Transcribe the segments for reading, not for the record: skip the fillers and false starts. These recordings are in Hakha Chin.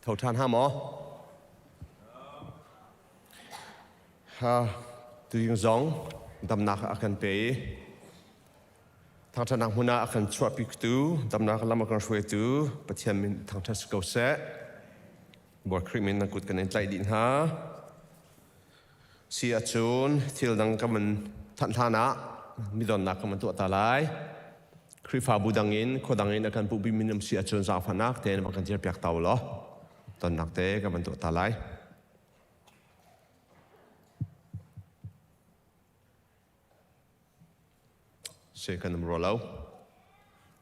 Tho ṭhan ha maw? Ha tuzing zong damnak a kan pe i thangṭhatnak hmun ah a kan chuahpitu damnak lam a kan hruaitu Pathian min thangṭhat si ko seh. Bawi Khrih min nan kut kan in tlaih dih hna. Si ahcun thil dang kan van thanh hlan ah midonnak kan van tuah ta lai. Khrihfabu dang in khua dang in a kan puhpi mi um si ahcun zaangfahnak tein van kan dirpiak ta u law tonnak te kan van tuah ta lai. Si kan um rua lo.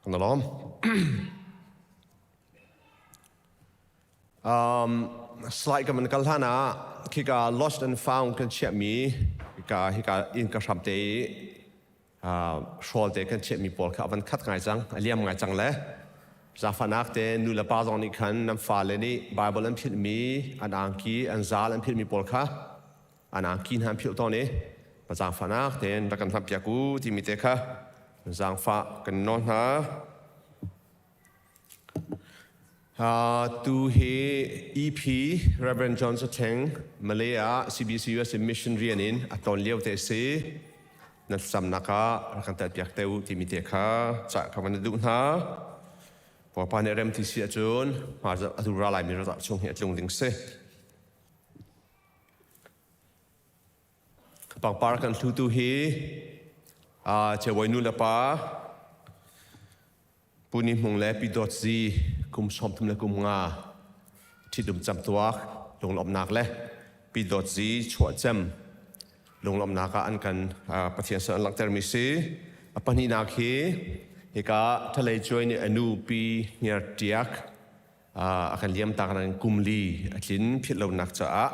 Kan lawm. Um, slide kan van kal hlan ah khika lost and found kan chiahmi hika hika inn ka hram te i hrawl te kan chiahmi pawl kha a van khat ngai cang a liam ngai cang le zafanak te nu le pa zong nih khan nan fale nih Bible an philhmi an angki an zal an philhmi pawl kha an angki hna an philh tawn i zaangfahnak tein rak kan hlampiak u timi te kha zaangfah kan nawl hna. Tu hi EP Reverend John Sateng Malay ah CBC USA mission rian in a tlawn lio te si. Nan thlacamnak ah rak kan telpiak te u timi te kha ca ka van duh hna. Bawipa nih rem ti si ahcun atu ra laimi razah chung hi a tlung ding si. Pangpar kan hlutu hi Chebawi nu le pa Pu Ni Hmung le Pi Dawt Zi kum 33 le kum nga ṭhitum camtuak lunglawmhnak le Pi Dawt Zi chuahcem lunglawmhnak ah an kan Pathian sin an langhtermi si. A pahnihnak hi hika Thalei Cuai nih a nu Pi Hniar Ṭiak a kan liam tak nain kum li a tlin philh lonak caah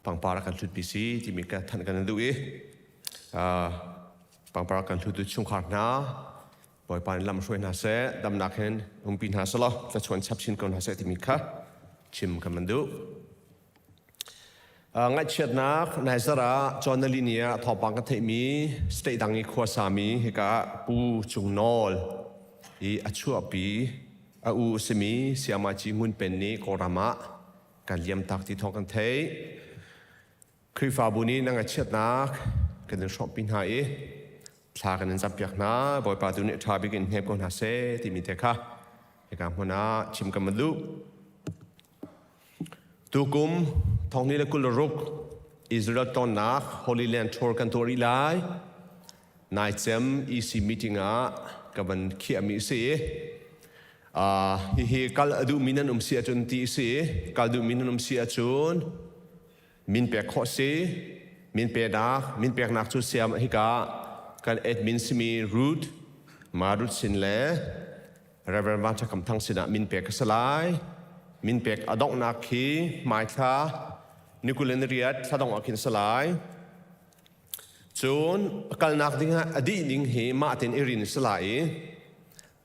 pangpar a kan hlutpi si timi ka thanh kan duh i pangpar kan hlutu chungkhar hna Bawipa nih lam hruai hna seh, damnak hin umpi hna selaw tlachuan chap chin ko hna seh timi kha chim kan van duh. Ngaihchiatnak Niger ah John ni ah thawngpang kan theihmi state dang i khuasami hika ah Pu Cung Nawl i a chuahpi a u simi Siamaci Ngun Pen nih Kawlram ah kan liam tak ti thawng kan theih. Khrihfabu nih na ngaihchiatnak kan in hrawmpi hna i thla kan in campiak hna. Bawipa tu nih ṭha bik in hnem ko hna seh timi te kha hika hmun ah chim kan van duh. Tukum thonghnih le 26 Israel tonnak Holy Land Tour kan tuah rih lai. Nai cem EC meeting ah ka van khiahmi a si i hihi kal a duhmi nan um si ahcun ti a si i kal duhmi nan um si ahcun min pek khawh si min peknak min peknak cu siam hika kan admin simi Ruth ma Ruth sin le Reverend Van Tha Kam Thang sinah min pek ka si lai min pek a donghnak khi hmaithla nikulin riat thla dongh ah khin si lai cun kalnak ding ah a dih ning hi mah ten i rin si lai i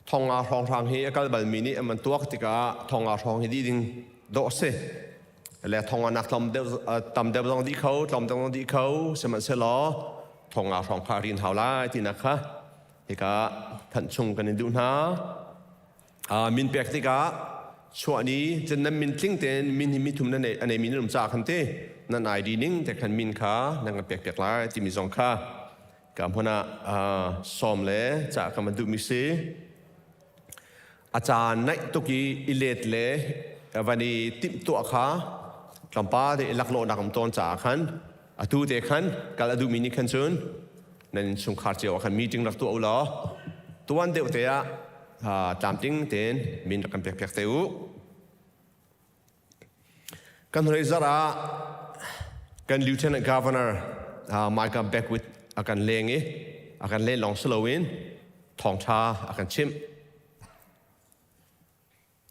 thonga hrawnghrang hi a kal balmi nih an tuak tikah thonga hrawng hi dih ding dawh si le thonga nak tlawm deuh tam deuh zong dih kho tlawm deuh zong dih kho sihmanhsehlaw thonga hrawng kha rin hau lai tinak kha hika thanh chung kan in duh hna min pek tikah chuah ni cun nan min tling tein min hi mithum nan a nei mi nan um ca khan te nan ID ning te khan min kha nan kan pek piak lai timi zong kha Ka hmun ah sawm le ca ka man duhmi si. A caan naih tuk i i let le van i timhtuah kha tlawmpal te i laklawhnak um tawn caah khan atu te khan kal a duhmi nih khan cun nan innchungkhar cio ah khan meeting rak tuah u law tuan deuh te ah tlamtling tein min rak kan pek piak te u. Kan hnulei zarh ah kan Lieutenant Governor Micah Beckwith a kan leng i a kan len lawng si loin thawngṭha a kan chimh.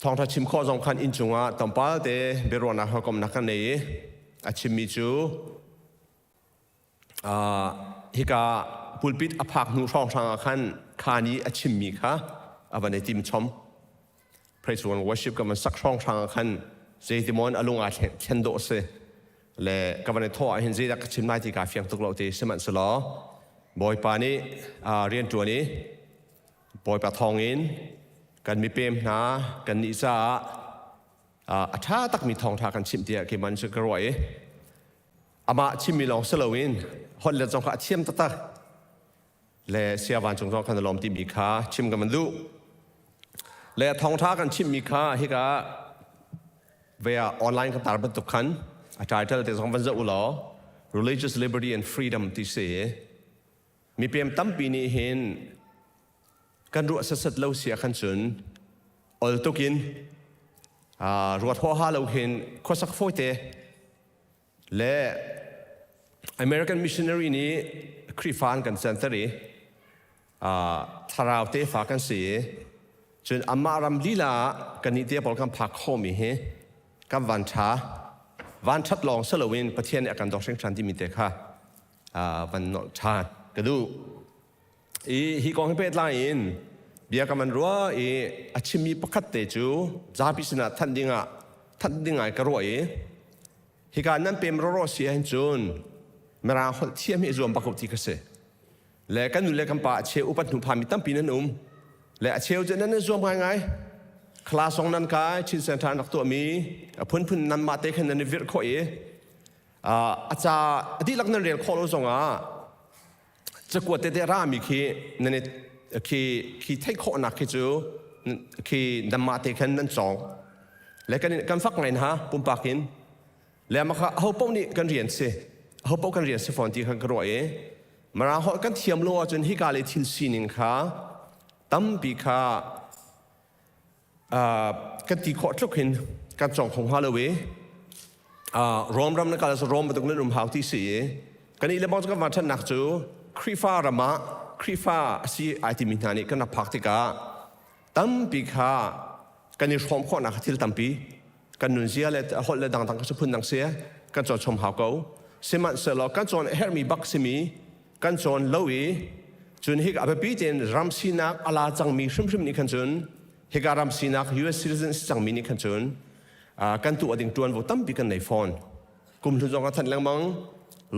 Thawngṭha chim khawh zong khan inn cungah tlawmpal te biaruahnak hawikomhnak kan nei i a chimmi cu hika pulpit a phak hnu hrawnghrang ah khan khan i a chimmi kha a van i tim chom. Praise and worship ka van sak hrawnghrang ah khan zeitimawn a lung aa thlen dawh si le ka van i thawh ah hin zeidah ka chim lai ti kaa fiang tuk lo ti sihmanhsehlaw Bawipa nih rianṭuan i Bawipa thawngin kan mipem hna kan nih caah. A ṭha takmi thawngṭha kan chimh tiah keimah nih cun ka ruah i amah chimmi lawng si loin holh let zong kha a thiam taktak le sia vancung zong kan i lawm timi kha chim kan van duh. Le thawngṭha kan chimmi kha hika via online kan tar bantuk khan a title te zong van zoh u law Religious Liberty and Freedom ti si. Mipem tampi nih hin kan ruah setsat lo si ah khan cun ol tuk in ruat huaha lo hin khuasak fawite le American missionary nih Khrihfa an kan canter i thlarau tefa kan si i cun amah ram lila ah kannih te pawl kan phak khawhmi hi kan van ṭha van ṭhat lawng si loin Pathian nih a kan dawt hringhran timi te kha van nolh ṭhan ka duh. I hi kong hi pehtlai in bia ka man rua i a chimmi pakhat te cu zapi sinah thanh dingah thanh ding ai ka ruah i hika nan pem roro si ahhin cun Mirang holh thiam hi zuam bak ko ti ka si. Le kan nu le kan pa a cheu upat hnu phami tampi nan um. Le a cheu cu nan i zuam ngaingai. Class zong nan kai, Chin Center an rak tuahmi a phunphun nanmah te khan nan i virh khawh i a ca a dihlak nan rel khawh lo zongah cakuat tete rami khi nan i khi khi theih khawhnak khi cu khi nanmah te khan nan cawng le kan kan fak ngai ha pumpak in le mah kha aho paoh nih kan rian si aho paoh kan rian si fawn ti khan ka ruah i mara holh kan thiam lo ahcun hika le thil sining kha tampi kha kan ti khawh tluk hin kan cawng kho hnga lo i Rom ram na kal ah Rom bantuk nan um hau ti si i kan i le bang cu kan van ṭhatnak cu Khrihfa ram ah Khrihfa a si ai timi hna nih kan rak phak tikah tampi kha kan i hrawm khawhnak thil tampi kan nunzia le holh le dangdang kha phun dang si kan cawn chom hau ko sihmanhsehlaw kan cawn a herhmi bak simi kan cawn lo i cun hika a biapi tein ram sinak a la cangmi hrimhrim nih khan cun hika ram sinak US citizen si cangmi nih khan cun kan tuah ding tuanvo tampi kan nei fawn kum hlun zong ah thanh lengmang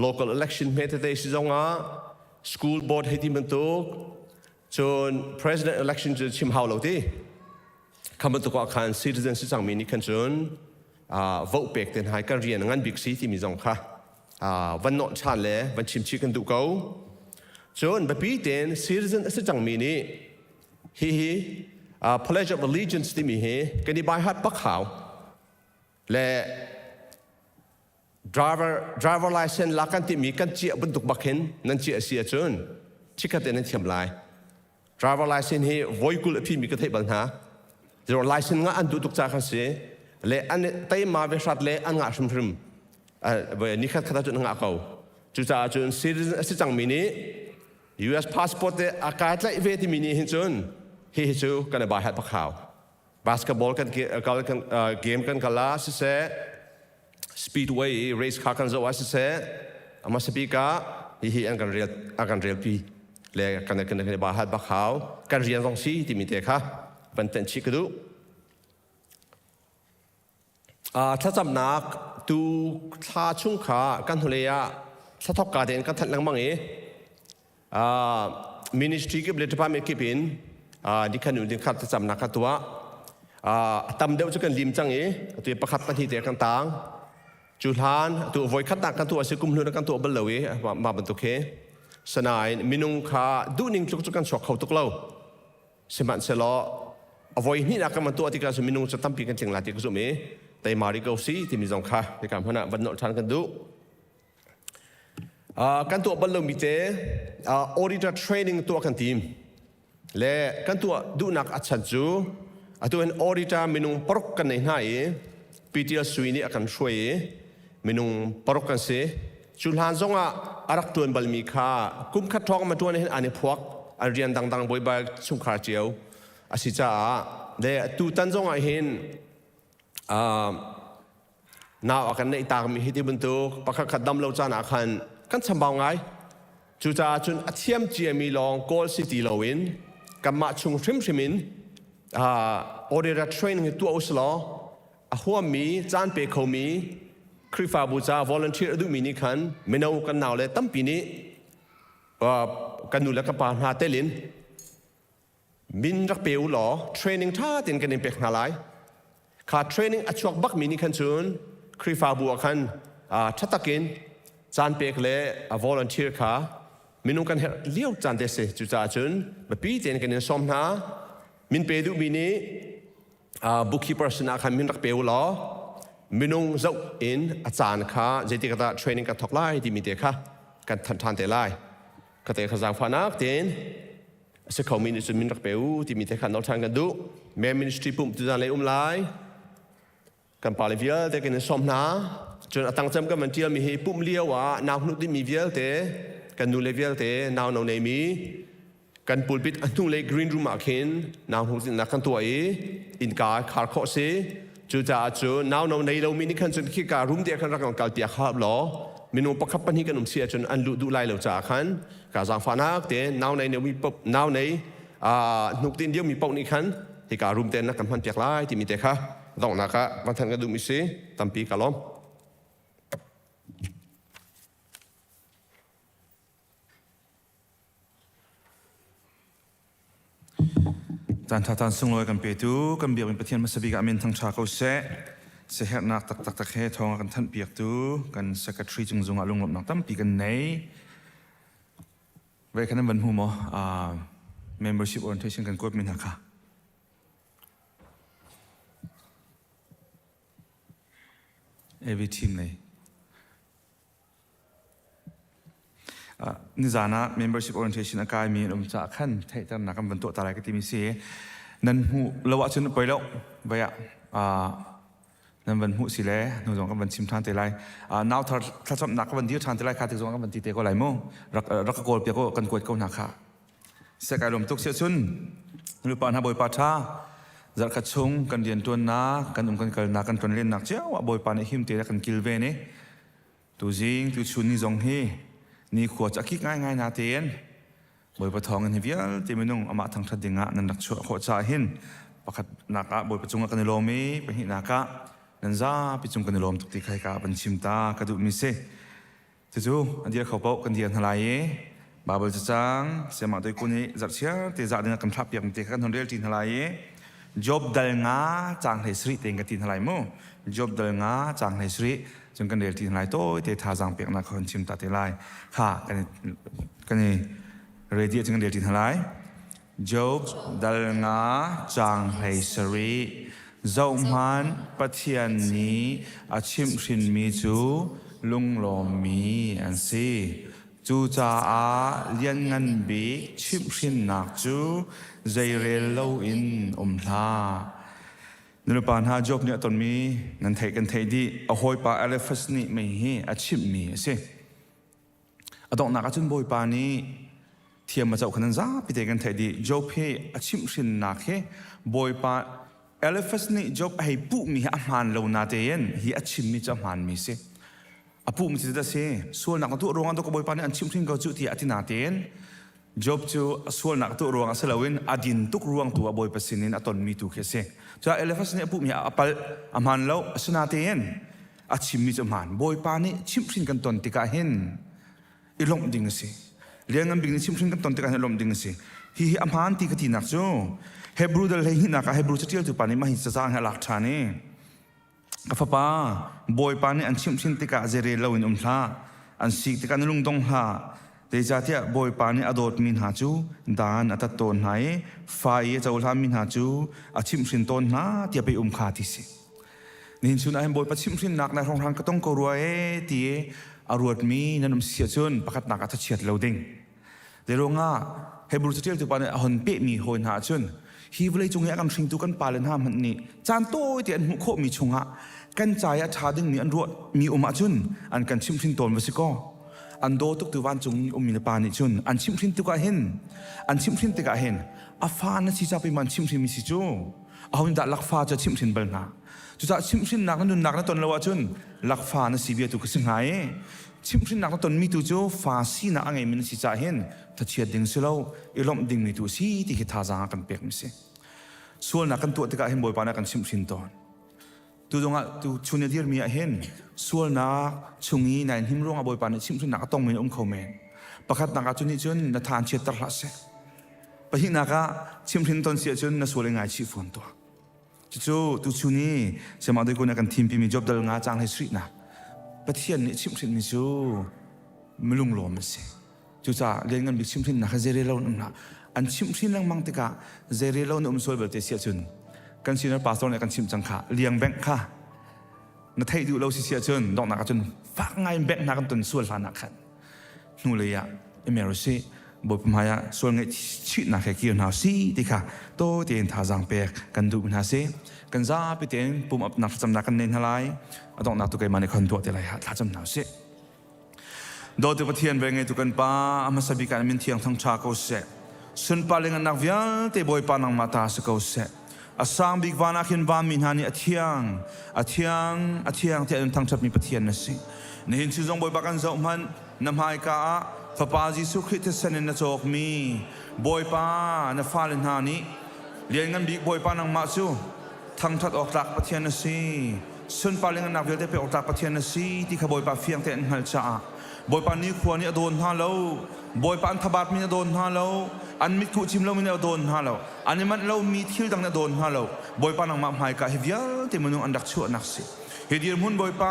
local election hme tete si zong ah school board hei ti bantuk cun president election cu chim hau lo ti kha bantuk ah khan citizen si cangmi nih khan cun vote pek te hna kan rian ngan bik si timi zong kha van nawh ṭhan le van chim chih kan duh ko. Cun biapi tein citizen a si cangmi nih hihi Pledge of Allegiance timi hi kan i baihat bak hau le driver driver license lak kan timi kan ciah bantuk bak hin nan ciah si ahcun chikkhat te nan thiam lai. Driver license hi voi 20 a phimi ka theih bal hna. Zero license ngah an duh tuk ca khan si. Le an teima ve hrat le an ngah hrimhrim. Nikhat khat ahcun an ngah ko. Cucaah cun citizen a si cangmi nih US passport te a kai tlaih ve timi nih hin cun hi hi cu kan i bai hat bak hau. Basketball kan kal kan game kan kal ah siseh speedway i race car kan zoh ah siseh a hmasa bik ah hihi an kan rel an kan relpi le kan kan kan ba hat bak hau kan rian zong si timi te kha van tenh chih ka duh thlacamnak tu thla chung kha kan hnulei ah thla thok ka tein kan thanh lengmang i ministry kip le department kip in dikhan nu ding khat thlacamnak kha tuah a tam deuh cu kan lim cang i atu pakhat pahnih te kan tang cu hlan atu voi khatnak kan tuah si kum hlun kan tuah bal lo i mah bantuk hi sanain minung kha duhning tluk cu kan chuak kho tuk lo sihmanhsehlaw a voi hnihnak kan van tuah tikah cun minung cu tampi kan tling lai ti ka zumh i teima rih ko si timi zong kha hika hmun ah van nolh ṭhan kan duh Kan tuah bal lomi te auditor training tuah kan tim. Le kan tuah duhnak a chan cu atu hin auditor minung paruk kan nei hna i PTL Sui nih a kan hruai i minung paruk kan si. Cu hlan zongah a rak tuan balmi kha kum khat thawng ma tuan hin an i phuak an rian dangdang bawibai chungkhar cio a si caah le tutan zongah hin nau a kan neih taakmi hi ti bantuk pakhat khat dam lo caan ah khan kan chambau ngai. Cucaah cun a thiam ciami lawng kawl si ti loin kanmah chung hrimhrim in auditor training hi tuah usilaw a huammi caan pe khomi Khrihfabu ca volunteer a duhmi nih khan mino kan nau le tampi nih kan nu le kan pa hna telin min rak pe u law training ṭha tein kan in pek hna lai. Kha training a chuak bakmi nih khan cun Khrihfabu ah khan ṭha takin caan pek le a volunteer kha minung kan herh lio caan te si. Cucaah cun biapi tein kan in sawm hna. Min pe duhmi nih bookkeeper sinah khan min rak pe u law minung zoh in a caan kha zeitik dah training kan thawk lai timi te kha kan thanh ṭhan te lai. Ka te kha zaangfahnak tein a si khomi nih cun min rak pe u timi te kha nawl ṭhan kan duh. Men ministry pumh tuzan lei um lai. Kan pale vialte kan in sawm hna. Cun a tang cem kan van ṭialmi hi pumh lio ah nau hnuh dihmi vialte kan nule vialte nau no neimi kan pulpit a hnulei green room ah khin nau hnuh kan tuah i innka khar khawh si. Cucaah cu nau no nei lomi nih khan cun khika room te khan rak kan kal piak hap law minung pakhat pahnih kan um si ahcun an luh duh lai lo caah khan ka zaangfahnak te nau nei mi nau nei hnuk tin diomi paoh nih khan hika room te na kan hman piak lai timi te kha donghnak ah van than ka duhmi si tampi ka lawm. Caan ṭha caan sunglawi kan petu kan biakinn Pathian hmasa bik ah min thangṭha ko seh. Siaherhnak taktak tak he thawng a kan thanhpiaktu kan secretary cung zungah lunglawmhnak tampi kan nei. Ve khan nan van hmu maw? Membership orientation kan kuatmi hna kha. AV team lei. Nizan ah membership orientation a kaimi an um caah khan theihternak kan van tuah ta lai ka timi si. Nan hmuh lo ahcun poi lo. Vai ah nan van hmuh si le hnu zong kan van chim ṭhan te lai. Nau thar thlacamnak ka van dir ṭhan te lai kha tik zong kan van ti te ko lai mu. Rak rak ka kawl piak u kan kuat ko hna kha. Seh kai lawm tuk si ahcun nupa hna Bawipa ṭha zarhkhat chung kan rianṭuannak kan um kan kalnak kan tlonlennak cio ah Bawipa nih him tein a kan kilven i Tuzing tuchun ni zong hi nikhua cu a kik ngaingai natein Bawipa thawngin hi vialte minung amah thangṭhat dingah nan rak chuah khawh caah hin pakhatnak ah Bawipa cungah kan i lawm i pahnihnak ah nan zapi cung kan i lawm tuk ti kha hika van chim ta ka duhmi si. Cucu a dir kho paoh kan dir hna lai i Baibal cacang Siamah Doi Kun i zarhchiar te zah dingah kan thlahpiak mi te kha kan hun rel ṭi hna lai i Job dal nga caang 17 tein ka ti hna lai mu. Job dal nga caang 17 cun kan rel ti hna lai tawi te thazaang peknak kha hun chim ta te lai. Kha kan kan i ready cun kan rel ti hna lai. Job dal nga caang 17 Zohhmanh Pathian nih a chimhhrinmi cu lunglawmmi an si. Cucaah Lianngan Bik chimhhrinnak cu zeirel loin um hlah. Nulepa hna Job nih a tonmi nan theih kan theih dih. A hawipa Eliphaz nih mei hi a chimhmi a si. A donghnak ahcun Bawipa nih thiam a zoh kha nan zapi te kan theih dih. Job hi a chimhhrinnak hi Bawipa Eliphaz nih Job a hei puhmi hi a hmaan lo natein hi a chimmi cu a hmaanmi si. A puhmi cu a si. Sualnak na tuah ruangah ka Bawipa nih an chimhhrin ko cu tiah a ti natein Job cu a sualnak tuah ruangah si loin a din tuk ruang tu ah Bawipa sinin a tonmi tu khi a si. Cuah Eliphaz nih a puhmi a palh, a hmaan lo, asinatein a chimmi cu a hmaan. Bawipa nih chimhhrin kan ton tikah hin i lawmh ding a si. Lianngan bik nih chimhhrin kan ton tikah hin i lawmh ding a si. Hihi a hmaan ti ka tinak cu Hebrew dal 12 ah Hebrew caṭialtu pa nih mah hi cacang hi a lak ṭhan i Ka fapa, Bawipa nih an chimhhrin tikah zeirel loin um hlah. An sik tikah na lung dong hlah. Zeicahtiah Bawipa nih a dawtmi hna cu dan a tat tawn hna i fa i a cohlanmi hna cu a chimhhrin tawn hna tiah pei um kha ti si. Nihin chun ah hin Bawipa chimhhrinnak na hronghran ka tong ko rua ee ti i a ruatmi nan um si ahcun pakhatnak ah thachiat lo ding. Zeiruangah Hebrew caṭialtu pa nih a hon pehmi hawi hna ahcun hi vawleicung i a kan hringtu kan pale hna hmanh nih caan tawite an hmuh khawhmi chungah kan ca i a ṭha dingmi an ruahmi um ahcun an kan chimhhrin tawn va si kaw an daw tuk tu vancung ummi na pa nih cun an chimhhrin tikah hin an chimhhrin tikah hin a fa na si ca pei ma an chimhhrinmi si cu aho nih dah lakfa cu a chimhhrin bal hna cucaah chimhhrinnak na nunnak na ton lo ahcun lakfa na si bia tu ka si hnga i chimhhrinnak na tonmi tu cu fa sinak a ngeimi na si caah hin thachiat ding si lo i lawmh dingmi tu si ti khi thazaang a kan pekmi si sualnak kan tuah tikah hin Bawipa nih a kan chimhhrin tawn tu zongah tu chun i dirmi ah hin sualnak chung i nai hnim ruangah Bawipa nih chimhhrinnak a tongmi um kho men pakhatnak ah cun nih cun na than chiatter hlah seh pahnihnak ah chimhhrin ton si ahcun na sual i ngaichih fawn tuah. Cucu tuchun i Sayamah Doi Kun a kan thimpi mi Job dal nga caang hlei sarihnak Pathian nih chimhhrinmi cu milunglawm a si. Cucaah lianngan bik chimhhrinnak kha zeirel lo in um hlah. An chimhhrin lengmang tikah zeirel lo na um sual belte si ahcun kan senior pastor nih a kan chimh cang kha liang bengh kha na theih duh lo si si ahcun donghnak ahcun fak ngai in bengh hna kan ton sual hlan ah khan hnulei ah i mer usih Bawipa hmai ah sual ngaihchihnak he kir hna usih ti kha tawi tein thazaang pek kan duh hna si. Kan zapi tein pum apnak thlacamnak kan nei hna lai. A donghnak tu keimah nih khon tuah te lai ha thlacam hna usih. Dawtu Pathian ve ngeitu kan Pa, a hmasa bik ah min thiang thangṭha ko seh. Sunpar le ngannak vialte Bawipa nangmah ta si ko seh. A sang bik van ah khin vanmi hna nih a thiang, a thiang, a thiang tiah an thangṭhatmi Pathian na si. Nihin cu zong Bawipa kan zoh hmanh, na hmaika ah Fapa Jesuh Khrih thisen in na cawkmi Bawipa na fale hna nih Lianngan bik Bawipa nangmah cu thangṭhat awk tlak Pathian na si. Sunpar le ngannak vialte pek awk tlak Pathian na si ti kha Bawipa fiang tein an hngalh caah Bawipa nikhua nih a dawn hna lo. Bawipa an thabat mi nih a dawn hna lo. An mitkuh cim lomi nih a dawn hna lo. An i manh lomi thil dang nih a dawn hna lo. Bawipa nangmah hmaika hi vialte minung an rak chuahnak si. Hi dirhmun Bawipa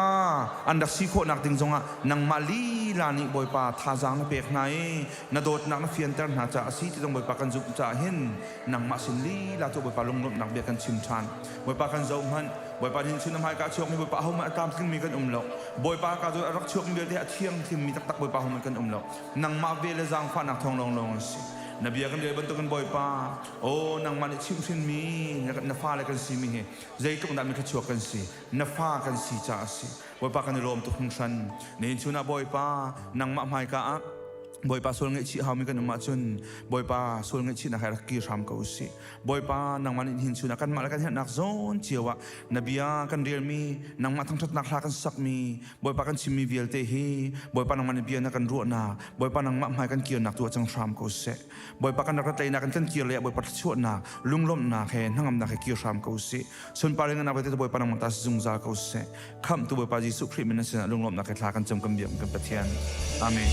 an rak si khawhnak ding zongah nangmah lila nih Bawipa thazaang na pek hna i na dawtnak na fianter hna caah a si ti zong Bawipa kan zumh caah hin nangmah sin lila cu Bawipa lunglawmhnak bia kan chim ṭhan. Bawipa kan zoh hmanh. Bawipa nih chun na hmaika a chuakmi Bawipa ahohmanh a tlamtlingmi kan um lo. Bawipa ka cu a rak chuakmi vialte a thiangthlimmi taktak Bawipa ahohmanh kan um lo. Nangmah vel le zaangfahnak thawng lawnglawng an si. Na bia kan rel bantukin Bawipa, aw nangmah nih chimhhrinmi na fale kan simi hi zeitluk dah mi thluachuak kan si. Na fa kan si caah a si. Bawipa kan i lawm tuk hringhran. Nihin chun ah Bawipa nangmah hmaika ah Bawipa sual ngaihchih haumi kan um ahcun Bawipa sual ngaihchihnak he rak kir hram ko usih. Bawipa nangmah nih hin chun ah kanmah le kan herhnak zawn cio ah na bia kan relmi nangmah thangṭhatnak hla kan sakmi Bawipa kan chimmi vialte hi Bawipa nangmah nih bia na kan ruahnak Bawipa nangmah hmai kan kirnak tu ah cang hram ko seh. Bawipa kan rak rat kan kan kir le Bawipa thluachuahnak lunglawmhnak he hnangamnak he kir hram ko usih. Sunpar in kan Bawipa nangmah ta si zungzal ko seh. Khamhtu Bawipa Jesuh Khrih min sinah lunglawmhnak he thla kan cam kan biak kan Pathian. Amen.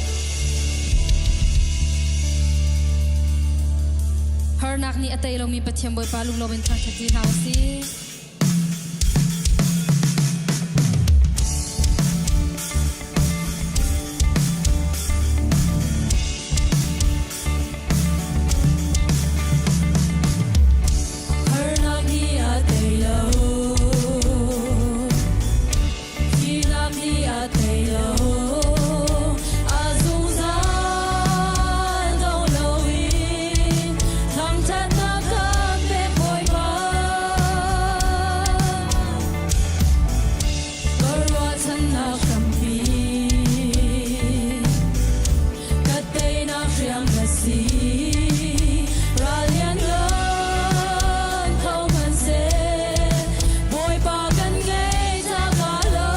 Harnak nih a tei lomi Pathian Bawipa lunglawm in thangṭhat ti hna usih. Harnak nih a tei lo. Thihnak nih a tei lo. A zungzal dong loin thangṭhatnak kan pek Bawipa. Ka ruahchannak hrampi. Ka teinak hriam na si. Ral lianngan tho hmanhseh, Bawipa kan ngei ta ka lo.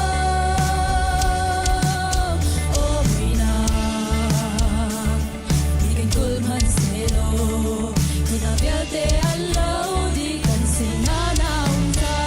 Aw muihnak nih kan kulh hmanhsehlaw, hi hna vialte an lo dih kan sinah na um ta.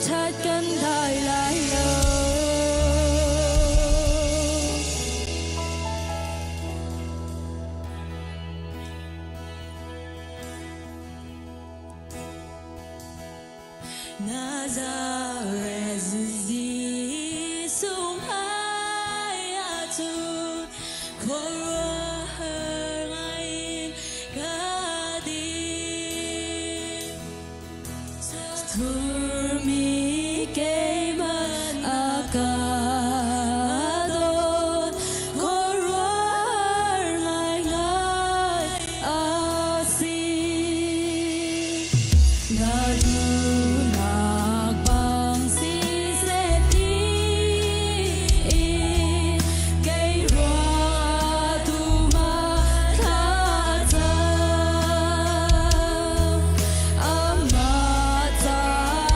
ṭhat kan dai lai lo. Nazareth Jesuh hmai ahcun khuaruahhar ngaiin ka dir. Turmi keimah a ka dawt, khuaruahhar ngaingai a si. Na duhnak bang siseh ti kei ruah tu ma thlacam. Amah caah.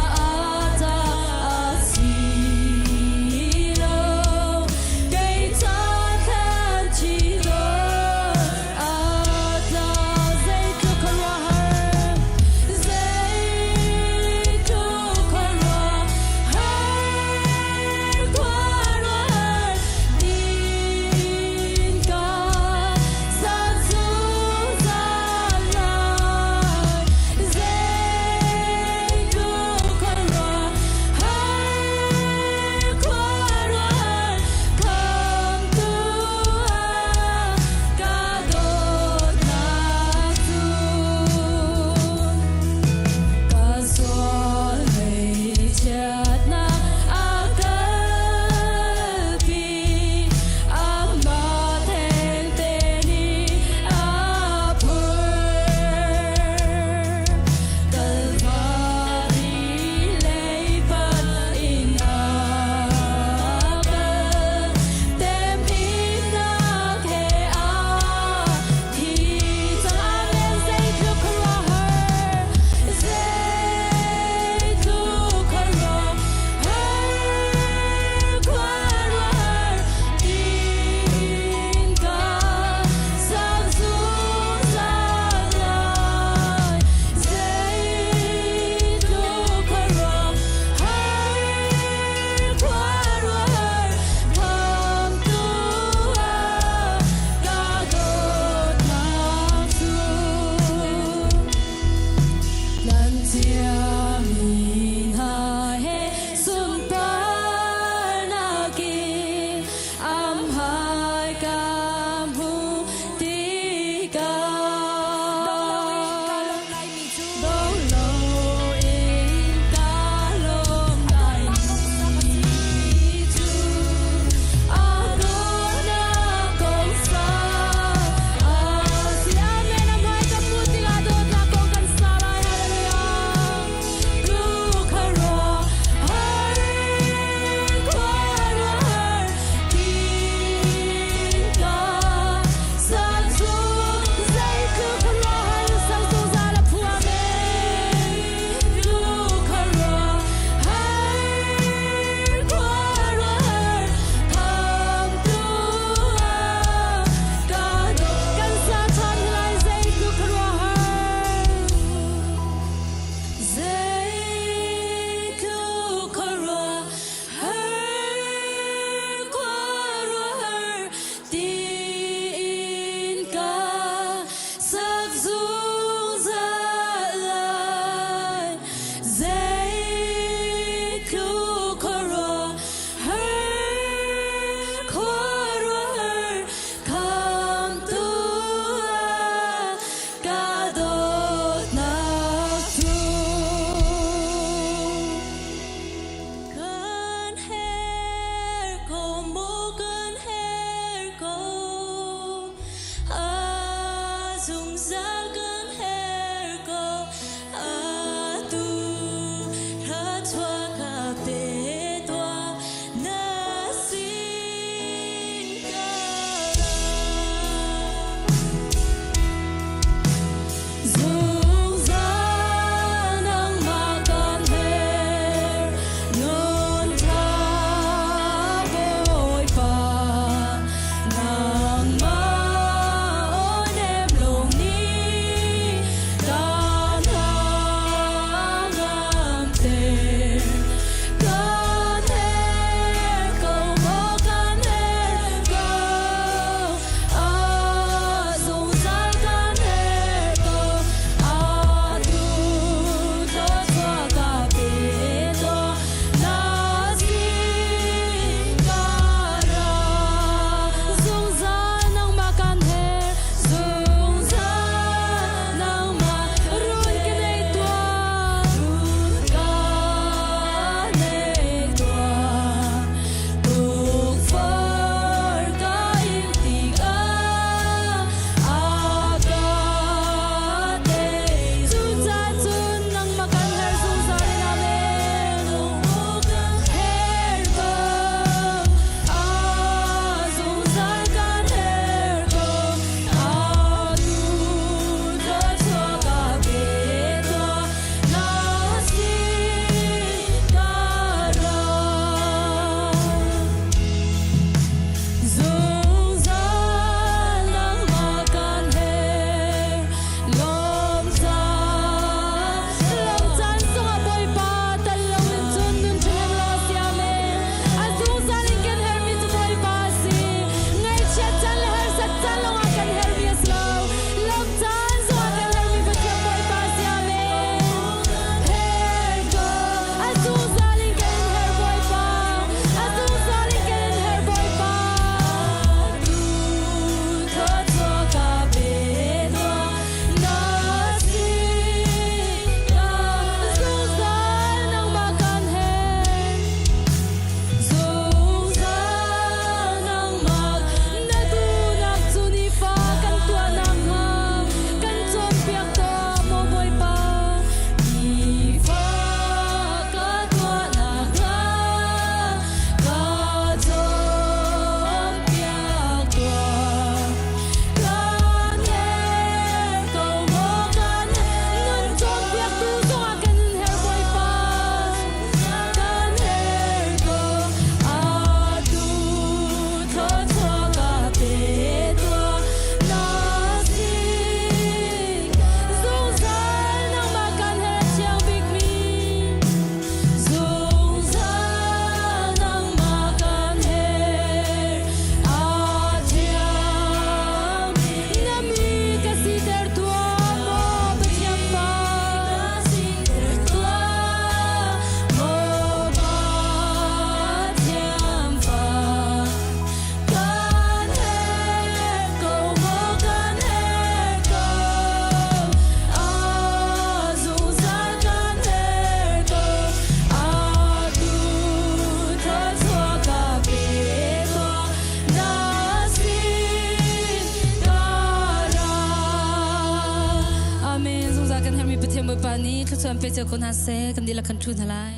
Thluachuah pe cio ko hna seh. Kan dihlak kan ṭhu hna lai.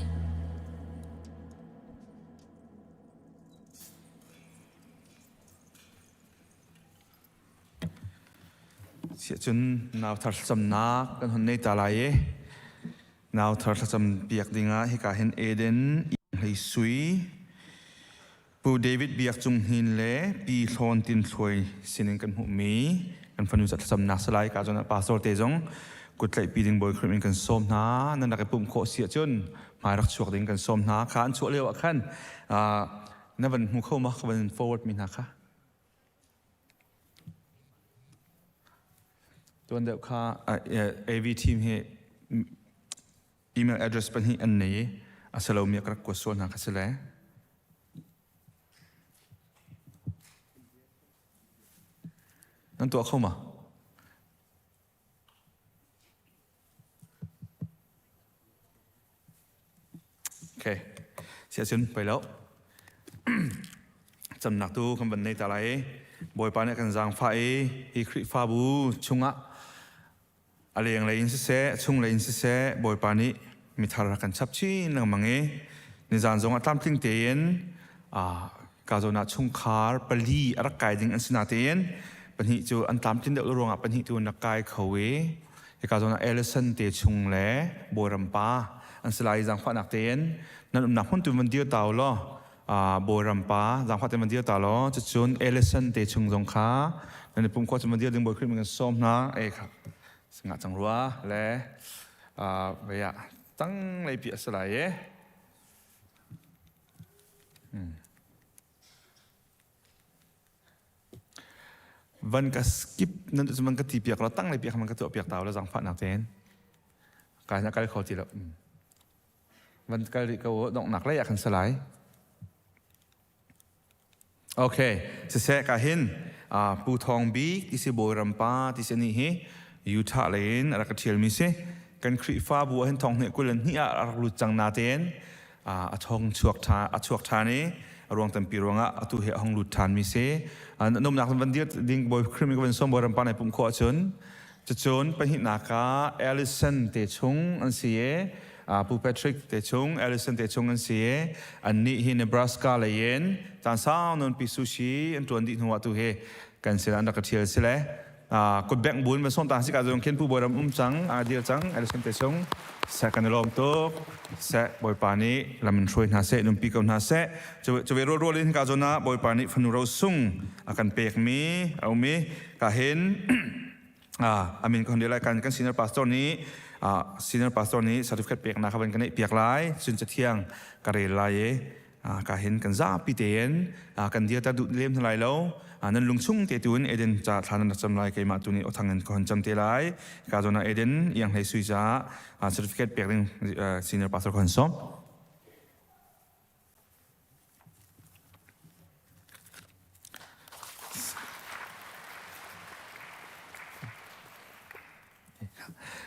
Siahcun nau thar thlacamnak kan hon nei ta lai i nau thar thlacam piak dingah hika hin Eden Hlei Sui Pu David Biak Cung Hnin le Pi Hlawn Tin Thluai sinin kan hmuhmi kan fanu ca thlacamnak salai ka zawn ah pastor te zong kut tlaihpi ding Bawi Khrih min kan sawm hna. Nan rak i pumh khawh si ahcun hmai rak chuak ding kan sawm hna. Kha an chuah lio ah khan na van hmu kho ma? Ka van forward mi hna kha. Tuan deuh kha AV team hi email address pahnih an nei i a si lomi ka rak kuat sual hna kha si le. Nan tuah kho ma? Okay. Siahcun pei lo. Camnak tu kan van nei ta lai i Bawipa nih kan zaangfah i hi Khrihfabu chungah a lenglei in siseh, a chunglei in siseh Bawipa nih mithar a kan chap chin lengmang i nizan zong ah tlamtling tein ka zawn ah chungkhar pali a rak kai ding an si natein pahnih cu an tlamtlin deuh ruangah pahnih tu an rak kai kho i hika zawn ah Ellison te chung le Bawiram pa an si lai i zaangfahnak tein nan umnak hmun tu van dir ta u law Bawiram pa zaangfah tein van dir ta law cucun Ellison te chung zong kha nan i pum khawh cun van dir ding Bawi Khrih min kan sawm hna e kha singah cang rua le vei ah tang lei pi a si lai e. Van ka skip nan van ka ti piak lo tang le piak man ka tuah piak ta la zangfah nak tein kai na kal kho ti lo. Van kal rih ko dong nak lei ah kan salai. Okay, siseh ka hin Pu Thawng Bik ti si Bawi Ram pa ti si ni hi Utah lei in a rak ka ṭhial mi si. Kan Khrihfabu ah hin thong hnih 22 ah a rak lut cang natein a thong chuak ṭha a chuak ṭhan i a ruang tampi ruangah atu hi a hong lut ṭhan mi si. Nomnak van dir ding Bawi Khrih mi ka van sawm Bawi Ram pa nai pumh khawh ahcun. Cucun pahnihnak ah Allison te chung an si i Pu Patrick te chung, Allison te chung an si i annih hi Nebraska lei in caan sau nawn pi sushi an ṭuan dih hnu ah tu hi kan sin an rak ka ṭhial si le kut bengh buin van sawm ta si ka zong khin Pu Bawiram um cang a dir cang Allison te chung seh kan i lawm tuk seh Bawipa nih lam in hruai hna seh nunpi ko hna seh cu ve rual rual in ka zawn ah Bawipa nih fanu ro sung a kan pekmi a um i ka hin amin ka hon lai kan kan senior pastor nih senior pastor nih certificate peknak kha van kan piak lai cun cathiang ka rel lai i ka hin kan zapi tein kan dir ta duh lem hna lai lo nan lungchung te tuin Eden ca thla nan rak cam lai keimah tu nih othang in ka hon cam te lai ka zawn ah Eden iang hlei sui ca certificate pek ding senior pastor ka hon sawm.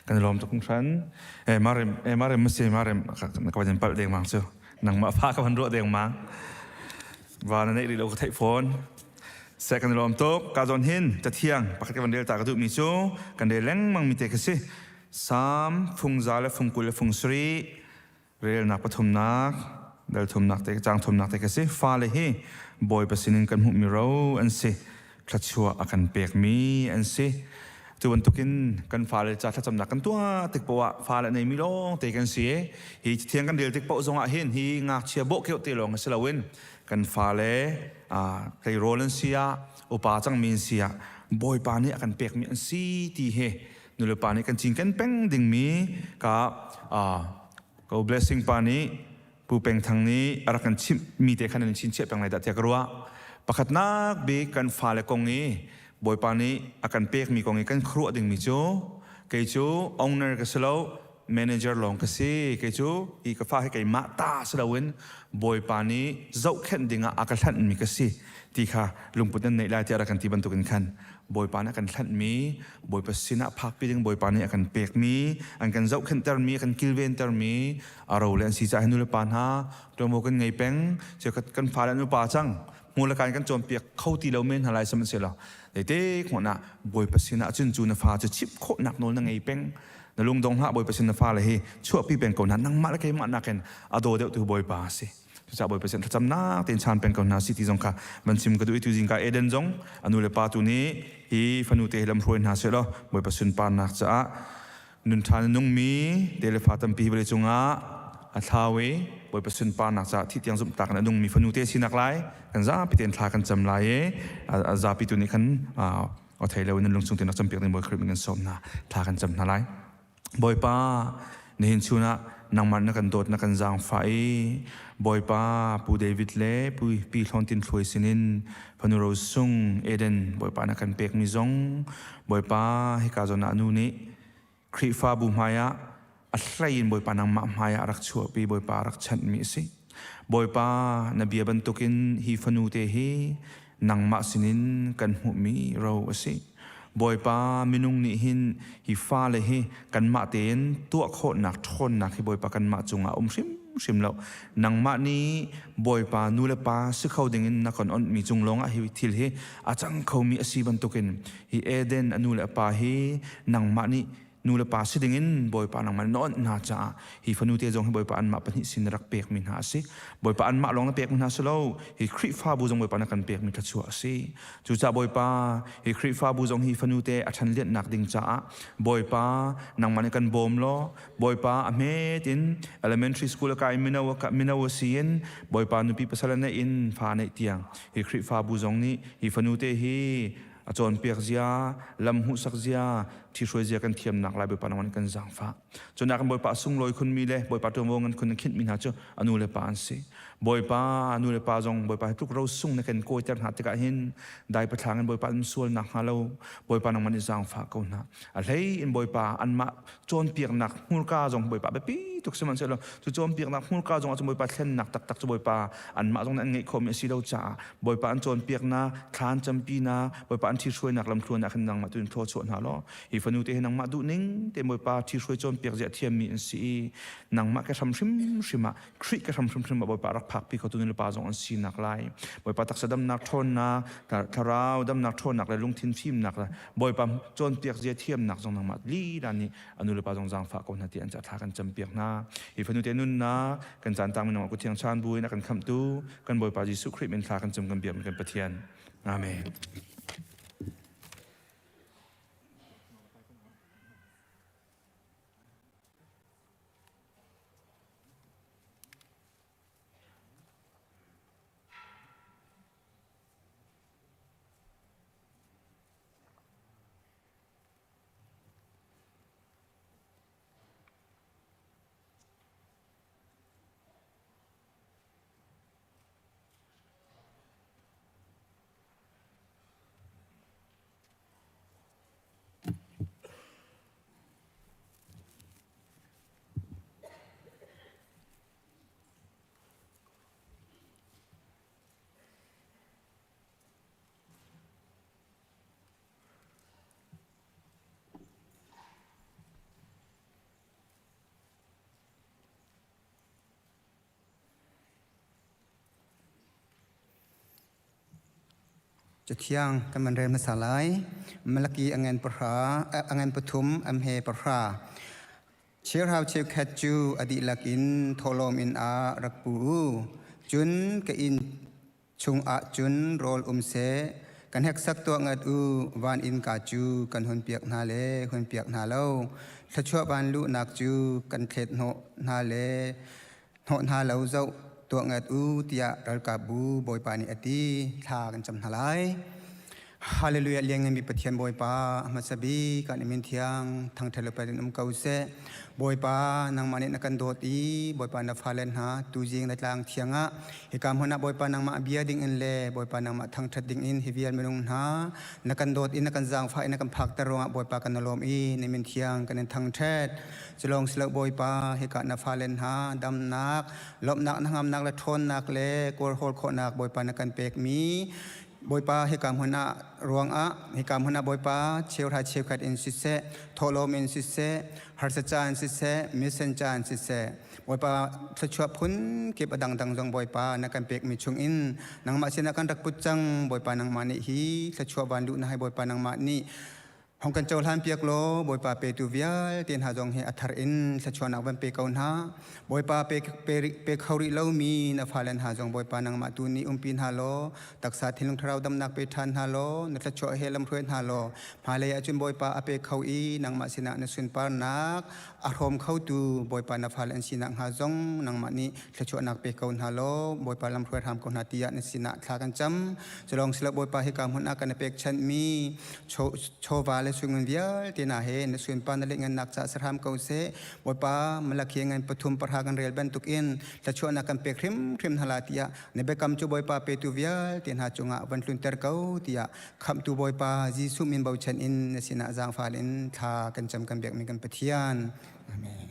Kan i lawm tuk hringhran. Eh Marim, eh Marim masi Marim ka van palh dengmang cu. Nangmah fa ka van ruah dengmang. Va na neih rih lo ka theih fawn. Se kan i lawm tuk. Ka zawn hin cathiang pakhat ka van rel ta ka duhmi cu kan rel lengmang mi te ka si. Salm fung za le fung 20 le fung sarih Relnak pathumnak, dal thumnak te, caang thumnak te ka si. Fale hi Bawipa sinin kan hmuhmi ro an si. Thluachuah a kan pekmi an si. Cu bantukin kan fale ca thlacamnak kan tuah tik poah ah fale neimi lawng te kan si. Hi thiang kan rel tik paoh zongah hin hi ngakchia bawhkeuh te lawng si loin kan fale tleirawl an si ah upa cangmi an si ah Bawipa nih a kan pekmi an si ti hi nulepa nih kan cinken peng dingmi ka ko blessing pa nih Pu Peng Thang nih a rak kan chimh mi te khan an chinchiah peng lai dah tiah ka ruah. Pakhatnak bik kan fale kong i Bawipa nih a kan pekmi kong i kan khuaruah dingmi cu kei cu owner ka si lo, manager lawng ka si. Kei cu hi ka fa hi keimah ta si loin Bawipa nih zohkhenh dingah a ka hlanhmi ka si ti kha lungput nan neih lai tiah rak kan ti bantukin khan Bawipa nih a kan hlanhmi, Bawipa sinah phakpi ding Bawipa nih a kan pekmi, an kan zohkhenhtermi, a kan kilventermi a ro le an si caah nulepa hna ṭuanvo kan ngei peng. Kan fale an upa cang, hmu le kan kan cawnpiak kho ti lo men hna lai sihmanhsehlaw zeitik hmanh ah Bawipa sinah cun cu na fa cu chimh khawhnak nawl na ngei peng. Na lungdong hlah Bawipa sin na fale hi chuahpi peng ko hna nangmah le keimah nakin a daw deuh tu Bawipa a si. Cucaah Bawipa sin thlacamnak tein chan peng ko hna si ti zong kha van chim ka duh i tu zingka Eden zong a nu le pa tu nih hi fanu te hi lamhruai hna seh law Bawipa sunparnak caah nun ṭha na nungmi te le fa tampi vawlei cungah a thlau i Bawipa sunparnak caah thih tiang zumhtak in a nungmi fanu te sinak lai kan zapi tein thla kan cam lai i a zapi tu nih khan a thei lo in nan lungchung tein rak campiak ding Bawi Khrih min kan sawm hna thla kan cam hna lai. Bawipa nihin chun ah nangmah na kan dawt na kan zaangfah i Bawipa Pu David le Pu Pi Hlawn Tin Thluai sinin fanu rosung Eden Bawipa na kan pekmi zong Bawipa hika zawn ah nu nih Khrihfabu hmaiah a hlei in Bawipa nangmah hmaiah rak chuahpi Bawipa rak chanhmi a si. Bawipa na bia bantukin hi fanu te hi nangmah sinin kan hmuhmi ro a si. Bawipa minung nih hin hi fale hi kanmah tein tuah khawhnak ṭhawnnak hi Bawipa kanmah cungah um hrimhrim lo. Nangmah nih Bawipa nu le pa si kho dingin na kan onhmi cung lawngah hi thil hi a cang khomi a si bantukin hi Eden a nu le a pa hi nangmah nih nu le pa si dingin Bawipa nangmah na onh hna caah hi fanu te zong hi Bawipa anmah pahnih sin na rak pekmi hna a si. Bawipa anmah lawng na pekmi hna si lo, hi Khrihfabu zong Bawipa na kan pekmi thluachuah a si. Cucaah Bawipa, hi Khrihfabu zong hi fanu te a ṭhan lianhnak ding caah Bawipa nangmah nih kan bawm law Bawipa a hmet in elementary school a kai mino mino a si in Bawipa nupi pasal a neih in fa a neih tiang hi Khrihfabu zong nih hi fanu te hi a cawnpiak zia, lam hmuhsak zia, ṭhihruai zia kan thiamnak lai Bawipa nangmah nih kan zaangfah. Cunak kan Bawipa a sunglawi khunmi le Bawipa ṭuanvo ngan khun na khinhmi hna cu a nu le pa an si. Bawipa nu le pa zong Bawipa hi tluk ro sung na kan kawiter hna tikah hin dai pathlang in Bawipa an sualnak hnga lo Bawipa nangmah nih zaangfah ko hna. A hlei in Bawipa anmah cawnpiaknak hmurka zong Bawipa biapi tuk sihmanhsehlaw cu cawnpiaknak hmurka zong ah cun Bawipa thlennak taktak cu Bawipa anmah zong nih an ngeih khawhmi a si lo caah Bawipa an cawnpiaknak thla an campinak Bawipa an ṭhihruainak lamthluan ah khin nangmah tu in thlaw chuah hna law hi fanu te hi nangmah duhning te Bawipa ṭhihruai cawnpiak zia thiammi an si i nangmah ke hram hrimhrim ah Khrih ke hram hrimhrim ah Bawipa rak phakpi khotu nu le pa zong an sinak lai Bawipa taksa damnak ṭhawnnak thlarau damnak ṭhawnnak le lungthin fimnak le Bawipa cawnpiak zia thiamnak zong nangmah lila nih a nu le pa zong zaangfah ko hna ti an ca thla kan campiak hna hi fanu te nunnak kan caan tang minung kuthiang chan buin a kan khamhtu kan Bawipa Jesuh Khrih min thla kan cam kan biakmi kan Pathian Amen. Cathiang kan van rel hmasa lai. Malaki a ngan pahra, a ngan pathum, am he pahra. Chirhau cheukhat cu a dihlak in thawhlawm in ah rak pu u. Cun ka inn chungah cun rawl um seh, kan heksak tuah ngat u, van innka cu kan hunpiak hna le hunpiak hna lo. Thluachuah van luhnak cu kan thlet hnawh hna le hnawh hna lo zoh tuah ngat u, tiah ralkapbu Bawipa nih a ti. Thla kan cam hna lai. Hallelujah liannganmi Pathian Bawipa a hmasa bik kan min thiang thangṭhat le in um ko seh. Bawipa nangmah nih na kan dawt i Bawipa na fale hna tuzing na tlang thiang ah hika hmun ah Bawipa nangmah bia ding in le Bawipa nangmah thangṭhat ding in hi vial minung hna na kan dawt i na kan zaangfah i na kan phakter ruangah Bawipa kan na lawm i na min thiang kan in thangṭhat. Culawng silo Bawipa hika na fale hna damnak lawmhnak na ngamnak le ṭhawnnak le kawlhawl khawhnak Bawipa na kan pekmi Bawipa hika hmun ah ruangah hika hmun ah Bawipa cheuhra cheukhat in siseh thawhlawm in siseh harsa caan siseh mission caan siseh Bawipa thluachuah phun kip a dangdang zong Bawipa na kan pekmi chungin nangmah sinah kan rak put cang Bawipa nangmah nih hi thluachuah van luh na hai Bawipa nangmah nih. Hong kan cohlan piak law Bawipa petu vialte hna zong hi a thar in thluachuahnak van pe ko hna. Bawipa pe, pe, pe kho rih lomi na fale hna zong Bawipa nangmah tu nih umpi hna law taksa thinlung thlarau damnak pe ṭhan hna law na thluachuah he lamhruai hna law hmailei ahcun Bawipa a pe kho i nangmah sinah na sunparnak a hrawm khotu Bawipa na fale an sinak hnga zong nangmah nih thluachuahnak pe ko hna law Bawipa lamhruai hram ko hna tiah na sinah thla kan cam. Culawng silo Bawipa hika hmun ah kan i pekchanhmi chawva le suingun vialte hna he na sunpa na lianhngannak caah sahram ko seh. Bawipa Malakhi ngan pathum pahra kan rel bantukin thluachuahnak kan pek hrimhrim hna la tiah na biakam cu Bawipa petu vialte hna cungah van tlunter ko tiah khamhtu Bawipa Jesuh min bochan in na sinah zaangfal in thla kan cam kan biakmi kan Pathian. Amen.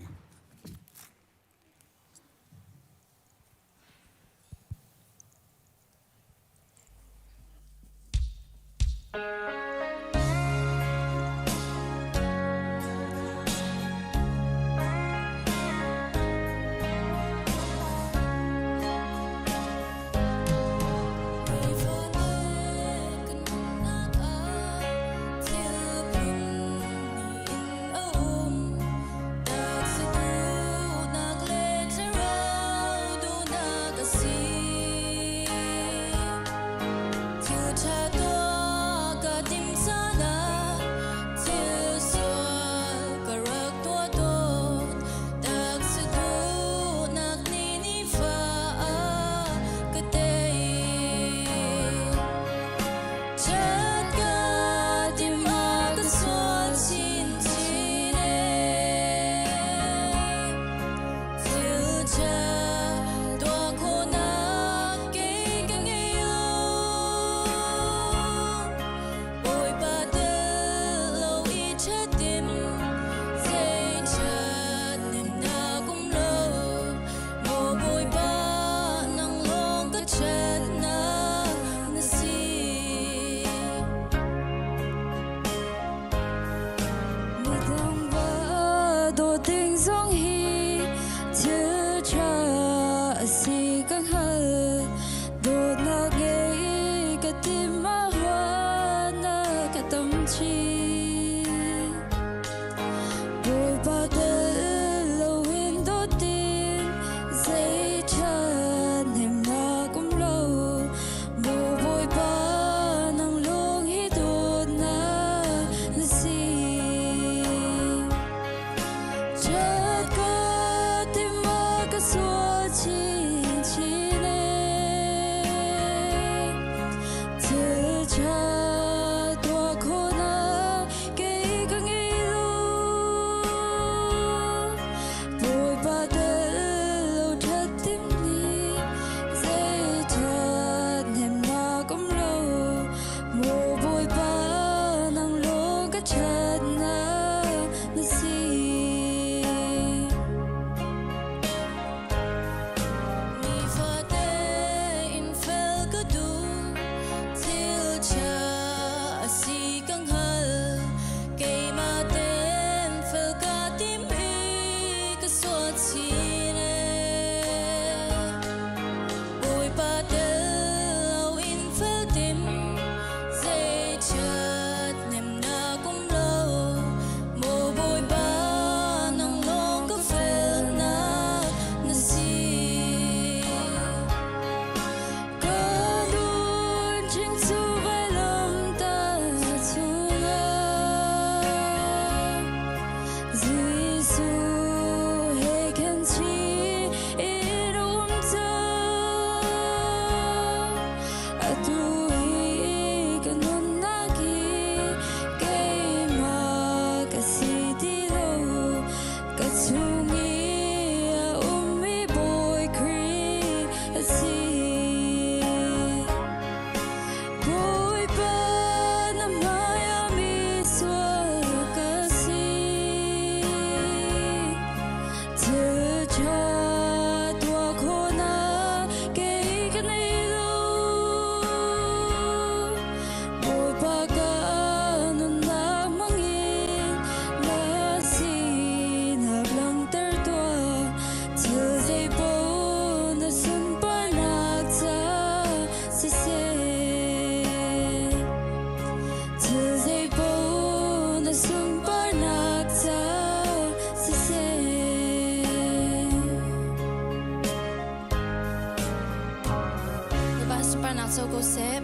sunparnak co ko seh.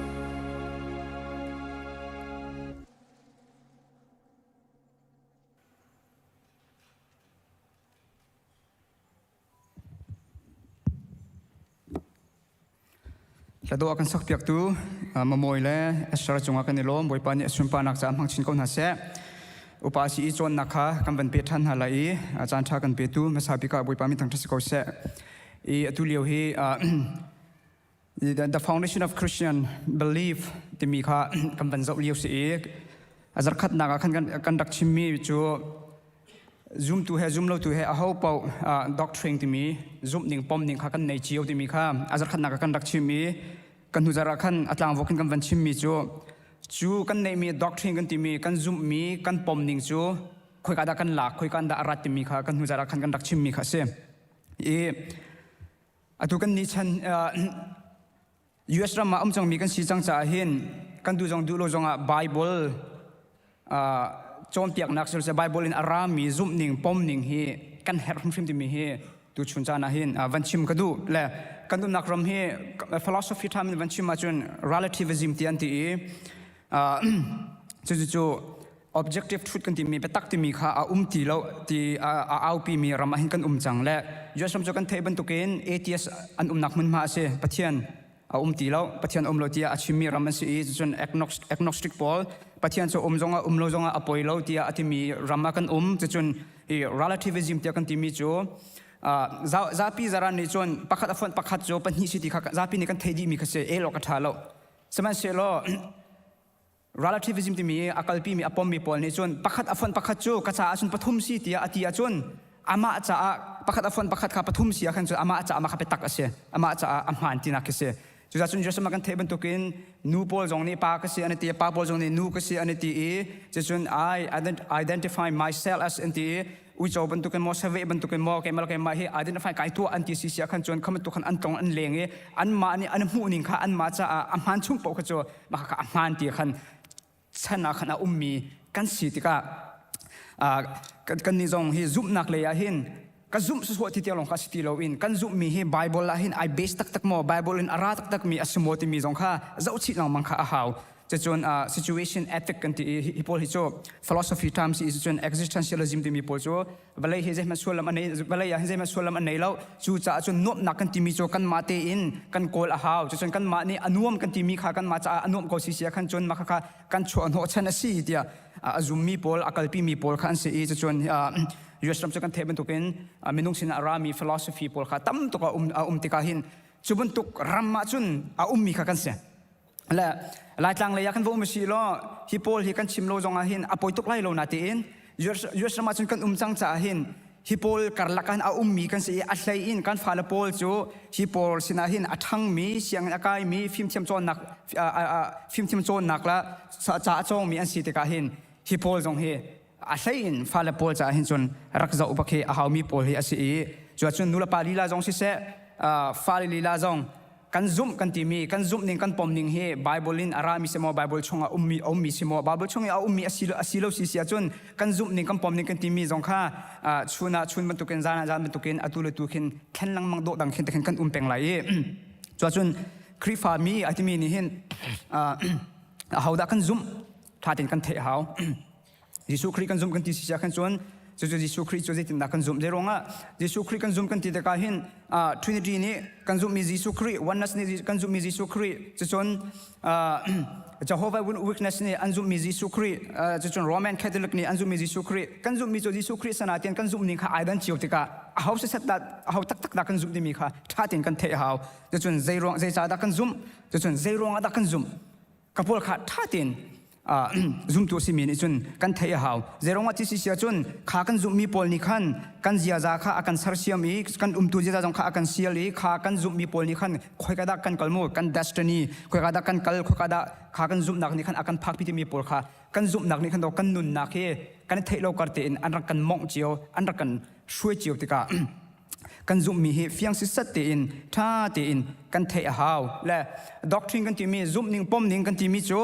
Hladawh a kan sakpiaktu Mamawi le Esther cungah kan i lawm. Bawipa nih a sunparnak caah hmang chin ko hna seh. Upa si i cawnnak kha kan van pe ṭhan hna lai i caan ṭha kan petu hmasa bik ah Bawipa min thangṭhat si ko seh. I atu lio hi The Foundation of Christian Belief timi kha kan van zoh lio si i a zarkhatnak ah khan kan rak chimmi cu Zumtu he zumlotu he aho paoh doctrine timi zumhning pomning kha kan nei cio timi kha a zarkhatnak ah kan rak chim i kan hnu zarh ah khan a tlangvok in kan van chimmi cu cu kan neihmi doctrine kan timi kan zumhmi kan pomning cu khoika dah kan lak khoika dah a rat timi kha kan hnu zarh ah khan kan rak chimmi kha a si. I atu kan nih chan US ram ah um cangmi kan si cang caah hin kan duh zong duh lo zongah Bible cawnpiaknak siseh Bible in a rami zumhning pomning hi kan herh hrimhrim timi hi tuchun caan ah hin van chim ka duh le kan umnak ram hi philosophy tham in van chim ahcun relativism ti an ti i cucu objective truth kan timi biatak timi kha a um ti lo ti a aupi mi ram ah hin kan um cang le US ram cu kan theih bantukin atheist an umnak hmunhma a si Pathian a um ti lo Pathian um lo tiah a chimmi ram an si i cun agnostic pawl Pathian cu um zongah um lo zongah a poi lo tiah a timi ram ah kan um cucun i relativism tiah kan timi cu zapi zaran nih cun pakhat a fonh pakhat cu pahnih si ti kha zapi nih kan theih dihmi kha si el awk a ṭha lo sihmanhsehlaw Relativism timi a kalpimi a pommi pawl nih cun pakhat a fonh pakhat cu ka caah cun pathum si tiah a ti ahcun amah caah pakhat a fonh pakhat kha pathum si ah khan cun amah caah mah kha biatak a si amah caah a hmaan tinak khi si cucaah cun Jesuh kan theih bantukin nu pawl zong nih pa ka si an ti pa pawl zong nih nu ka si an ti i cucun I identify myself as an ti i uico bantukin maw saveh bantukin maw keimah keimah hi identify kai tuah an ti si sia khan cun khamat tu khan an tlong an leng i anmah nih an hmuh ning kha anmah caah a hmaan chung paoh kha cu mah kha a hmaan ti khan chan ah khan a ummi kan si tikah kan nih zong hi zumhnak lei ah hin ka zumh sawsawh ti tiang lawng kha si ti loin kan zumhmi hi Bible ah hin ai base taktak maw Bible in a ra taktak mi a si maw timi zong kha zohchih lengmang kha a hau Cucun situation ethic kan ti i hi pawl hi cu philosophy terms i cun existentialism timi pawl cu vawlei hi zeihmanh sullam a nei vawlei ah hin zeihmanh sullam a nei lo cucaah cun nuamhnak kan timi cu kanmah tein kan kawl a hau cucun kanmah nih a nuam kan timi kha kanmah caah a nuam ko si sia khan cun mah kha kan chuah hnawh chan a si tiah a zummi pawl a kalpimi pawl kha an si i cucun US ram cu kan theih bantukin minung sinah a rami philosophy pawl kha tam tuk a um a um tikah hin cu bantuk ram ah cun a ummi kha kan si Le Laitlang lei ah kan va um si law hi pawl hi kan chim lo zong ah hin a poi tuk lai lo na tiin US ram ah cun kan um cang caah hin hi pawl karlak ah a ummi kan si i a hlei in kan fale pawl cu hi pawl sinah hin a ṭhangmi sianginn a kaimi fimthiam cawnnak fimthiam cawnnak la ca a cawngmi an si tikah hin hi pawl zong hi a hlei in fale pawl caah hin cun rak zoh bak hi a haumi pawl hi a si i cuacun nulepa lila zong siseh fale lila zong kan zumh kan timi kan zumh ning kan pom ning hi Bible in a rami si maw Bible chungah ummi a ummi si maw Bible chung i a ummi a si lo a si lo si si ahcun kan zumh ning kan pom ning kan timi zong kha chun ah chun bantukin zan ah zan bantukin atu le tu khin thlen lengmang dawh dang khin te khin kan um peng lai i cuacun Khrihfa mi a timi nih hin ahodah kan zumh tha tein kan theih hau Jesuh Khrih kan zumh kan ti si khan cun cucu Jesuh Khrih cu zeitindah kan zumh zeiruangah Jesuh Khrih kan zumh kan ti tikah hin Trinity nih kan zumhmi Jesuh Khrih oneness nih kan zumhmi Jesuh Khrih cucun Jehovah Witness nih an zumhmi Jesuh Khrih cucun Roman Catholic nih an zumhmi Jesuh Khrih kan zumhmi cu Jesuh Khrih sana tian kan zumh ning kha ai dan cio tikah aho sisat dah aho taktak dah kan zumh timi kha ṭha tein kan theih a hau cucun zeiruang zeicah dah kan zumh cucun zeiruangah dah kan zumh ka pawl kha ṭha tein zumtu a simi nih cun kan theih a hau. Zeiruangah ti si cun kha kan zumhmi pawl nih khan kan ziaza kha a kan sersiam i kan umtu ziaza zong kha a kan sial i kha kan zumhmi pawl nih khan khoika dah kan kal mu kan destiny khoika dah kan kal khoika dah kha kan zumhnak nih khan a kan phakpi timi pawl kha kan zumhnak nih khan kan nunnak hi kan theih lo kar tein an rak kan mongh cio an rak kan hruai cio tikah kan zumhmi hi fiang sisat tein ṭha tein kan theih a hau le doctrine kan timi zumhning pomning kan timi cu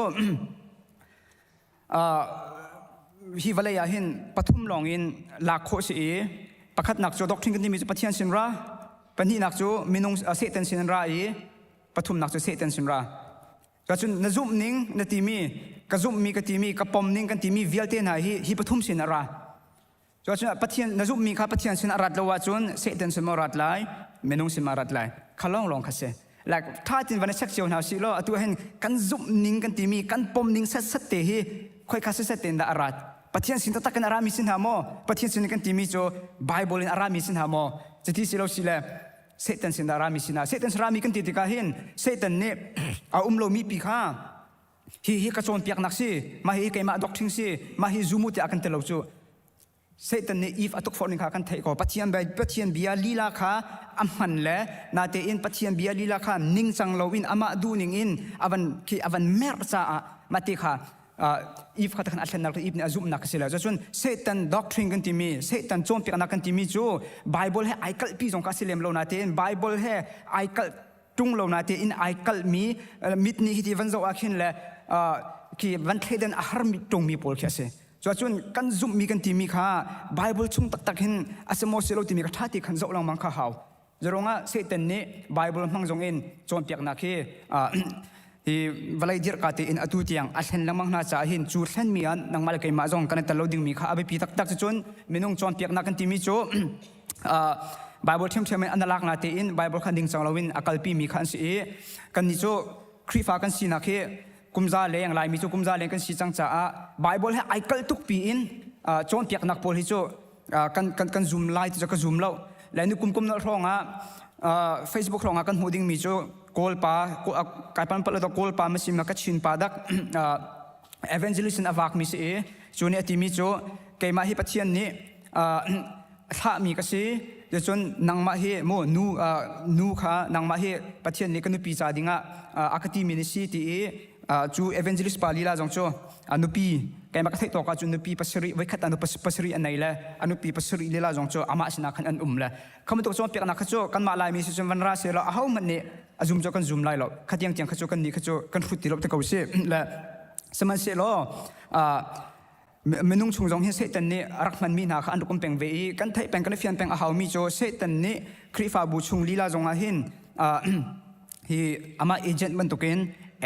hi vawlei ah hin pathum lawng in lak khawh si i pakhatnak cu doctrine kan timi cu Pathian sin ra pahnihnak cu minung Satan sin ra i. Pathumnak cu Satan sin ra. Cun na zumh ning na timi, ka zumhmi ka timi, ka pom ning kan timi vialte hna hi hi pathum sin a ra. Cuacun Pathian na zumhmi kha Pathian sin a rat lo ahcun Satan sin maw rat lai, minung sin ma rat lai. Kha lawng lawng kha si. Like tha tin van i check cio hna usih law atu hin kan zumh ning kan timi kan pom ning set set te hi khoika set set tein dah a rat. Pathian sin taktak in a rami si hna maw? Pathian sin kan timi cu Bible in a rami si hna maw? Cuti si lo si le Satan sin dah a rami si hna. Satan sin rami kan ti tikah hin Satan nih a um lomi pi kha hi hi ka cawnpiaknak si mah hi keimah doctrine si mah hi zumu tiah kan ti lo cu Satan nih Eve a tukforh ning kha kan theih ko Pathian bia Pathian bia lila kha a hman le natein Pathian bia lila kha ningcang loin amah duh ning in avan khi avan merh caah mah ti kha Eve kha takhan a thlennak Eve nih a zumhnak si lo cun Satan doctrine kan timi Satan cawnpiaknak kan timi cu Bible he ai kalhpi zong kha si lem lo natein Bible he ai kalh ṭung lo natein ai kalhmi mit nih hiti van zoh ah khin le khi van thleidan a harmi ṭungmi pawl khi a si. Cuacun kan zumhmi kan timi kha Bible chung taktak hin a si maw si lo timi kha ṭha te khan zoh lengmang kha hau. Zeruangah Satan nih Bible hmang zong in cawnpiaknak hi hi vawlei dirhka tein atu tiang a thlen lengmang hna caah hin cu thlenmi ah nangmah le keimah zong kan i tel lo dingmi kha a biapi taktak cucun minung cawnpiaknak kan timi cu Bible ṭhiamṭhiam in an lak na tein Bible kha ningcang loin a kalpi mi kha an si i kannih cu Khrihfa kan sinak hi kumza leng Laimi cu kumza leng kan si cang caah Bible he ai kalh tuk pi in cawnpiaknak pawl hi cu kan kan kan zum lai ti cu ka zum lo le ni kum kum nolh hrawng ah Facebook hrawng ah kan hmuh dingmi cu Kawl pa kai pan pal Kawl pa ma si ma Kachin pa dak evangelist in a vakmi si i cu nih a timi cu keimah hi Pathian nih thlahmi ka si cun nangmah hi mu nu nu kha nangmah hi Pathian nih ka nupi ca dingah a ka timi na si ti i cu evangelist pa lila zong cu a nupi keimah ka theih tawk ah cun nupi pasarih voikhat ah pasarih a nei le a nupi pasarih lila zong cu amah sinah khan an um le kha bantuk cawnpiaknak kha cu kanmah Laimi si cun van ra seh law aho hmanh nih a zum cu kan zum lai lo kha tiang tiang kha cu kan nih kha cu kan hrut ti lo te ko si le sihmanhsehlaw minung chung zong hi Satan nih a rak hmanmi hna kha an rak um peng ve i kan theih peng kan i fian peng a haumi cu Satan nih Khrihfabu chung lila zong ah hin hi amah agent bantukin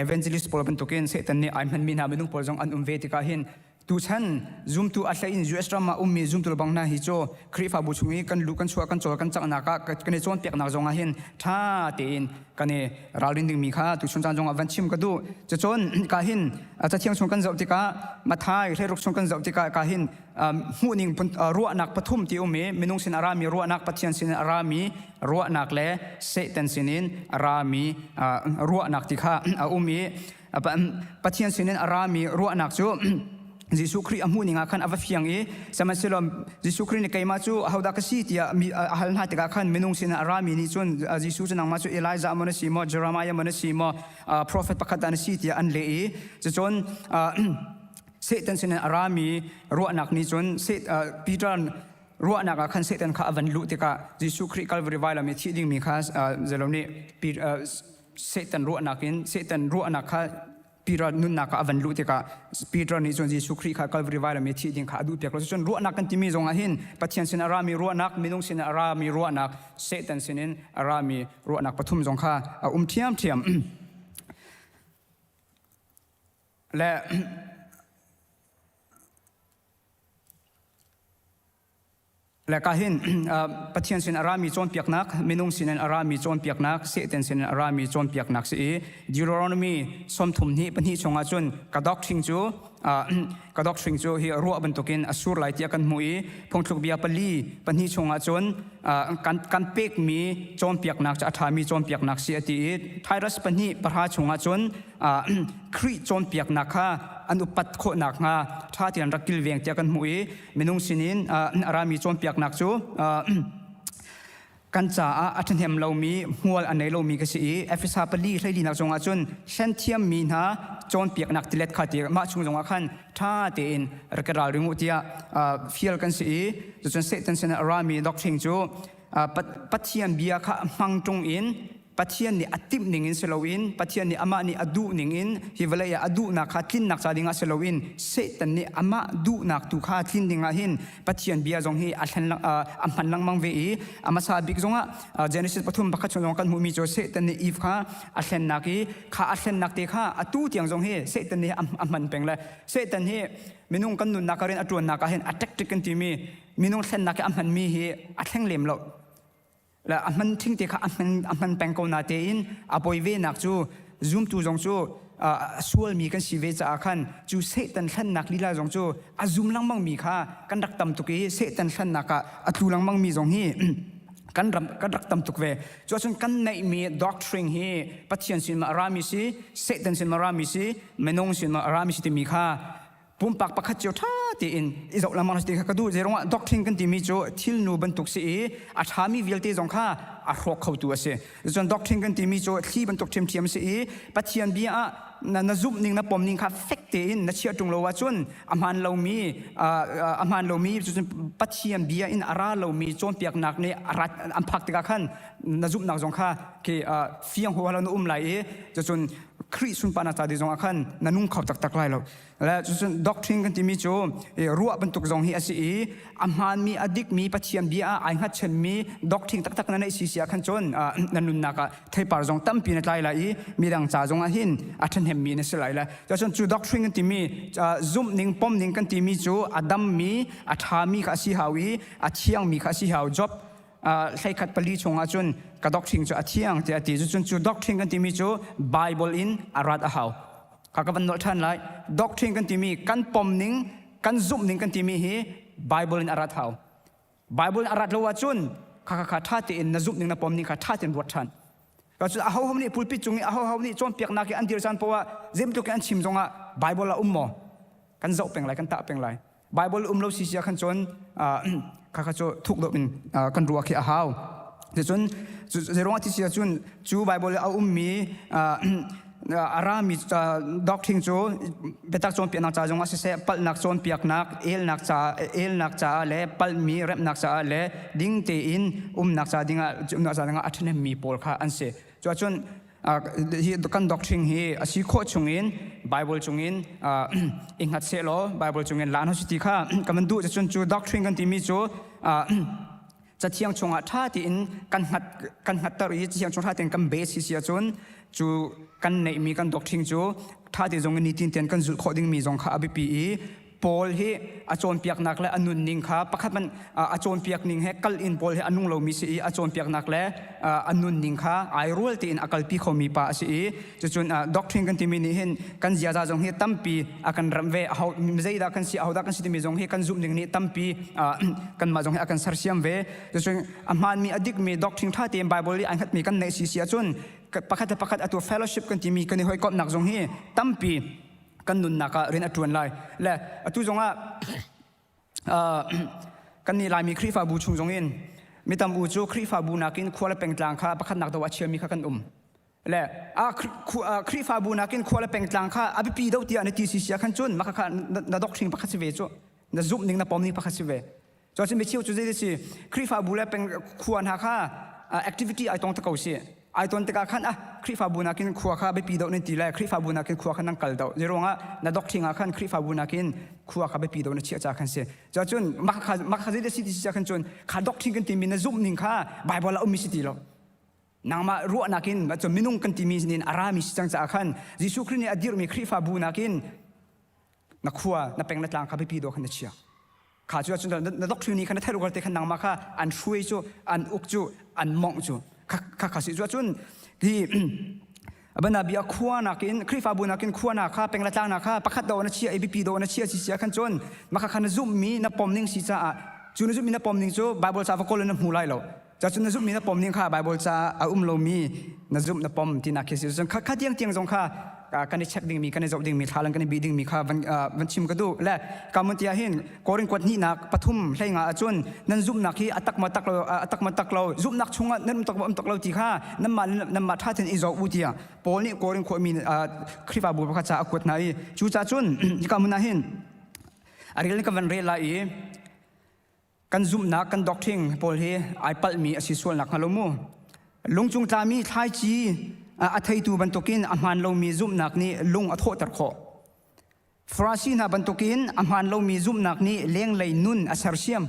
evangelist pawl bantukin Satan nih ai hmanmi hna minung pawl zong an um ve tikah hin tuchan zumtu a hlei in US ram ah ummi zumtu bang hna hi cu Khrihfabu chung i kan lu kan chuah kan cawl kan canghnak ah kan i cawnpiaknak zong ah hin ṭha tein kan i ralrin dingmi kha tuchun caan zongah van chim ka duh. Cucun ka hin cathiang chung kan zoh tikah Mathai hleiruk chung kan zoh tikah ka hin hmuhning ruahnak pathum ti um i minung sin a rami ruahnak Pathian sin a rami ruahnak le Satan sinin a rami ruahnak ti kha a um i Pathian sinin a rami ruahnak cu Jesuh Khrih a hmuh ning ah khan a va fiang i sihmanhsehlaw Jesuh Khrih nih keimah cu ahodah ka si tiah mi a hal hna tikah khan minung sinah a rami nih cun Jesuh cu nangmah cu Elijah maw na si maw Jeremiah maw na si maw prophet pakhat dah na si tiah an leh i cucun Satan sinin a rami ruahnak nih cun Peter ruahnak ah khan Satan kha a van luh tikah Jesuh Khrih Calvary vailam i thih dingmi kha zelo nih Satan ruahnak in Satan ruahnak kha Peter nunnak ah a van luh tikah Peter nih cun Jesuh Khrih kha Calvary vailam i thih ding kha a duh piak lo. Cun ruahnak kan timi zong ah hin Pathian sin a rami ruahnak, minung sin a rami ruahnak, Satan sinin a rami ruahnak pathum zong kha a um ṭhiamṭhiam. Le Le ka hin Pathian sin a rami cawnpiaknak, minung sin in a rami cawnpiaknak, Satan sin in a rami cawnpiaknak si i Deuteronomy 32 pahnih chungah cun ka doctrine cu ka doctrine cu hi ruah bantukin a sur lai tiah kan hmuh i phungthluk bia pali pahnih chungah cun kan kan pekmi cawnpiaknak cu a ṭhami cawnpiaknak si a ti i Titus pahnih pahra chungah cun Khrih cawnpiaknak kha an upat khawh nakhnga ṭha tein rak kilveng tiah kan hmuh i minung sinin a rami cawnpiaknak cu kan caah a ṭhahnem lomi hmual a nei lomi ka si i Efesa pali hleilinak zongah cun hlen thiammi hna cawnpiaknak tilet kha ti mah chung zongah khan ṭha tein rak i ralring u tiah fial kan si i cucun Satan sin a rami doctrine cu Pathian bia kha hmang ṭung in. Pathian nih a timh ning in si loin Pathian nih amah nih a duh ning in hi vawlei ah a duhnak kha tlinnak ca dingah si loin Satan nih amah duhnak tu kha tlin dingah hin Pathian bia zong hi a thlen a hman lengmang ve i a hmasa bik zongah Genesis 3:1 chung zong kan hmuhmi cu Satan nih Eve kha a thlennak i kha a thlennak te kha atu tiang zong hi Satan nih a hman peng le Satan hi minung kan nunnak ah rian a ṭuannak ah hin a tactic kan timi minung thlennak i a hmanmi hi a thleng lem lo. Le a hman thing te kha a hman a hman peng ko na tein a poi ve nak cu zumtu zong cu a sualmi kan si ve caah khan cu Satan hlannak lila zong cu a zum lengmang mi kha kan rak tam tuk i Satan hlannak ah a tlu lengmang mi zong hi kan ram kan rak tam tuk ve. Cu ahcun kan neihmi doctrine hi Pathian sin ma a rami si Satan sin ma a rami si minung sin ma a rami si timi kha pumpak pakhat cio ṭha tein i zoh lengmang ti kha ka duh. Zeiruangah doctrine kan timi cu thilnu bantuk si i a ṭhami vialte zong kha a hrawk khotu a si. Cun doctrine kan timi cu thli bantuk ṭhiamṭhiam si i Pathian bia ah na, na zumh ning na pom ning kha fek tein na chiah ṭung lo ahcun a hmaan lomi a hmaan lomi cucun Pathian bia in a ra lomi cawnpiaknak nih a rat an phak tikah khan na zumhnak zong kha khi fiang huaha lo na um lai i cucun Khrih sunparnak ca ding zong ah khan na nung kho taktak lai lo. Le cucun doctrine kan timi cu ruah bantuk zong hi a si i a hmaanmi a dikmi Pathian bia ah ai hngatchanmi doctrine taktak na neih si si ah khan cun na nunnak ah theipar zong tampi na tlai lai i midang ca zong ah hin a ṭhahnemmi na si lai le cucun cu doctrine kan timi zumhning pomning kan timi cu a dammi a ṭhami kha a si hau i a thiangmi kha a si hau. Job 13:4 chungah cun ka doctrine cu a thiang tiah a ti. Cucun cu doctrine kan timi cu Bible in a rat a hau. Kha ka van nolh ṭhan lai. Doctrine kan timi kan pom ning, kan zumh ning kan timi hi Bible in a rat hau. Bible in a rat lo ahcun kha kha kha ṭha tein na zumh ning na pom ning kha ṭha tein ruat ṭhan. Cun ahoho nih pulpit cung i ahoho nih cawnpiaknak i an dir caan poah zeibantuk in an chim zongah Bible a um maw? Kan zoh peng lai, kan tah peng lai. Bible um lo si sia khan cun kha kha cu thuk deuh in kan ruah khi a hau. Cun zeiruang ti sia cun cu Bible a ummi a rami doctrine cu biatak cawnpiaknak ca zongah siseh palhnak cawnpiaknak elnak ca elnak caah le palhmi remhnak caah le ding tein umnak ca dingah umnak ca dingah a ṭhahnemmi pawl kha an si. Cuahcun hi kan doctrine hi a si khawh chungin Bible chungin i hngat sehlaw Bible chungin lan si ti kha kan van duh cun cu doctrine kan timi cu cathiang chungah ṭha tein kan hngat kan hngatter i cathiang chung ṭha tein kan base si si ahcun cu kan neihmi kan doctrine cu ṭha te zong in nitin tein kan zulh khawh dingmi zong kha a biapi i Paul hi a cawnpiaknak le a nunning kha pakhat man a cawnpiak ning he kal in Paul hi a nung lomi si i a cawnpiaknak le a nunning kha ai rual tein a kalpi khomi pa a si i cucun doctrine kan timi nih hin kan ziaza zong hi tampi a kan ramh ve aho zeidah kan si ahodah kan si timi zong hi kan zumh ning nih tampi kanmah zong hi a kan sersiam ve cucun a hmaanmi a dikmi doctrine ṭha tein Bible i ai hngatmi kan neih si si ahcun pakhat le pakhat atu fellowship kan timi kan i hawikomhnak zong hi tampi kan nunnak ah rian a ṭuan lai le atu zongah kan nih Laimi Khrihfabu chung zongin mi tam u cu Khrihfabu nakin khua le pengtlang kha pakhatnak do a chiami kha kan um le a Khrihfabu nakin khua le pengtlang kha a biapi do tiah na ti si sia khan cun maka kha na doctrine pakhat si ve cu na zumh ning na pom ning pakhat si ve Cun mi cheu cu zei si Khrihfabu le peng khua hna kha activity ai tong te ko si. Ai ton tikah khan ah Khrihfabu nakin khua kha biapi deuh nan ti le Khrihfabu nakin khua kha nan kal deuh. Zeiruangah na doctrine ah khan Khrihfabu nakin khua kha biapi deuh na chiah ca khan si. Cun mah kha mah kha zei si ti si khan cun kha doctrine kan timi na zumh ning kha Bible ah ummi si ti lo. Nangmah ruahnak in cun minung kan timi nin a rami si cang caah khan Jesuh Khrih nih a dirhmi Khrihfabu nakin na khua na peng na tlang kha biapi deuh khan na chia. Kha cu ahcun na doctrine nih khan na theih te khan nangmah kha an hruai cu an uk cu an mongh cu kha kha si cu ahcun hi abana bia khua nakin Khrihfabu nakin khua na kha peng le tlang na kha pakhat do na chia i biapi do na chia si sia khan cun maka kha na zumhmi na pom ning si caah cu na zumhmi na pom ning cu Bible ca va kawl in na hmu lai lo ca cun na zumhmi na pom ning kha Bible ca a um lomi na zumh na pom tinak khi si cun kha kha tiang tiang zong kha kan i check dingmi kan i zoh dingmi thlalang kan i bih dingmi kha van van chim ka duh le kamun tia hin Korin kuat hnihnak 3:15 ahcun nan zumhnak hi a tak ma tak lo a tak ma tak lo zumhnak chungah nan um tak ma um tak lo ti kha nanmah nanmah ṭha tein i zoh u tiah Paul nih Korin khuami Khrihfabu pakhat ca a kuat hna i cu ca cun hika hmun ah hin a rel ka van rel lai i kan zumhnak kan doctrine pawl hi ai palhmi a si sual nak hnga lo mu. Lungcung tlami thlaici a theitu bantukin a hmaan lomi zumhnak nih lung a thawhter khawh. Farasi hna bantukin a hmaan lomi zumhnak nih lenglei nun a sersiam.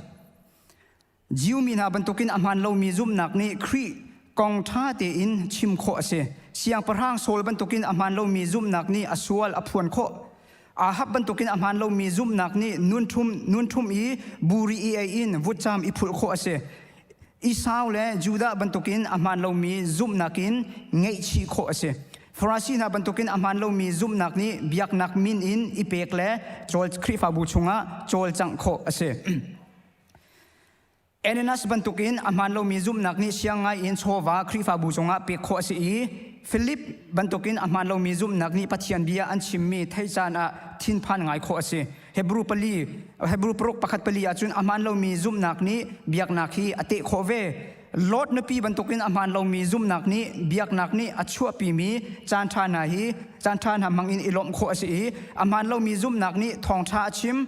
Jew mi hna bantukin a hmaan lomi zumhnak nih Khrih kong ṭha tein chim khawh a si. Siangpahrang Saul bantukin a hmaan lomi zumhnak nih a sual a phuan khawh. Ahab bantukin a hmaan lomi zumhnak nih nunṭhum nunṭhum i buri i ei in vutcam i phulh khawh a si. Esau le Judah bantukin a hmaan lomi zumhnak in ngaihchih khawh a si. Farasi hna bantukin a hmaan lomi zumhnak nih biaknak min in i pek le cawl Khrihfabu chungah cawlcangh khawh a si. Ananias bantukin a hmaan lomi zumhnak nih siang ngai in chawva Khrihfabu cungah pek khawh a si i Philip bantukin a hmaan lomi zumhnak nih Pathian bia an chimmi theih caan ah thinphan ngai khawh a si. Hebrew pali Hebrew paruk pakhat pali ahcun a hmaan lomi zumhnak nih biaknak hi a teh khawh ve. Lot nupi bantukin a hmaan lomi zumhnak nih biaknak nih a chuahpimi caanṭha hna hi caanṭha hna hmangin i lawmh khawh a si i a hmaan lomi zumhnak nih thawngṭha a chim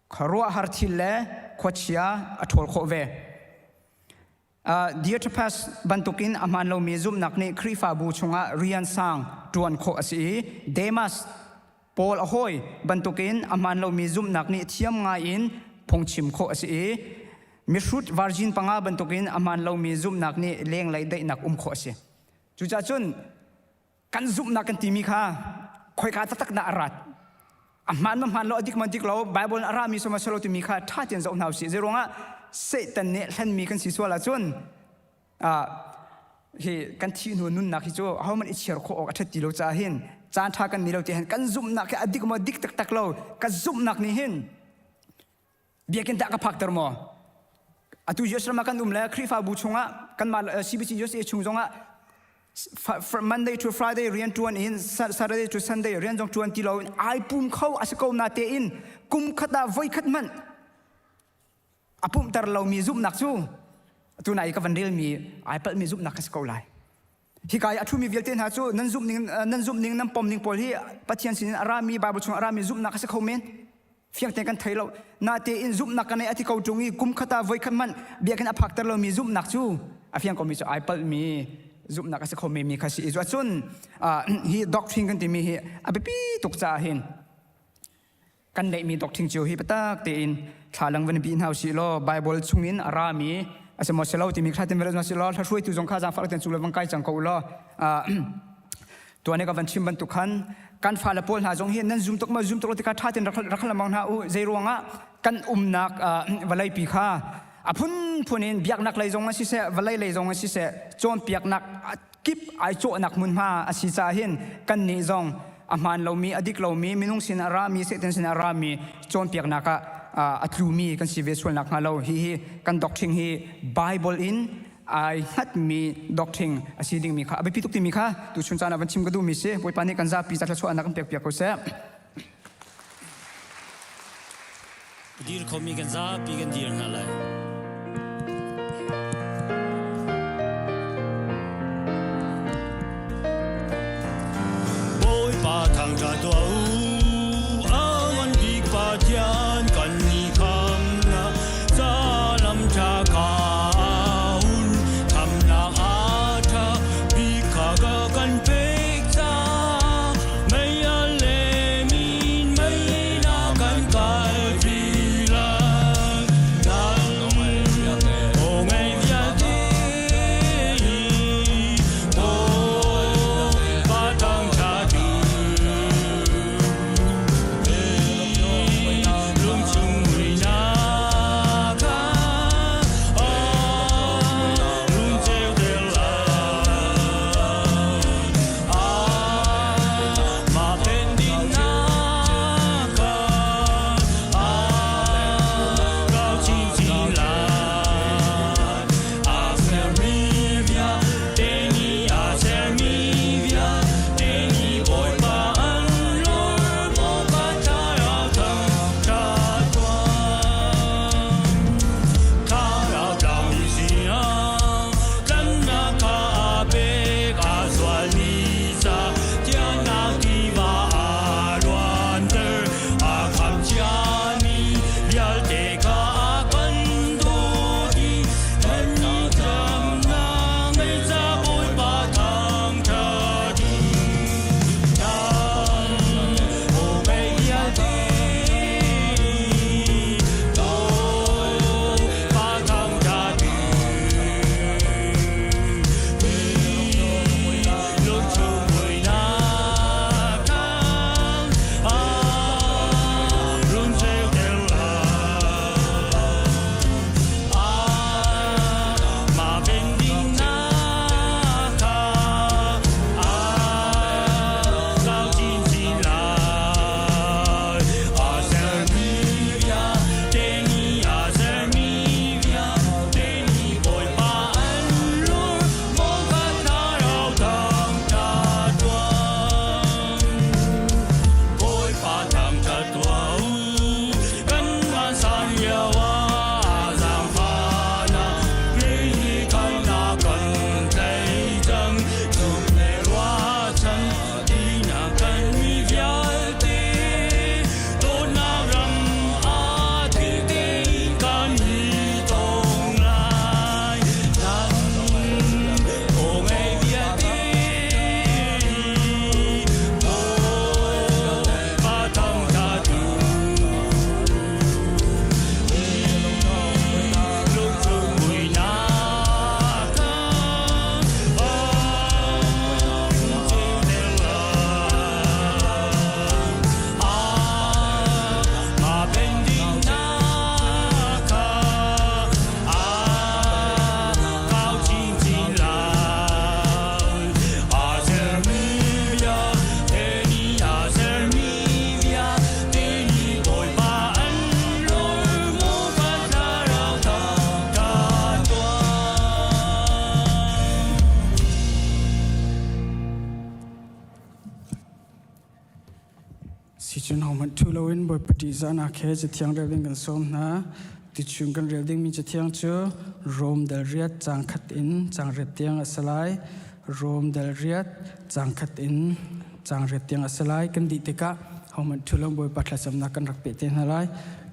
khuaruahhar thil le khuachia a ṭhawl khawh ve. Diotrephes bantukin a hmaan lomi zumhnak nih Khrihfabu chungah rian sang ṭuan khawh a si i Demas Paul a hawi bantukin a hmaan lomi zumhnak nih thiam ngaiin phungchim khawh a si i mihrut virgin panga bantukin a hmaan lomi zumhnak nih lenglei daihnak um khawh a si. Cucaah cun kan zumhnak kan timi kha khoika taktak dah a rat a hmaan ma hmaan lo a dik ma dik lo Bible a rami soma selo timi kha ṭha tein zoh hna usih zeiruangah Satan nih hlenmi kan si sual ahcun hi kan thih hnu nunnak hi cu ahohmanh i chir khawh awk a ṭhat ti lo caah hin caan ṭha kan ni lo ti hin kan zumhnak hi a dik maw dik taktak lo ka zumhnak nih hin Biakinn tah ka phakter maw? Atu US ram ah kan um le Khrihfabu chungah kanmah CBC USA chung zongah Monday to Friday rian ṭuan in Saturday to Sunday rian zong ṭuan ti lo in ai pum kho a si ko na tein kum khat ah voi khat hmanh a pumhter lomi zumhnak cu atu nai ka van relmi ai palhmi zumhnak ka si ko lai. Hika i a ṭhumi vialte hna cu nan zumh ning nan zumh ning nan pom ning pawl hi Pathian sinin a rami Bible chung a rami zumhnak a si kho men. Fiang tein kan thei lo. Natein zumhnak ka nei a ti ko ṭung i kum khat ah voi khat hmanh biakinn a phakter lomi zumhnak cu a fiang komi cu ai palhmi zumhnak a si kho menmi kha si i cun hi doctrine kan timi hi a biapi tuk caah hin kan neihmi doctrine cio hi biatak tein thlalang van bih hna usih law Bible chungin a rami a si maw si lo timi kha tin van si law hruaitu zong kha zaangfah ten cu le van kai cang ko u law tuan ka van chim bantuk khan kan fale pawl hna zong hi nan zum tuk ma zum tuk lo tikha tha ten rak lengmang hna u zei ruangah kan umnak vawlei pi kha a phunphun in biaknak lei zong a siseh vawlei lei zong a siseh cawnpiaknak kip ai cawhnak hmunhma a si caah hin kan nih zong a hmaan lomi a dik lomi minung sin a rami Satan sin a rami cawnpiaknak ah a tlumi kan si ve sualnak hnga lo hi hi kan doctrine hi Bible in ai hngatmi doctrine a si dingmi kha a biapi tuk timi kha tu chun caan ah van chim ka duhmi si Bawipa nih kan zapi thluachuahnak kan pek piak ko seh. Dir khomi kan zapi kan dir hna lai. Bawipa thangṭhat tuah u, a ngan bik Pathian kan ni khamnak ca lam ṭha kha hun khamnak a ṭha bik kha ka kan pek cang. Mei a lem in mei na kan kalpi lai. Aw ngei vialte Bawipa thangṭhat u. Cucun hohmanh ṭhu loin Bawipa ṭihzahnak he Cathiang rel ding kan sawm hna. Tuchun kan rel dingmi Cathiang cu Rom dal riat caang khat in caang riat tiang a si lai. Rom dal riat caang khat in caang riat tiang a si lai. Kan dih tikah hohmanh ṭhu loin Bawipa thlacamnak kan rak peh te hna lai.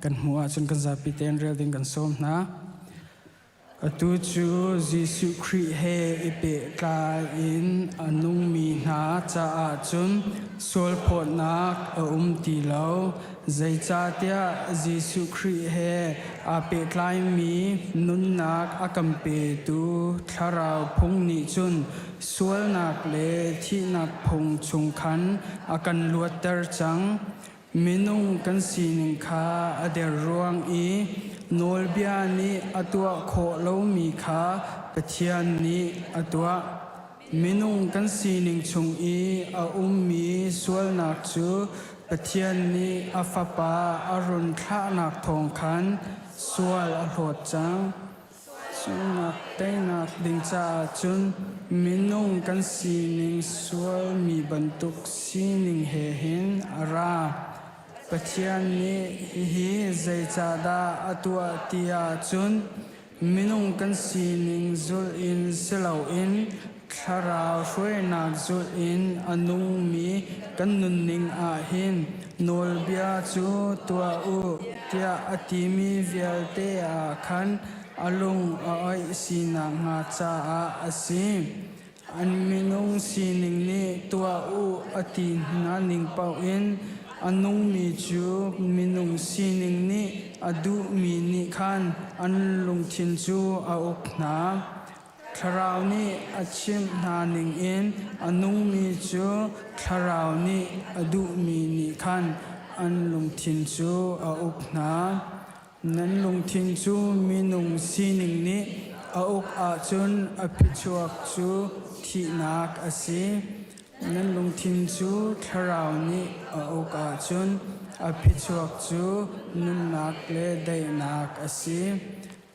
Kan hmuh ahcun kan zapi tein rel ding kan sawm hna. Atu cu Jesuh Khrih he i pehtlai in a nungmi hna caah cun sualphawtnak a um ti lo. Zeicahtiah Jesuh Khrih he aa pehtlaimi nunnak a kan petu Thlarau phung nih cun sualnak le thihnak phung chung khan a kan luatter cang. Minung kan sining kha a der ruang i nawlbia nih a tuah khawh lomi kha Pathian nih a tuah. Minung kan sining chung i a ummi sualnak cu Pathian nih a Fapa a run thlahnak thawng khan sual a hlawt cang. Sualnak teinak ding caah cun minung kan sining sualmi bantuk sining he hin a ra. Pathian nih hihi zeicahdah a tuah ti ahcun minung kan sining zulh in si loin Thlarau hruainak zulh in a nungmi kan nunning ah hin nawlbia cu tuah u tiah a timi vialte ah khan a lung a oih sinak hnga caah a si. An minung sining nih tuah u a ti hna ning paoh in a nungmi cu minung sining nih a duhmi nih khan an lungthin cu a uk hna. Thlarau nih a chimh hna ningin a nungmi cu Thlarau nih a duhmi nih khan an lungthin cu a uk hna. Nan lungthin cu minung sining nih a uk ahcun a phichuak cu thihnak a si. Nan lungthin cu Thlarau nih a uk ahcun a phichuak cu nunnak le daihnak a si.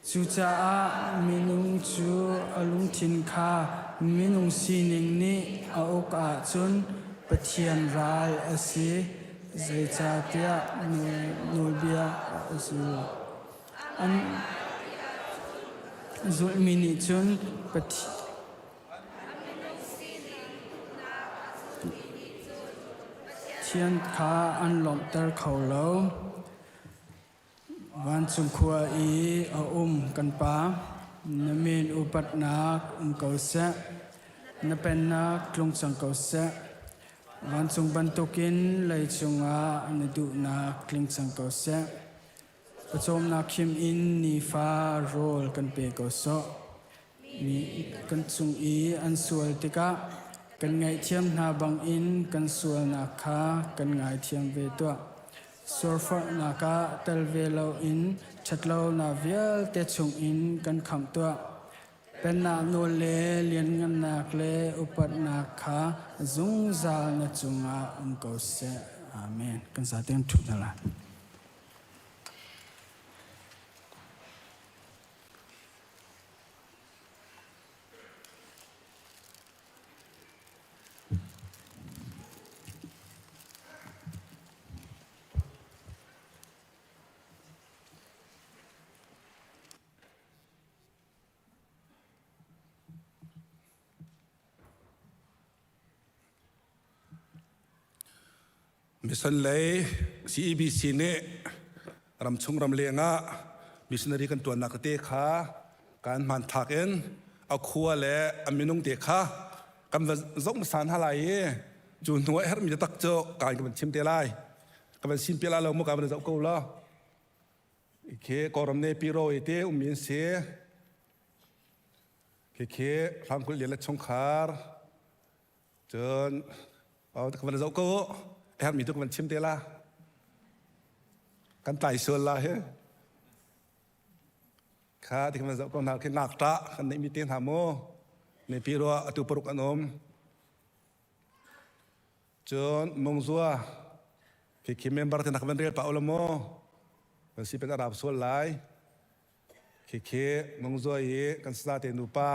Cucaah minung cu a lungthin kha minung sining nih a uk ahcun Pathian ral a si, zeicahtiah nawlbia a zul. An zulhmi nih cun Pathian kha an lawmhter kho lo. Vancung khua i a um kan Pa, na min upatnak um ko seh. Na pennak tlung cang ko seh. Vancung bantukin leicung ah na duhnak tling cang ko seh. Pawcawmnak khim in nifa rawl kan pe ko sawh. Mi kan cung i an sual tikah kan ngaihthiam hna bangin kan sualnak kha kan ngaithiam ve tuah. Sualforhnak ah tel ve loin ṭhatlonak vialte chungin kan khamh tuah. Pennak nawl le lianngannak le upatnak kha zungzal na cungah um ko seh. Amen. Kan zaten ṭhu hna lai. Mission lei CEBC nih ramchung ramleng ah missionary kan tuannak tete kha kan hmanthlak in a khua le a minung te kha kan va zoh hmasa hna lai i cu hnu ah herhmi taktak cu kan kan chim te lai. Ka van sim pia la lo mu ka van zoh ko lo. Khi Kawlram ne piro i te ummi an si. Khikhi hrangkulh lian le chungkhar Cun ka van zoh ko u. A herhmi tu ka van chim te la. Kan tlai sual la hi. Kha ti ka van zoh ko hna khi ngakṭah kan neihmi te hna mu. Mipi rua atu paruk an um. Cun mungzua khi member te na ka van rel pa u la mu. Kan si pen a rap sual lai. Khikhi mungzua i kan sa te nupa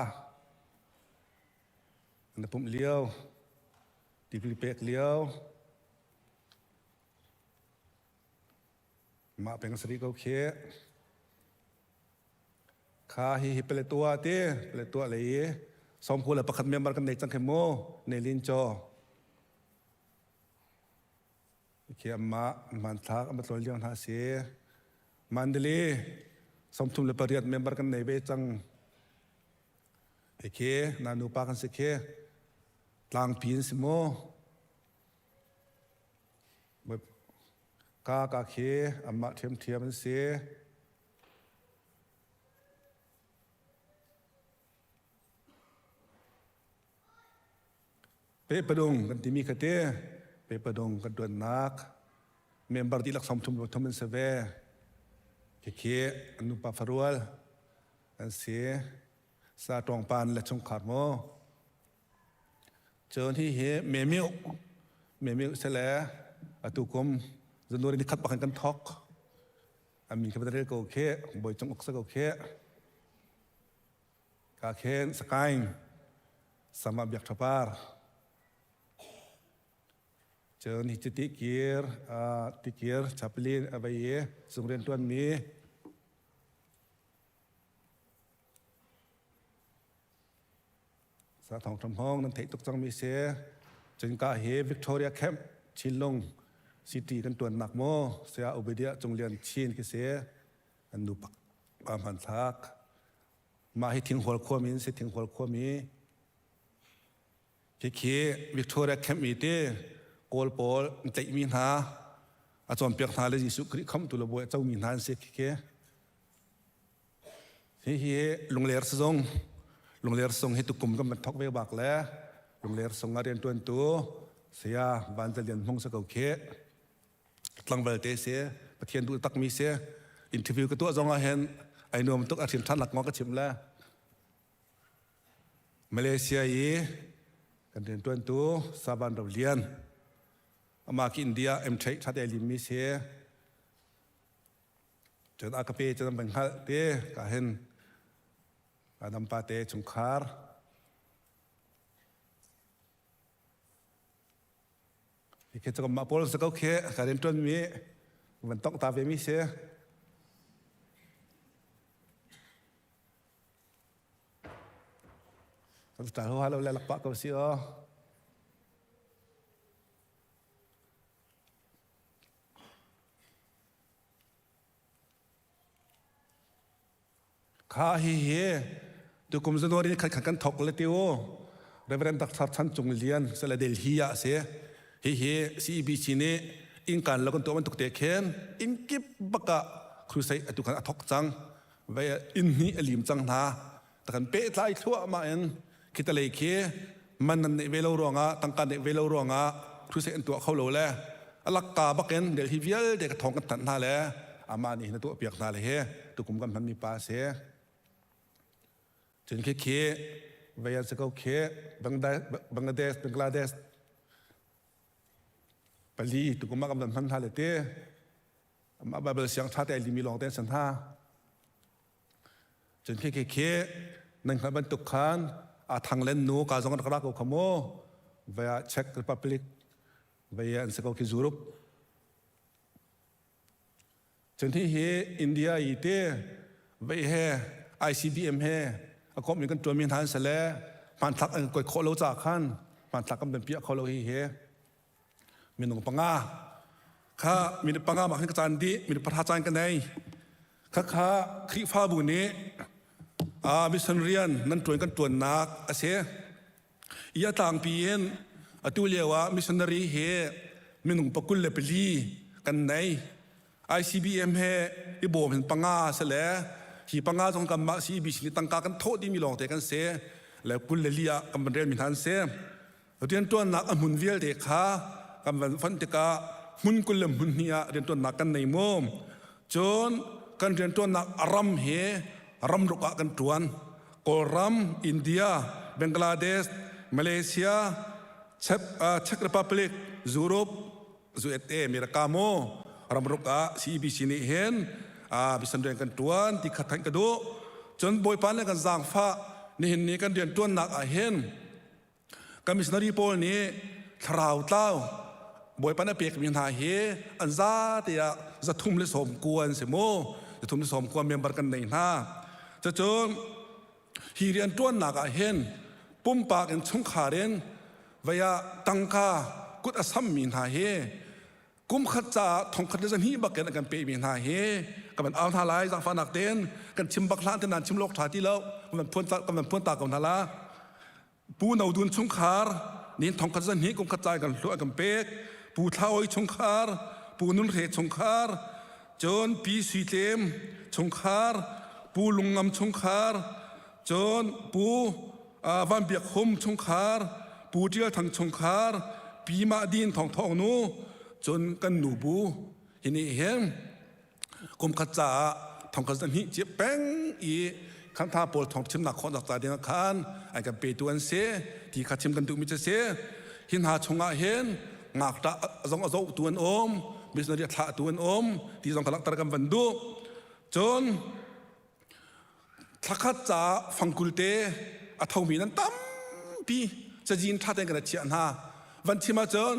Na pumh lio, tipil pek lio. Mah peng sari ko khi. Kha hi hi Paletwa te Paletwa lei i 21 member kan nei cang khi mu ne lin cho. Khi amma hmanthlak ama tlawl lio hna si. Mandalay 38 member kan nei ve cang. Khi na nupa kan si khi tlangpi in si mu. Ka ka khi amah ṭhiamṭhiam an si. Pepadung kan timi kha te pepadung kan ṭuannak member dihlak 33 an si ve. Khikhi an nupa farual an si. Sa ṭawngpan le chungkhar mu. Cun hihi memioh memioh sile atu kum January ni khat bak in kan thawk. A min kha rel ko khi bawi cung uk sa ko khi. Ka khen sakaing sama biak thapar. Cun hi cuti kir tikir chaplain a vai i zung riantuan mi Sa thong thom hong nan theih tuk cangmi si. Cun ka hi Victoria Camp Chinlung City kan tuannak mu saya Obedia Cunglian Chin khi si an nu pak pa hmanthlak. Mah hi Thinghual khuami in si Thinghual khuami. Khikhi Victoria Camp i ti Kawl pawl an tlaihmi hna a cawnpiak hna le Jesuh Khrih khamhtu le bawi a comi hna an si khikhi. Hihi Lungler Sizung Lungler Sizung hi tukum kan van thok ve bak le Lungler Sizung ah riantuantu saya Van Za Lian Hmung si ko khi. Tlangval te si Pathian duh takmi si interview ka tuah zong ah hin ai nuam tuk a hrin ṭhan lak ka chim le Malaysia i kan riantuantu Saban Ro Lian amah ki India M-Trade ṭha te limmi si Cun a ka pe cun an van hngalh te ka hin Adam pa te chungkhar hi khi cu mah pawl si ko khi ka rian ṭuan mi van tongh ta ve mi si. Kan ta ho halo le lakpah ko si o. Kha hihi tukum January ni khat khan kan thok le tiu Reverend Dr. Chan Cung Lian sale Delhi ah si. Hihi CEBC nih innkaan lo kan tuah bantuk te khin inn kip bak ah crusade atu khan a thok cang. Vai inn hnih a lim cang hna. Takan pehtlai thluahmah in khitalei khi man nan neih ve lo ruangah tangka neih ve lo ruangah crusade an tuah kho lo le alakka bakin Delhi vialte ka thong kan thanh hna le amah nih hin a tuah piak hna le hi tukum kan hmanmi pa a si. Cun khi khi vei an si ko khi Bangladesh Bangladesh pali tukum ah kan van hman hna le ti amah Bible siang ṭha te ai limi lawng te an si hna. Cun khi khi khi nan hngalh bantuk khan a thang len nu ka zong rak ra ko kha mu vaya Czech Republic vaya an si ko khi Europe cun hi hi India i te vei he ICBM he a komh in kan tuanmi hna an si le hmanthlak an koi khawh lo ca khan hmanthlak kan piah kho lo hi hi minung panga kha minute panga mah khan ka caan dih minute pahra caan ka nei kha kha Khrihfabu nih mission rian nan ṭuan kan ṭuannak a si i a tlangpi in atu lio ah missionary hi minung pakul le pali kan nei ICBM he i bawm hin panga se le hi panga zong kan mah CBC nih tangka kan thawh dimi lawng te kan si le 24 ah kan van rel mi hna an si Rianṭuannak a hmun vialte kha kan van fonh tikah hmun 20 le hmun hnih ah rianṭuannak kan nei mu. Cun kan rianṭuannak a ram hi ramruk ah kan ṭuan. Kawlram, India, Bangladesh, Malaysia, Czech, uh, Czech Republic, Europe, USA, America mu ramruk ah CEBC nih hin uh, mission rian kan ṭuan ti kha thanh ka duh. Cun Bawipa nih kan zaangfah nihin ni kan rianṭuannak ah hin Kan missionary pawl nih thlarau tlau Bawipa na pekmi hna hi an zate ah 390 an si mu. 390 member kan nei hna. Cucun hi rian ṭuannak ah hin pumpak in chungkhar in vei ah tangka kut a sammi hna hi kum khat caah thongkhat le zahnih bak in a kan pemi hna hi ka van au hna lai zaangfahnak tein kan chim bak hlan te nan chim lawk ṭha ti lo kan van phuan kan van phuan ta ko hna la. Pu No Dun chungkhar nin thongkhat zahnih kum khat ca kan hluah kan pek. Pu Thla Oi chungkhar, Pu Nun Hre chungkhar, cun Pi Sui Tlem chungkhar, Pu Lungngam chungkhar, cun Pu Van Biak Hum chungkhar, Pu Ṭial Thang chungkhar, Pi Mah Din Thawng Thawng Nu, cun kan nu bu hi nih hin kum khat caah thongkhat zahnih cia peng i khamtha pawl thawng chimnak khawhnak ca ding ah khan an kan petu an si ti kha chim kan duhmi cu si. Hi hna chungah hin ngakṭah zong a zohtu an um, missionary a thlahtu an um ti zong kha langhter kan van duh. Cun Thlakhat caah fangkul te a thomi nan tampi cazin ṭha tein kan chiah hna. Van chim ahcun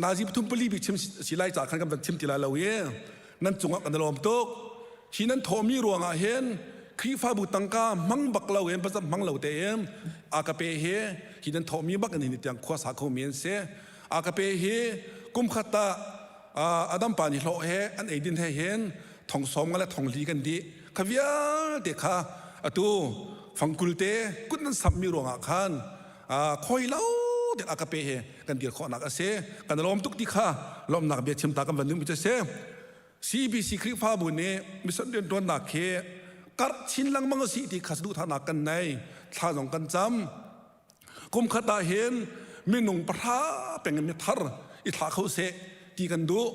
nazi pathum pali bik chim si lai ca khan kan van chim ti lai lo i nan cungah kan i lawm tuk. Hi nan thawhmi ruangah hin Khrihfabu tangka hmang bak lo in pasal hmang lo tein a ka pe hi hi nan thawhmi bak in hi tiang khua sa khomi an si. A ka pe hi kum khat ah Adam pa nih hlawh he an eidin he hin thong sawm nga le thong li kan dih. Kha vialte kha atu fangkul te kut nan sammi ruangah khan khoi lo dek a ka pe he kan dir khawhnak a si. Kan lawm tuk ti kha lawmnak bia chim ta kan van duhmi cu si. CBC Khrihfabu nih mission rianṭuannak khi karh chin lengmang a si ti kha saduhthahnak kan nei. Thla zong kan cam. Kum khat ah hin minung pahra peng in mithar i thla kho seh ti kan duh.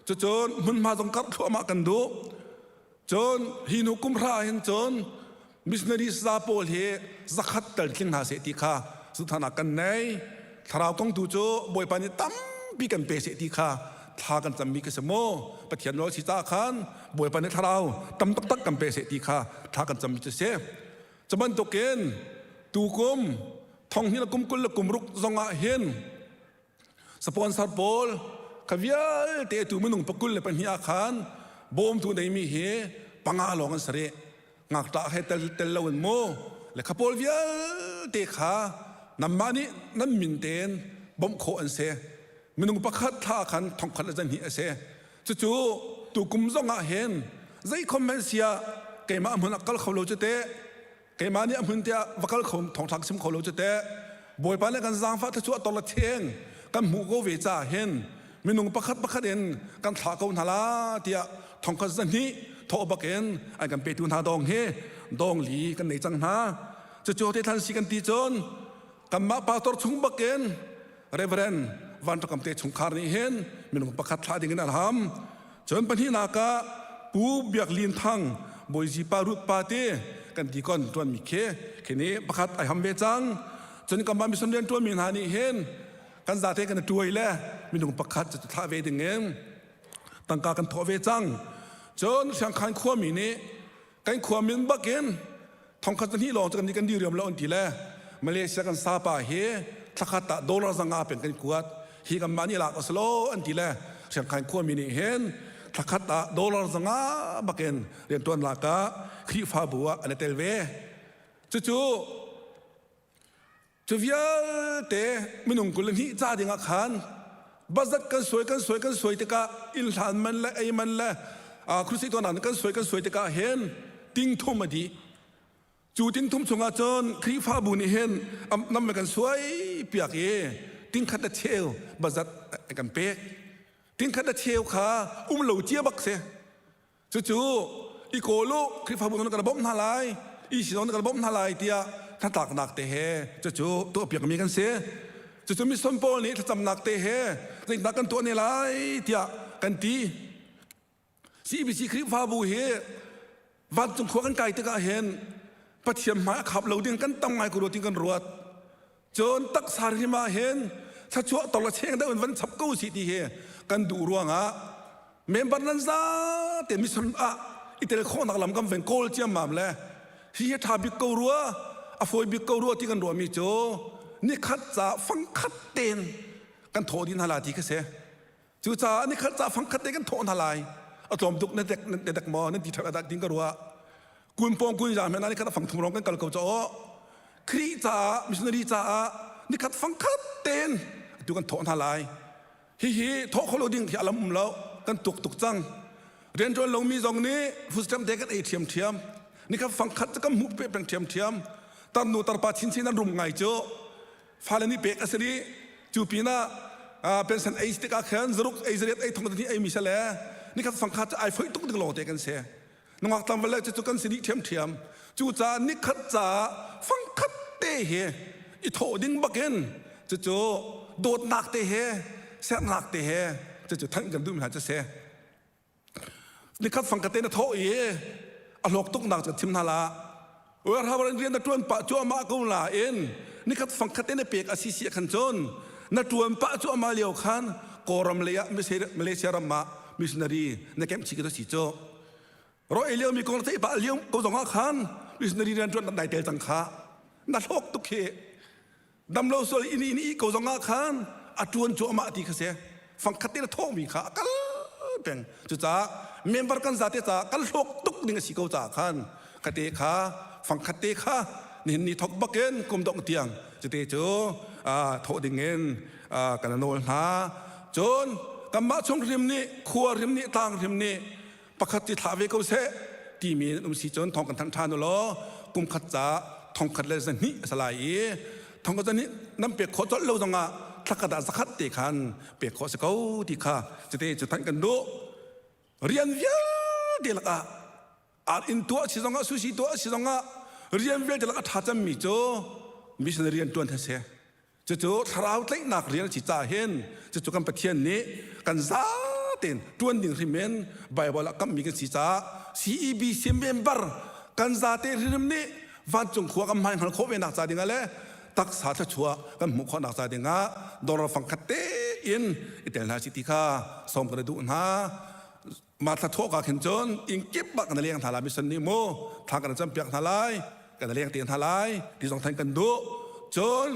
Cucun hmunhma zong karh thluahmah kan duh. Cun hi hnu kum hra ah hin cun missionary sa pawl hi zakhat tal tling hna seh ti kha suthanak kan nei. Thlarau kong tu cu Bawipa nih tampi kan pe seh ti kha thla kan cammi ka si mu. Pathian nawl si caah khan Bawipa nih thlarau tam taktak kan pe seh ti kha thla kan cammi cu si. Cu bantukin tukum thonghnih le kum 20 le kum ruk zongah hin sponsor pawl kha vialte tu minung pakul le pahnih ah khan bawmtu neimi hi panga lawng an sari ngakṭah he tel tel lo in mu le kha pawl vialte kha nanmah nih nan min tein bawmh khawh an si. Minung pakhat thla khan thongkhat le zanhnih a si. Cucu tukum zong ah hin zei khom hmanh sia keimah hmun ah kal kho lo cu teh, keimah nih a hmun tiah va kal kho thawngṭha chim kho lo cu teh, Bawipa nih kan zaangfah thluachuah tor le theng kan hmuh ko ve caah hin minung pakhat pakhat in kan thlah ko hna la tiah thongkhat zahnih thawh bak in an kan petu hna dong hi dong li kan nei cang hna. Cucu te thlan si kan ti cun kanmah pastor chung bakin Reverend Van Ṭakam te chungkhar nih hin minung pakhat thlah ding in an ham. Cun pahnihnak ah Pu Biak Lin Thang Bawizi pa Ruth pa te kan ti kon ṭuanmi khi khi nih pakhat ai ham ve cang. Cun kanmah mission rian ṭuanmi hna nih hin kan zate kan i ṭuai le minung pakhat cu thlah ve ding in tangka kan thawh ve cang. Cun Hriangkhan khuami nih kan khua min bakin thongkhat zahnih lawng cu kan nih kan diriam lo an ti le Malaysia kan sapa hi thlakhat ah dollar zanga pen kan kuat hi kan mah nih lak a si lo an ti le Hriangkhan khuami nih hin thlakhat ah dollar zanga bakin riantuan lak ah Khrihfabu ah an i tel ve. Cucu Cu vialte minung 22 ca dingah khan bazat kan suai kan suai kan suai tikah inn hlan man le ei man le khusi tuanak kan suai kan suai tikah hin ting thum a dih. Cu ting thum chungah cun Khrihfabu nih hin nam kan suai piak i ting khat le cheu bazat kan pek. Ting khat le cheu kha um lo cia bak si. Cucu i kawl u, Khrihfabu nan kan bawmh hna lai, i sinong nan kan bawmh hna lai tiah hnatlaknak te he cucu tuahpiakmi kan si. Cucu mission pawl nih thlacamnak te he zeitindah kan tuah ne lai tiah kan ti. CBC Khrihfabu hi vancung khua kan kai tikah hin Pathian hmai a khap lo ding kan tam ngai ko rua ti kan ruat. Cun taksa hrim ah hin thluachuah tol a cheng deuh in van chap ko sih ti hi kan duh ruangah member nan zate mission ah i tel khawhnak lam kan ven kawl ciammam le hi hi ṭha bik ko rua, a fawi bik ko rua ti kan ruahmi cu nikhat ca fangkhat tein kan thawh dih hna la ti kha si. Cucaah nikhat ca fangkhat te kan thawh hna lai. A tlawm tuk na dek na dek maw nan ti ṭhat a ding ka ruah. Kun pawng kun za hmanh nikhat a fang thum rong kan kal ko ca aw. Khrih caah missionary caah nikhat fangkhat ten atu kan thawh hna lai. Hihi thawh kho lo ding khi a lam um lo. Kan tuk tuk cang. Rianṭuan lomi zong nih food stamp te kan ei ṭhiamṭhiam. Nikhat fangkhat cu kan hmuh pe peng ṭhiamṭhiam. Tarnu tarpa chinchin an rum ngai cu. Fale nih pek a si rih. Cu pinah pension ei tikah khan zaruk ei zariat ei thong ni ei mi sale nikhat fangkhat cu ai foih tuk ding lawng te kan si. Nungak tlangval le cu kan si dih ṭhiamṭhiam. Cucaah nikhat caah fangkhat te hi i thawh ding bakin cucu dawtnak te he sernak te he cucu thanh kan duhmi hna cu si. Nikhat fangkhat te na thawh i a hlawk tuknak cu chim hna la. Warehouse in rian na ṭuan pah cuahmah ko nain nikhat fangkhat te na pek a si si khan cun na ṭuan pah cuahmah lio khan Kawlram lei ah Malaysia ram ah missionary na kemh chih ka si cu. Ro ei lio mi kong theih pah lio ko zong ah khan missionary rian ṭuan dai tel cang kha na hlawk tuk hi damlo sual in in i ko zong ah khan a ṭuan cuahmah ti kha si fangkhat te na thawhmi kha a kal peng cucaah member kan zate caah kan hlawk tuk ding a si ko caah khan khate kha fangkhat te kha nihin ni thok bakin kum dongh tiang cute cu thawh ding in kan nawl hna cun kanmah chung hrim nih khua hrim nih tlang hrim nih pakhat ci thlah ve ko seh timi an um si cun thong kan thanh ṭhan u law kum khat ca thong khat le zahnih a si lai i thong khat zahnih nan pek khawh colh lo zongah thlakhat ah zakhat te khan pek khawh si ko ti kha cute cu thanh kan duh rian vialte lakah ar in tuah si zongah sushi tuah si zongah rian vialte lakah ṭha cemmi cu missionary rian ṭuan hi si Cucu thlarau tlaihnak rian a si caah hin cucu kan Pathian nih kan zatein ṭuan ding hrim in Baibal ah kamhmi kan si caah CEBC member kan zate hrim nih vancung khua kan hmai hngal khawh ve nak ca dingah le taksa thluachuah kan hmuh khawh nak ca dingah dollar fangkhat tein i tel hna si ti kha sawm kan i duh hna. Mah thla thawh ka khin cun inn kip ah kan leng hna lai mission nih mu thla kan cam piak hna lai kan leng te hna lai ti zong than kan duh cun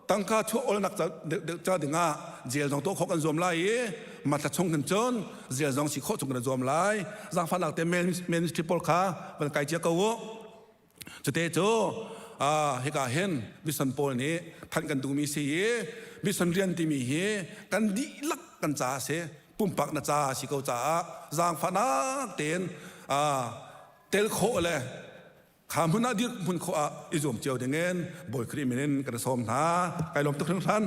tangka chuah olnak ca dingah jail zong tuah khawh kan zuam lai i mah thla chung khin cun jail zong si khawh chung kan zuam lai zaangfahnak te ministry pawl kha van kai cia ko u Cute cu hika hin mission pawl nih thanh kan duhmi si i mission rian timi hi kan dihlak kan ca a si pumpak na ca a si ko caah zaangfahnak tein tel khawh le kha hmun ah dir hmun khawh ah i zuam cio dingin Bawi Khrih min in kan sawm hna kai lawm tuk hringhran.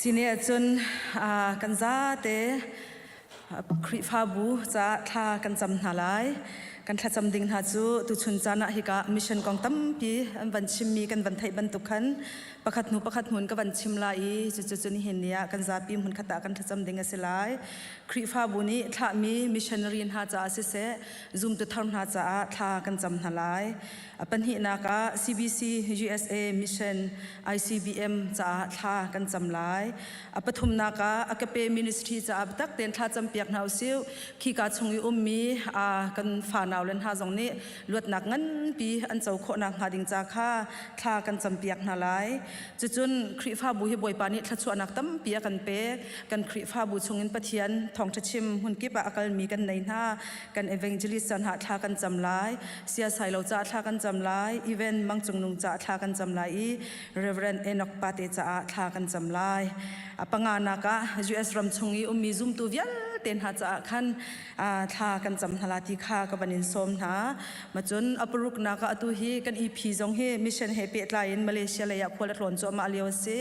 Sini ahcun kan zate Khrihfabu caah thla kan cam hna lai. Kan thlacam ding hna cu tuchun caan ah hika mission kong tampi an van chimmi kan van theih bantuk khan pakhat hnu pakhat hmun ka van chim lai i cucu cu nihin ni ah kan zapi hmun khat ah kan thlacam ding a si lai. Khrihfabu nih thlahmi missionary hna caah siseh zumtu thar hna caah thla kan cam hna lai. A pahnihnak ah CBC USA Mission ICBM caah thla kan cam lai. A pathumnak ah Agape Ministry caah biatak tein thla campiak hna usih. Khika chung i ummi kan fanau le hna zong nih luatnak nganpi an co khawhnak hnga ding ca kha thla kan campiak hna lai. Cucun Khrihfabu hi Bawipa nih thluachuahnak tampi a kan pek. Kan Khrihfabu chungin Pathian thawngṭha chim hmunkip ah a kalmi kan nei hna. Kan evangelist caan ah thla kan cam lai. Siasai lo caah thla kan cam lai. Even Mangcung Nung caah thla kan cam lai i Reverend Enoch Pate caah thla kan cam lai. A panganak ah US ram chung i ummi zumtu vialte hna caah khan thla kan cam hna la ti kha ka van in sawm hna. Macun a paruknak ah atu hi kan EP zong hi mission he pehtlai in Malaysia lei ah khual a tlawn cuahmah lio a si.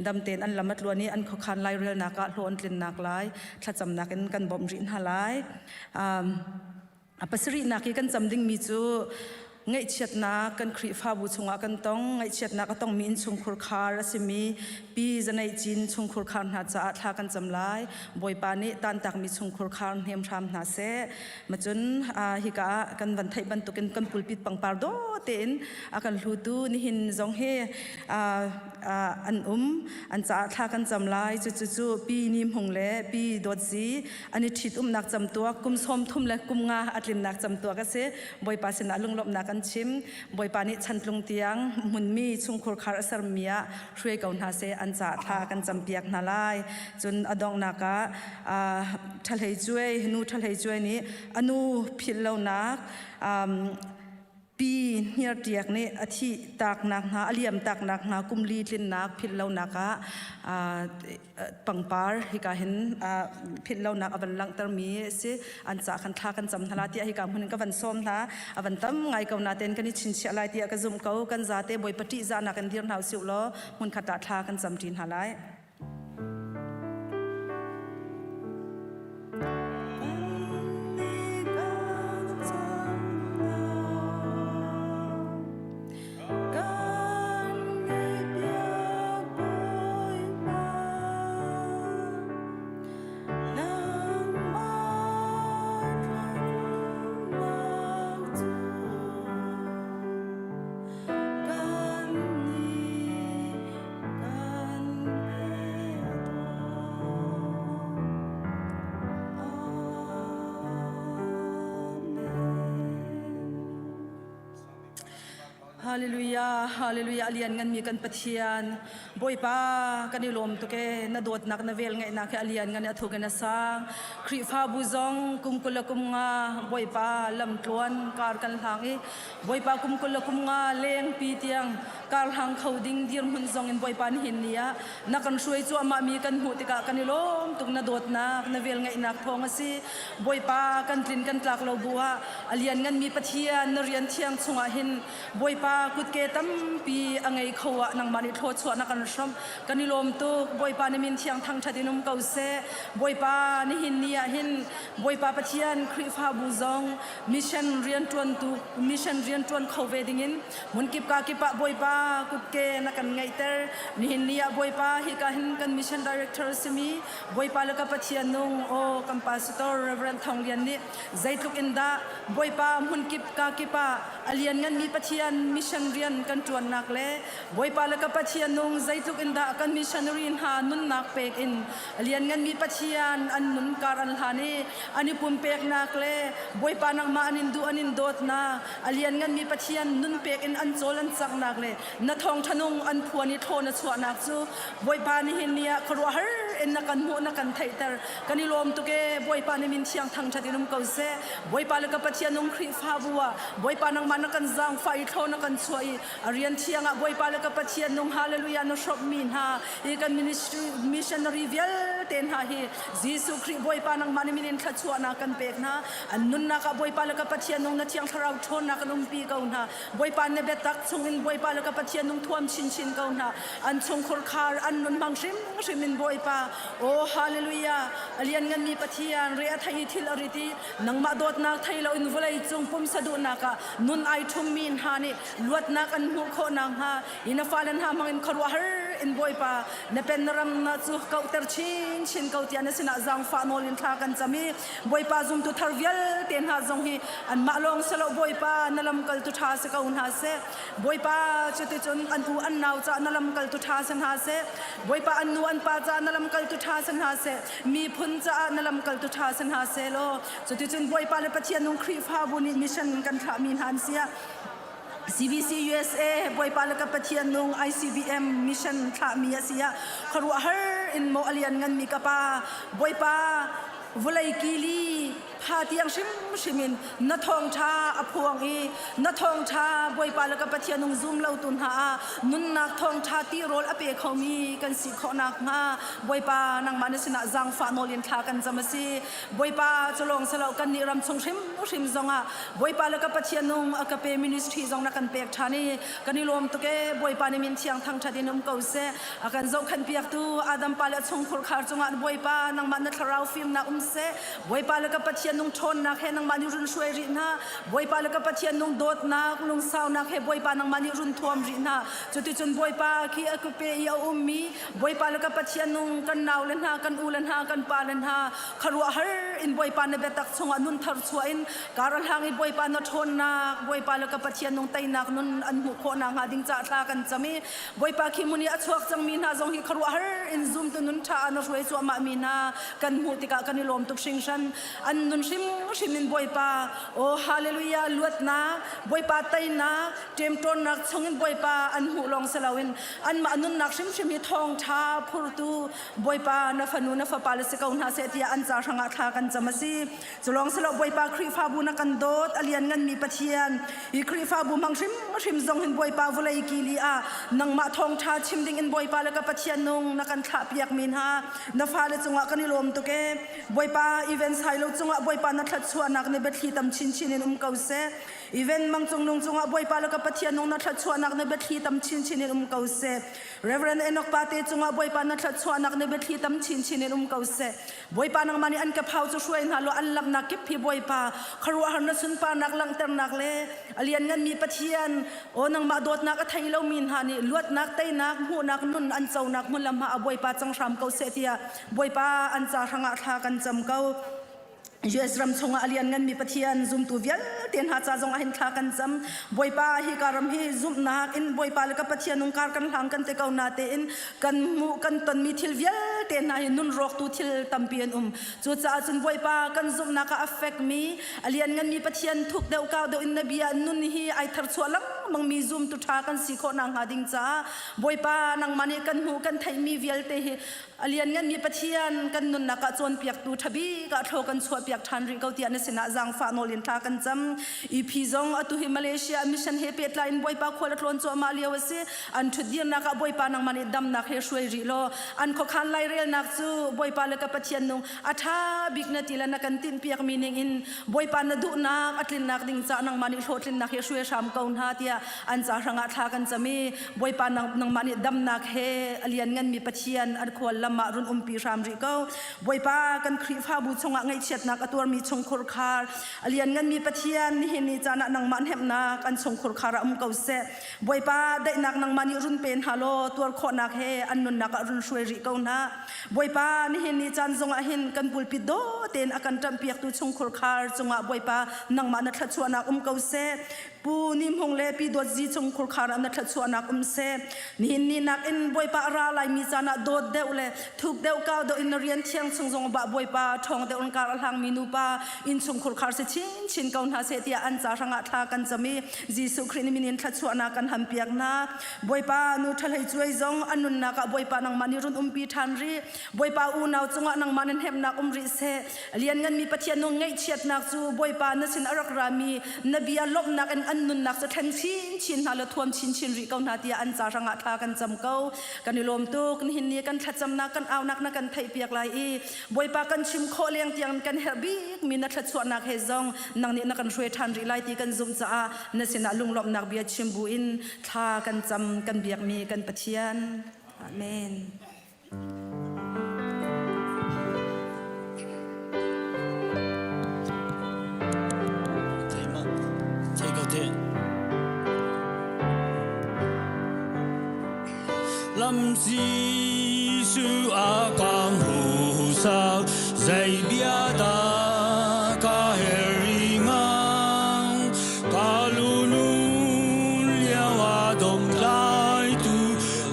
Dam tein an lam a tluan i an khuakhan lairelnak ah hlawh an tlinnak lai thlacamnak in kan bawmh rih hna lai. A pasarihnak i kan cam dingmi cu ngaihchiatnak kan Khrihfabu chungah kan tong ngaihchiatnak a tongmi innchungkhur khar a simi pi zaneih cin chungkhur khar hna caah thla kan cam lai Bawipa nih tantakmi chungkhur khar hnem hram hna seh macun hika ah kan van theih bantukin kan pulpit pangpar daw tein a kan hlutu nihin zong hi an um an caah thla kan cam lai cucu cu pi ni hmung le pi dawt zi an i ṭhitumnak camtuak kum 30 le kum nga a tlinnak camtuak a si. Bawipa sinah lunglawmhnak an chim. Bawipa nih chantlung tiang hmunmi chungkhur khar a sermi ah hruai ko hna seh an caah thla kan campiak hna lai. Cun a donghnak ah ṭhahlei cuai nu ṭhahlei cuai nih a nu philh lonak Pi Hniartiak nih a thih taknak hna, a liam taknak hna kum li tlinnak philh lonak ah pangpar hika hin philh lonak a van langhtermi a si. An ca khan thla kan cam hna la tiah hika hmun in ka van sawm hna. A van tam ngai ko natein kan i chinchiah lai tiah ka zumh ko. Kan zate Bawipa ṭihzahnak in dir hna usih law hmunkhat ah thla kan cam ṭi hna lai. Hallelujah, hallelujah, alian ngan mi kan Pathian. Bawipa kan i lawm tuk e na dawtnak na vel ngaihnak hi alian ngan a thuk in a sang. Khrihfabu zong kum kul le kum nga Bawipa lam tluan kar kan hlang i Bawipa kum kul le kum nga lengpi tiang karhlang kho ding dirhmun zong in Bawipa nihin ni ah na kan hruai cuahmah mi kan hmuh tikah kan i lawm tuk na dawtnak na vel ngaihnak thawng a si Bawipa kan tlin kan tlak lo bu ah a lian nganmi Pathian na rian thiang chungah hin Bawipa kutke tampi a ngei kho ah nangmah nih thluachuah na kan hrawmh kan i lawm tuk Bawipa na min thiang thangṭhat in um ko seh Bawipa nihin ni ah hin Bawipa Pathian Khrihfabu zong mission rianṭuantu mission rianṭuan kho ve dingin Hmunkip ka kip ah Bawipa kutke na kan ngeihter. Nihin ni ah Bawipa hika hin kan mission director simi Bawipa le ka Pathian nung aw kan pastor Reverend Thawng Lian nih zeitluk in dah Bawipa hmunkip ka kip ah a liannganmi Pathian mission rian kan ṭuannak le Bawipa le ka Pathian nung zeitluk in dah kan missionary hna nunnak pek in a liannganmi Pathian an nun kar an hlan i an i pumpeknak le Bawipa nangmah an in duh an in dawtnak a liannganmi Pathian nun pek in an cawl an caknak le na thawngṭha nung an phuan i thlawn a chuahnak cu Bawipa nihin ni ah khuaruahhar in na kan hmuh na kan theihter kan i lawm tuk ee Bawipa na min thiang thangṭhat in um ko seh Bawipa le ka Pathian nung Khrihfabu ah Bawipa nangmah na kan zaangfah i thlawn na kan chuah i a rian thiang ah Bawipa le ka Pathian nung hallelujah na hrawmhmi hna i kan ministry missionary vialte. vialte hna hi Jesuh Khrih Bawipa nangmah na min in thluachuahnak kan pek hna. An nunnak ah Bawipa le ka Pathian nung na Thiang Thlarau ṭhawnnak kan umpi ko hna. Bawipa na biatak chungin Bawipa le ka Pathian nung thuam chinchin ko hna. An chungkhur khar an nun hmang hrimhrim in Bawipa, oh hallelujah, a liannganmi Pathian re a thei i thil a rit i nangmah dawtnak thei loin vawlei cung pumsa duhnak ah nun ai ṭhummi hna nih luatnak an hmuh khawh nakhnga hi na fale hna hmangin khuaruahhar in Bawipa na pen na ram na cu kauhter chinchin ko tiah na sinah zaangfah nawl in thla kan cam i Bawipa zumtu thar vialte hna zong hi anmah lawng si lo Bawipa na lamkaltu ṭha si ko hna seh. Bawipa cuticun an u an nau caah na lamkaltu ṭha si hna seh. Bawipa an nu an pa caah na lamkaltu ṭha si hna seh. Miphun caah na lamkaltu ṭha si hna seh law cuticun Bawipa le Pathian nung Khrihfabu nih mission kan thlahmi hna an si ah CBC USA Bawipa le ka Pathian nung ICBM mission thlahmi a si ah khuaruahhar in maw a lian nganmi ka pa Bawipa vawlei kili pha tiang hrimhrim in na thawngṭha a phuang i na thawngṭha Bawipa le ka Pathian nung zum lo tu hna ah nunnak thawngṭha tirawl a pe khomi kan si khawh nakhnga Bawipa nangmah na sinah zaangfah nawl in thla kan cam a si. Bawipa cu lawng si lo kan nih ram chung hrimhrim zongah Bawipa le ka Pathian nung a ka pe ministry zong na kan pek ṭhan i kan i lawm tuk ee. Bawipa nih min thiang thangṭhat in um ko seh. A kan zohkhenh piaktu Adam pa le a chungkhur khar cungah Bawipa nangmah na thlarau fimnak um seh. Bawipa le ka Pathian nung ṭhawnnak he nangmah nih run hruai rih hna. Bawipa le ka Pathian nung dawtnak lungsaunak he Bawipa nangmah nih run thuam rih hna. Cuticun Bawipa khi a ka pe i a ummi Bawipa le ka Pathian nung kan nau le hna, kan u le hna, kan pa le hna, khuaruahhar in Bawipa na biatak chungah nun thar chuah in karahlang i Bawipa na ṭhawnnak, Bawipa le ka Pathian nung teinak nun an hmuh khawh nakhnga ding caah thla kan cam i Bawipa khi hmun i a chuak cangmi hna zong hi khuaruahhar in zumtu nun ṭha ah na hruai cuahmah mi hna kan hmuh tikah kan i lawm tuk hringhran. An nun hrimhrim in Bawipa, oh hallelujah, luatnak, Bawipa teinak, ṭemṭawnnak chungin Bawipa an hmuh lawng si loin anmah nunnak hrimhrim hi thawngṭha phurtu Bawipa na fanu na fapa le si ko hna seh tiah an ca hrangah thla kan cam a si. Cu lawng si lo Bawipa Khrihfabu na kan dawt a liannganmi Pathian hi Khrihfabu hmang hrimhrim zong hin Bawipa vawlei kili ah nangmah thawngṭha chim ding in Bawipa le ka Pathian nung na kan thlah piakmi hna na fale cungah kan i lawm tuk ee. Bawipa event sai lo cungah Bawipa na thluachuahnak nih biathli tam chinchin in um ko seh. Even mang cung nung cungah Bawipa le ka Pathian nung na thluachuahnak na biathli tam chinchin in um ko seh. Reverend Enoch Pate cungah Bawipa na thluachuahnak na biathli tam chinchin in um ko seh. Bawipa nangmah nih an ka phau cu hruai hna law an lamnak kip hi Bawipa khuaruahhar na sunparnak langhternak le a liannganmi Pathian aw nangmah dawtnak a thei lomi hna nih luatnak teinak hmuhnak nun an conak hmun lam ah Bawipa cang hram ko seh tiah Bawipa an ca hrangah thla kan cam ko. US ram chungah a liannganmi Pathian zumtu vialte hna ca zong ah hin thla kan cam. Bawipa hi ka ram hi zumhnak in Bawipa le ka Pathian nung kar kan hlang kan te ko na tein kan hmuh kan tonmi thil vialte hna hi nun rawktu thil tampi an um. Cucaah cun Bawipa kan zumhnak ah a fekmi a liannganmi Pathian thuk deuh kau deuh in na bia nun hi ai tharchuah lengmangmi zumtu ṭha kan si khawh nakhnga ding caah Bawipa nangmah nih kan hmuh kan theihmi vialte hi A liannganmi Pathian kan nunnak ah cawnpiaktu ṭhabik ah thlaw kan chuahpiak ṭhan rih ko tiah na sinah zaangfah nawl in thla kan cam. EP zong atu hi Malaysia mission he pehtlai in Bawipa khual a tlawn cuahmah lio a si. An ṭhutdirnak ah Bawipa nangmah nih damnak he hruai rih law an khuakhan lairelnak cu Bawipa le ka Pathian nung a ṭha bik na ti le na kan tinhpiakmi ning in Bawipa na duhnak a tlinnak ding caah nangmah nih hlawhtlinnak he hruai hram ko hna tiah an ca hrangah thla kan cam i Bawipa nangmah nih damnak he a liannganmi Pathian an khual lam ah run umpi hram rih ko. Bawipa kan Khrihfabu chungah ngaihchiatnak a tuarmi chungkhur khar a liannganmi Pathian nihin ni caan ah nangmah hnemhnak an chungkhur khar ah um ko seh. Bawipa daihnak nangmah nih run pe hna law tuar khawhnak he an nunnak ah run hruai rih ko hna. Bawipa nihin ni caan zongah hin kan pulpit daw tein a kan ṭamhpiaktu chungkhur khar cungah Bawipa nangmah na thluachuahnak um ko seh. Pu Ni Hmung le Pi Dawt Zi cung khurkhar ah na thluachuahnak um seh. Nihin ni nakin Bawipa a ra laimi caan ah dawt deuh le thuk deuh kau deuh in na rian thiang chung zong bah Bawipa ṭhawng deuh in kar a hlangmi nupa innchung khurkhar si chinchin ko hna seh tiah an ca hrangah thla kan cam i Jesuh Khrih nih min in thluachuahnak kan hampiak hna. Bawipa nu ṭha cuai zong a nunnak ah Bawipa nangmah nih run umpi ṭhan rih. Bawipa unau cungah nangmah nan hnemhnak um rih seh. Liannganmi Pathian nung ngaihchiatnak cu Bawipa na sin a rak rami na bia lawmhnak in. an nunnak cu thlen chinchin hna law thuam chinchin rih ko hna tiah an ca hrangah thla kan cam ko. Kan i lawm tuk. Nihin ni kan thlacamnak kan aunak na kan theihpiak lai i Bawipa kan chim khawh leng tiang kan herh bikmi na thluachuahnak he zong nang nih na kan hruai ṭhan rih lai ti kan zumh caah na sinah lunglawmhnak bia chim buin thla kan cam kan biakmi kan Pathian. Amen. Lam Jesuh a ka hmuhsak zei bia dah ka her rih ngang ka lunun lio ah dom tlaitu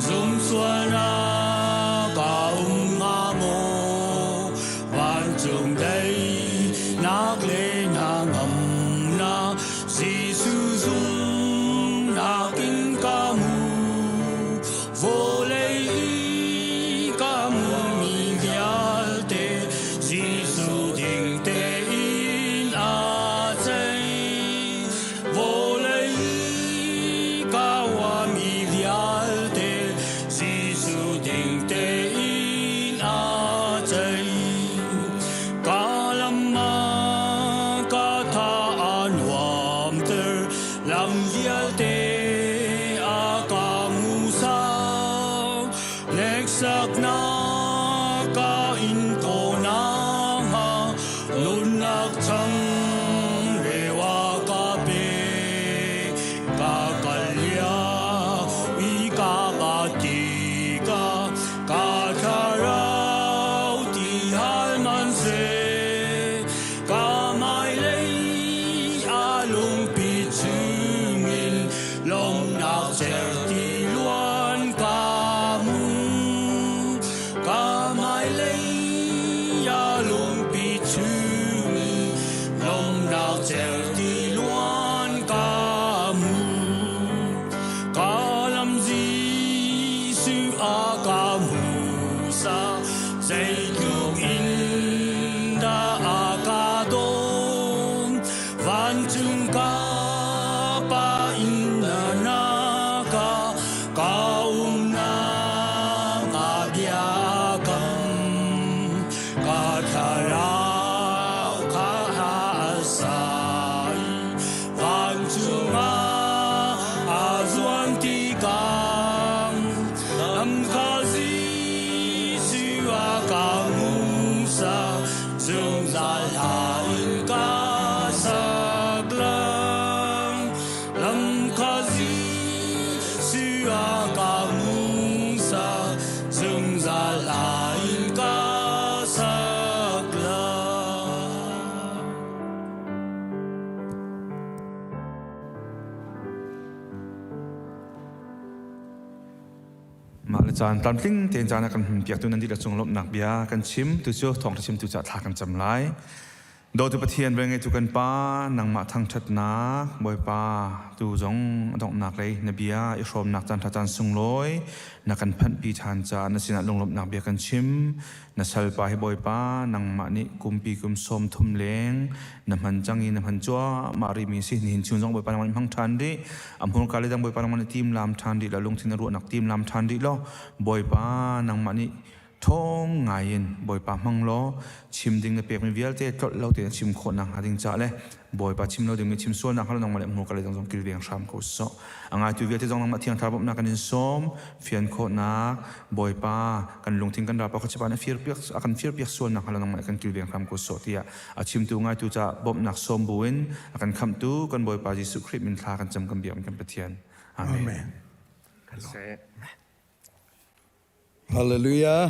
zum sualnak ka um hnga maw vancung daihnak le hnangamnak Jesuh zumnak in ka hmu vawlei i ka hmuhmi vialte Jesuh ding tein aa ceih vawlei i ka huami vialte Jesuh ding tein aa ceih ka lam ah ka tha a nuamter lam vialte a ka hmuhsak hneksaknak ka in ko nakhnga nunnak changreu a ka pek ka kal lio i ka bat tikah ka thlarau ti hal hmanhseh ka hmailei a lungpi chungin lawmhnak cerhti luan ka hmu ka hmailei a lungpi chungin lawmhnak cerhti luan ka hmu ka lam Jesuh a ka hmuhsak zeitluk in dah a ka dawt vancung ka pa in na ka ka umnak a biakam ka thlarau kha a sa i vancung ah aa zuan tikah lamkha Jesuh a ka hmuhsak zungzal hla in ka sak lang lamkha Jesuh a ka hmuhsak zungzal hla in ka sak lang. Mah le caan tlamtling tein caan a kan hmanpiaktu nan dihlak cung lawmhnak bia kan chim. Tu cu thawngṭha chimtu caah thla kan cam lai. Dawtu Pathian velngeitu kan Pa, nangmah thangṭhatnak, Bawipa, tu zong a donghnak lei na bia i hrawmnak caan ṭha caan sunglawi na kan phanhpi ṭhan caah na sinah lunglawmhnak bia kan chim. Na salpa hi Bawipa, nangmah nih kumpi kum 30 leng na hman cang i na hman cuahmah rihmi si. Nihin chung zong Bawipa nangmah nih hmang ṭhan rih. A hmurka le dang Bawipa nangmah nih timlam ṭhan rih law, lungthin na ruahnak timlam ṭhan rih law, Bawipa nangmah nih ṭhawng ngai in Bawipa hmang law chim ding na pekmi vialte tlolh lo tein chim khawh nakhnga ding caah le Bawipa chim lo dingmi chim sual nakhnga lo nangmah le hmurka le dang zong kilveng hram ko sawh. A ngaitu vialte zong nangmah Thiang Thlarau bawmhnak kan in sawm. Fian khawhnak Bawipa kan lungthin kan ralpa khuachipa nih firpiak a kan firpiak sual nakhnga lo nangmah kan kilveng hram ko sawh tiah a chimtu ngaitu caah bawmhnak sawm buin a kan khamhtu kan Bawipa Jesuh Khrih min thla kan cam kan biak kan Pathian. Amen. Amen. Hallelujah.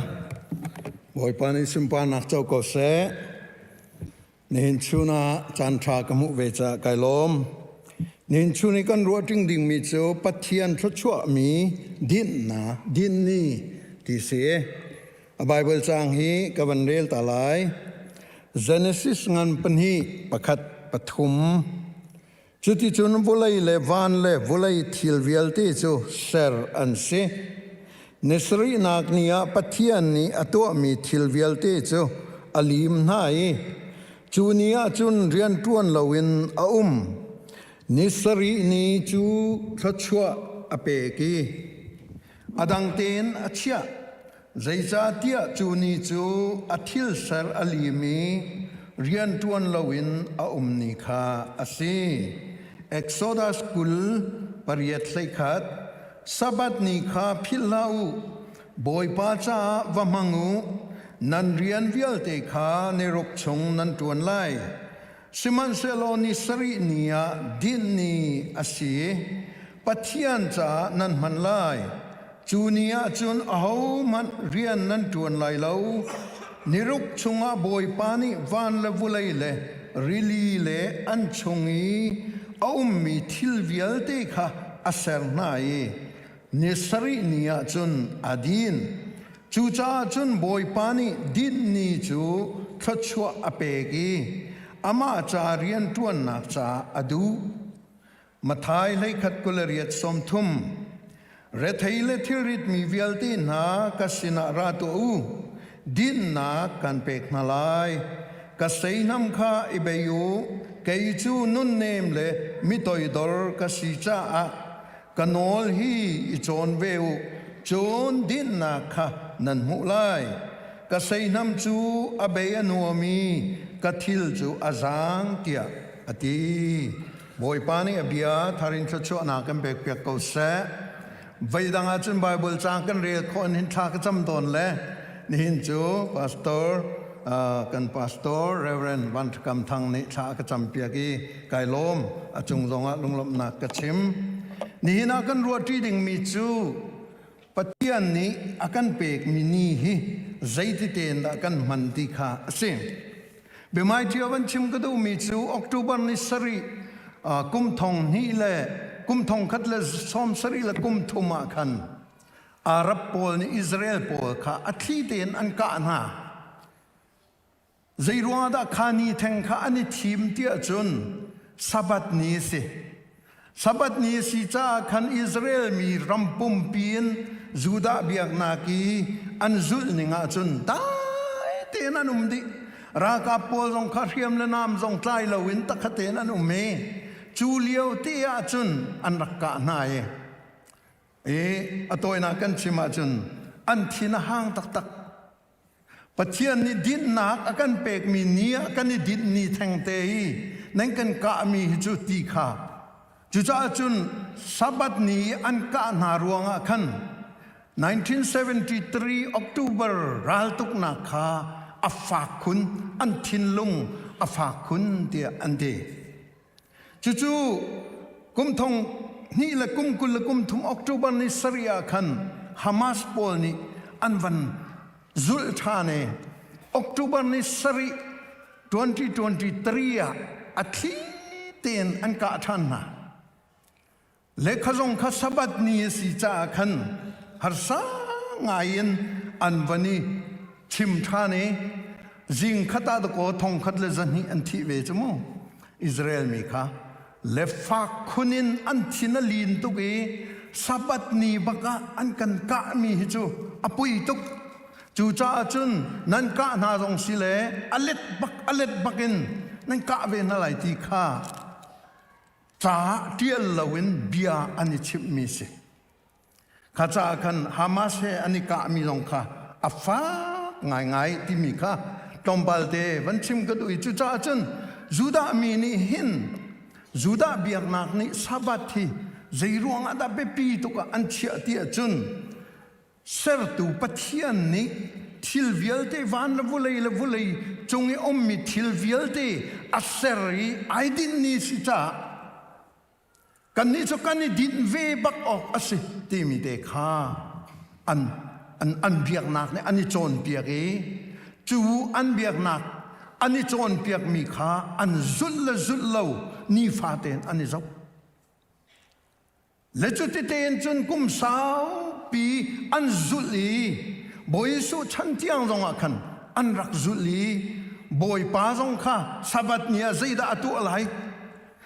Bawipa nih sunparnak co ko seh. Nihin chun ah caan ṭha ka hmuh ve caah kai lawm. Nihin chun i kan ruah ṭing dingmi cu Pathian thluachuahmi dinhnak dinni ti si. A Bible caang hi ka van rel ta lai. Genesis ngan pahnih pakhat pathum Cuticun vawlei le van le vawlei thil vialte cu ser an si. Ni sarihnak ni ah Pathian nih a tuahmi thil vialte cu a lim hna i cu ni ah cun rian ṭuan loin a um. Ni sarih ni cu thluachuah a pek i a dang tein a chiah. Zeicahtiah cu ni cu a thil ser a lim i rianṭuan loin a um ni kha a si. Exodus 20 8 Sabbath ni kha philh hlah u, Bawipa caah va hmang u, nan rian vialte kha ni ruk chung nan ṭuan lai. Sihmanhsehlaw ni sarih ni ah dinh ni a si i Pathian caah nan hman lai. Cu ni ah cun ahohmanh rian nan ṭuan lai lo. Ni ruk chungah Bawipa nih van le vulei le rili le an chung i a ummi thil vialte kha a ser hna i ni sarih ni ah cun a din. Cucaah cun Bawipa nih dinh ni cu thluachuah a pek i amah ca rianṭuannak caah a duh. Matthai hleikhat 28 30 Rethei le thilritmi vialte hna ka sinah ra tuah u, dinhnak kan pek hna lai. Ka seihnam kha i bei u, kei cu nunnem le mi toidor ka si caah ka nawl hi i cawn ve u, cun dinhnak kha nan hmuh lai. Ka seihnam cu a bei a nuam i ka thil cu a zaang tiah a ti. Bawipa nih a bia thar in thluachuahnak kan pekpiak ko seh. Voi dang ah cun Bible caang kan rel khawh in hin thla ka cam tawn le nihin cu pastor kan pastor Reverend Van Kam Thang nih thla a ka campiak i kai lawm a cung zongah lunglawmhnak ka chim. Nihin ah kan ruahṭi dingmi cu Pathian nih a kan pekmi ni hi zeiti tein dah kan hman ti kha a si. Biahmaiṭi van chim ka duhmi cu October ni sarih kum thong hnih le kum thong khat le sawm sarih le kum thum ah khan Arab pawl nih Israel pawl kha a thli tein an kah hna. Zeiruangah dah kha ni theng kha an i thim tiah cun Sabbath ni a si. Sabbath ni a si caah khan Israel mi ram pumpi in Judah biaknak i an zulh ning ahcun dai tein an um dih. Ralkap pawl zong kha hriam le nam zong tlai loin takhat tein an um i cu lio te ahcun an rak kah hna i i a tawinak kan chim ahcun an thin a hang taktak. Pathian nih dinhnak a kan pekmi ni ah kan i dinh ni thengte i nan kan kahmi hi cu ti kha. Cucaah cun Sabbath ni i an kah hna ruangah khan 1973 October raltuknak kha a fak khun, an thinlung a fak khun tiah an ti. Cucu kum thong hnih le kum 20 le kum thum October ni sarih ah khan Hamas pawl nih an van zulh ṭhan i October ni sarih 2023 ah a thli tein an kah ṭhan hna. Lehkha zong kha Sabbath ni a si caah khan harsa ngai in an van i chim ṭhan i zing khat ah dakaw thong khat le zahnih an thih ve cu mu Israel mi kha le fak khun in an thin a lin tuk i Sabbath ni bak ah an kan kahmi hi cu a pui tuk cucaah cun nan kah hna zong si le a let bak a let bak in nan kah ve hna lai ti kha ca ṭial loin bia an i chimhmi si. Kha caah khan Hamas he an i kahmi zong kha a fak ngaingai timi kha tlawmpal te van chim ka duh i cucaah cun Judah mi nih hin Judah biaknak nih Sabbath hi zei ruangah dah biapi tuk ah an chiah ti ahcun Sertu Pathian nih thil vialte van le vulei le vulei cung i ummi thil vialte a ser i ai dinh ni si caah kannih cu kan i dinh ve bak awk a si timi te kha an an, an biaknak nih an i cawnpiak i cu an biaknak an i cawnpiakmi kha an zulh le zulh lo nifa tein an i zoh. Le cuti tein cun kum saupi an zulh i Bawi Jesuh chan tiang zongah khan an rak zulh i Bawipa zong kha Sabbath ni ah zeidah a tuah lai?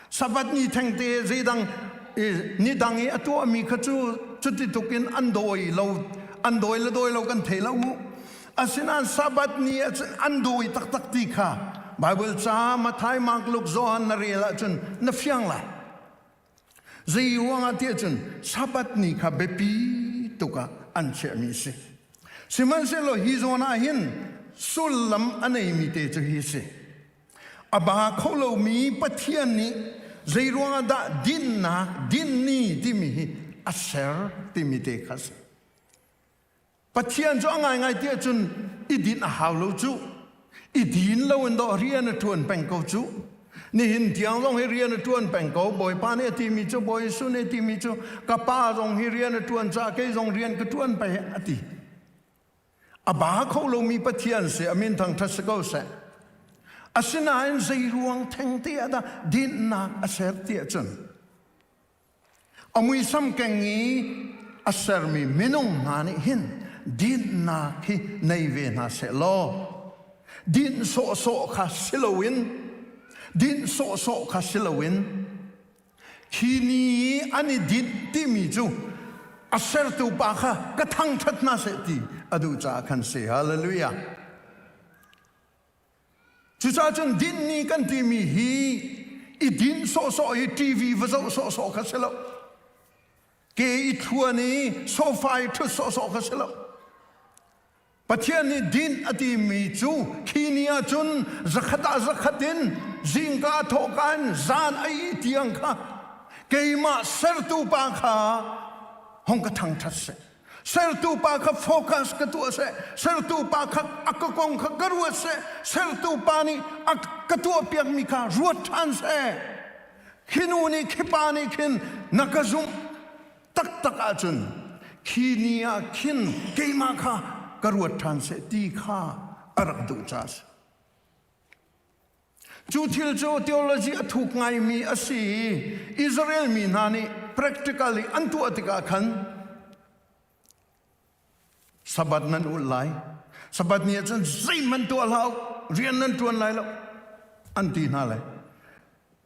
Sabbath ni thengte zeidang ni dang i a tuahmi kha cu cuti tuk in an dawi lo an dawi le dawi lo kan thei lo mu. Asinain Sabbath ni ah cun an dawi taktak ti kha Bible ca Matthai, Mark, Luke, Johan na rel ahcun na fiang lai. Zei ruangah tiah cun Sabbath ni kha biapi tuk ah an chiahmi a si. Sihmanhsehlaw hi zawn ah hin sullam a neimi te cu hi a si. A ba kho lomi Pathian nih zei ruangah dah dinnak dinni timi hi a ser timi te kha a si. Pathian cu a ngaingai ti ahcun i dinh a hau lo cu. I din lo in dawh rian a ṭuan peng ko cu. Nihin tiang zong hi rian a ṭuan peng ko. Bawipa nih a timi cu, Bawi Jesuh nih a timi cu, ka pa zong hi rian a ṭuan caah kei zong rian ka ṭuan pei a ti. A ba kho lomi Pathian si, a min thangṭhat si ko seh. Asinain zei ruang thengte ah dah dinhnak a ser ti ahcun A muisam keng i a sermi minung hna nih hin dinnak hi nei ve hna seh law dinh sawhsawh kha si loin dinh sawhsawh kha si loin khi ni i an i dinh timi cu a sertu pa kha ka thangṭhat hna seh ti a duh caah khan si. Hallelujah. Cucaah cun dinni kan timi hi i din sawhsawh i TV va zoh sawhsawh kha si lo. Ke i thluan i sofa i ṭhut sawhsawh kha si lo. Pathian nih din a timi cu khi ni ah cun zakhat ah zakhat in zingka thawhka in zan a ih tiang kha keimah sertu pa kha hong ka thangṭhat seh. Sertu pa kha focus ka tuah seh. Sertu pa kha a ka kong kha ka ruat seh. Sertu pa nih a ka tuahpiakmi kha ruat ṭhan seh. Khi nu nih khi pa nih khin na ka zumh taktak ahcun khi ni ah khin keimah kha ka ruat ṭhan seh ti kha a rak duh caah a si. Cu thil cu theology a thuk ngaimi a si i Israel mi hna nih practically an tuah tikah khan Sabbath nan ulh lai. Sabbath ni ahcun zeihmanh tuah hlah u, rian nan ṭuan lai lo, an ti hna lai.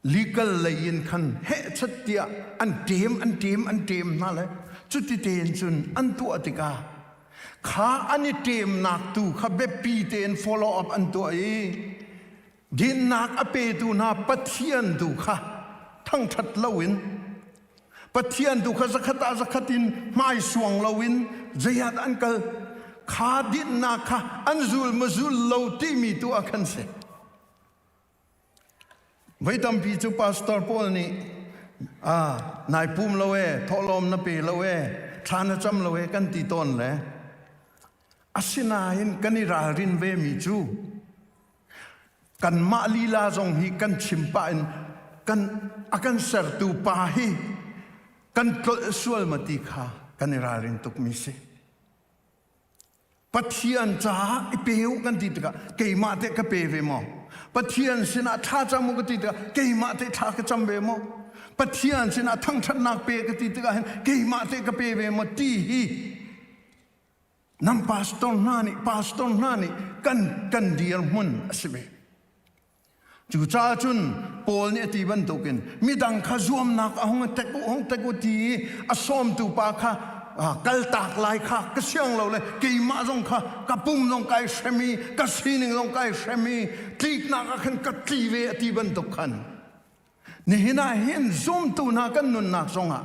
Legal lei in khan hehchat tiah an ṭem, an ṭem, an ṭem hna lai. Cuti tein cun an tuah tikah kha an i ṭemnak tu kha biapi tein follow up an tuah i dinnak a petu hna Pathian tu kha thangṭhat loin Pathian tu kha zakhat ah zakhat in hmaisuang loin zeiah dah an kal kha dinnak kha an zul ma zul lo timi tu ah khan si. Voi tampi cu pastor pawl nih ah nai pum lo e, thawhlawm na pe lo e, thla na cam lo e kan ti tawn le asinain kan i ralrin ve mi cu kanmah lila zong hi kan chim pah in kan a kan sertu pa hi kan tlolh sual ma ti kha kan i ralrin tukmi si. Pathian caah i pe u kan ti tikah keimah teh ka pe ve maw? Pathian sinah thla cam u ka ti tikah keimah teh thla ka cam ve maw? Pathian sinah thangṭhatnak pe ka ti tikah hin keimah teh ka pe ve maw ti hi nan pastor hna nih pastor hna nih kan kan dirhmun a si ve. Cucaah cun Paul nih a ti bantukin midang kha zuamnak a hung tek u hung tek u ti i a sawmtu pa kha kaltak lai kha ka siang lo le keimah zong kha ka pum zong kai hrem i ka sining zong kai hrem i tliknak ah khan ka tli ve a ti bantuk khan Nihin ah hin zumtu hna kan nunnak zongah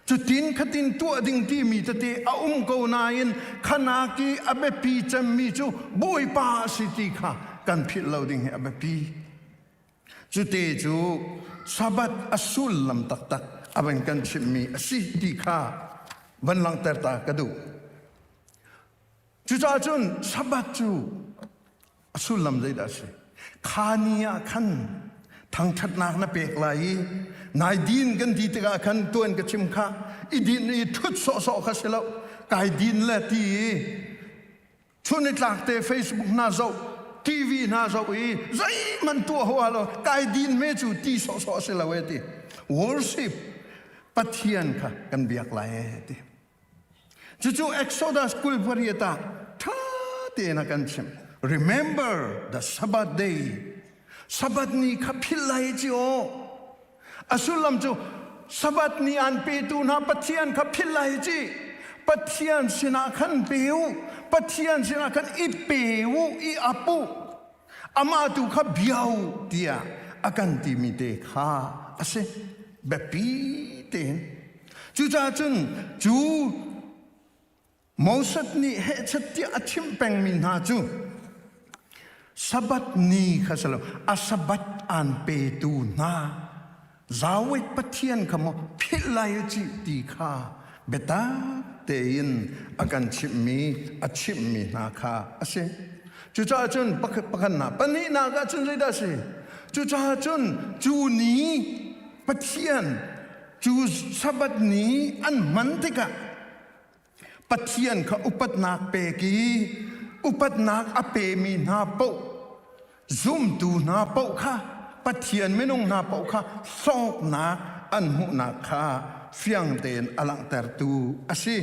cutin khatin tuah ding timi tete a um ko nain khanak i a biapi cemmi cu Bawipa a si ti kha kan philh lo ding hi a biapi. Cute cu Sabbath a sullam taktak a van kan chimhmi a si ti kha van langhter ta ka duh. Cucaah cun Sabbath cu A sullam zeidah a si? Kha ni ah khan thangṭhatnak na pek lai i nai din kan ti tikah khan tuan ka chim kha i din i ṭhut sawhsawh kha si lo kai din le ti i chun i tlak te Facebook hna zoh TV hna zoh i zeihmanh tuah hoa lo kai din me cu ti sawhsawh si lo e ti worship Pathian kha kan biak lai e ti Cucu Exodus 28 ah ṭha tein a kan chimh. Remember the Sabbath day. Sabbath ni kha philh lai ci aw. A sullam cu Sabbath ni an petu hna Pathian kha philh lai ci. Pathian sinah khan pe u. Pathian sinah khan i pe u, i ap u. Amah tu kha bia u tiah a kan timi te kha a si. Biapi tein. Cucaah cun cu Moses nih hehchet tiah a chimh pengmi hna cu Sabbath ni kha si lo, a Sabbath aan petu hna Zawet Pathian kha maw philh lai u cih ti kha biatak tein a kan chimhmi a chimhmi hna kha a si. Cucaah cun pakhatnak pahnihnak ah cun zeidah a si? Cucaah cun cu ni Pathian cu Sabbath ni an hman tikah Pathian kha upatnak pek i upatnak a pemi hna paoh zumtu hna paoh kha Pathian minung hna paoh kha hlawknak an hmuhnak kha fiang tein a langhtertu a si.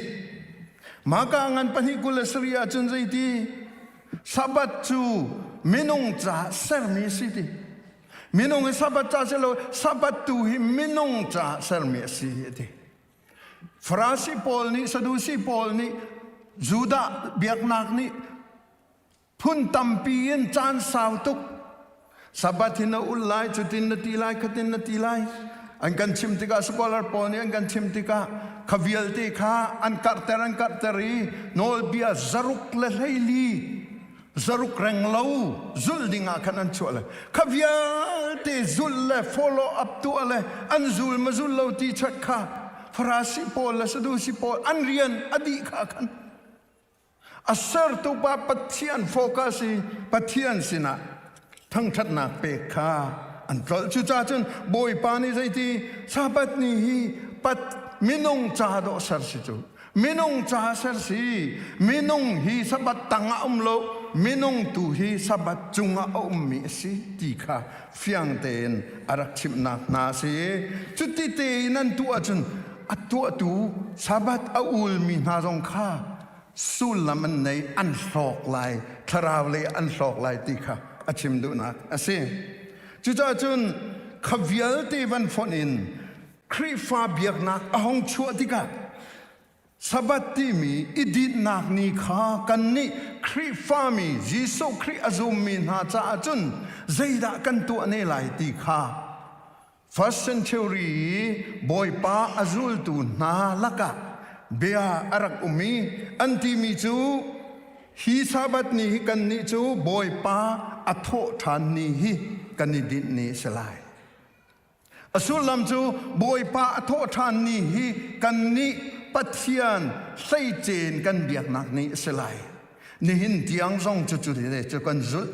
Maka ngan pahnih 27 ahcun zeiti Sabbath cu minung ca sermi a si ti. Minung hi Sabbath ca si lo Sabbath tu hi minung ca sermi a si a ti. Farasi pawl nih Sadusi pawl nih Judah biaknak nih phun tampi in caan sau tuk Sabbath hi na ul lai cutin na ti lai khatin na ti lai an kan chim tikah scholar pawl nih an kan chim tikah kha vialte kha an karhter an karhter i nawlbia zaruk le hleili zaruk reng lo zulh ding ah khan an chuah le kha vialte zulh le follow up tuah le an zul ma zul lo ti chat kha Farasi pawl le Sadusi pawl an rian a dih kha khan a sertu pa Pathian focus i Pathian sinah thangṭhatnak pek kha an tlolh. Cucaah cun Bawipa nih zeiti Sabbath ni hi pat minung ca dawh ser si cu minung ca ser si minung hi Sabbath tangah um lo minung tu hi Sabbath cungah a ummi a si ti kha fiang tein a rak chimhnak hna a si. Cuti tein an tuah ahcun a tuahtu Sabbath a ulmi hna zong kha sullam an nei an hlawk lai thlarau lei an hlawk lai ti kha a chim duhnak a si. Cucaah cun kha vialte van fonh in Khrihfa biaknak a hung chuah tikah Sabbath timi i dinhnak ni kha kannih Khrihfami Jesuh Khrih a zummi hna caah cun zeidah kan tuah ne lai ti kha first century i Bawipa a zultu hna lakah bia a rak um i an timi cu hi Sabbath ni hi kannih cu Bawipa a thawh ṭhan ni hi kan i dinh ni a si lai. A sullam cu Bawipa a thawhṭhan ni hi kannih Pathian hleicen kan biaknak ni a si lai. Nihin tiang zong cu cu cu kan zulh.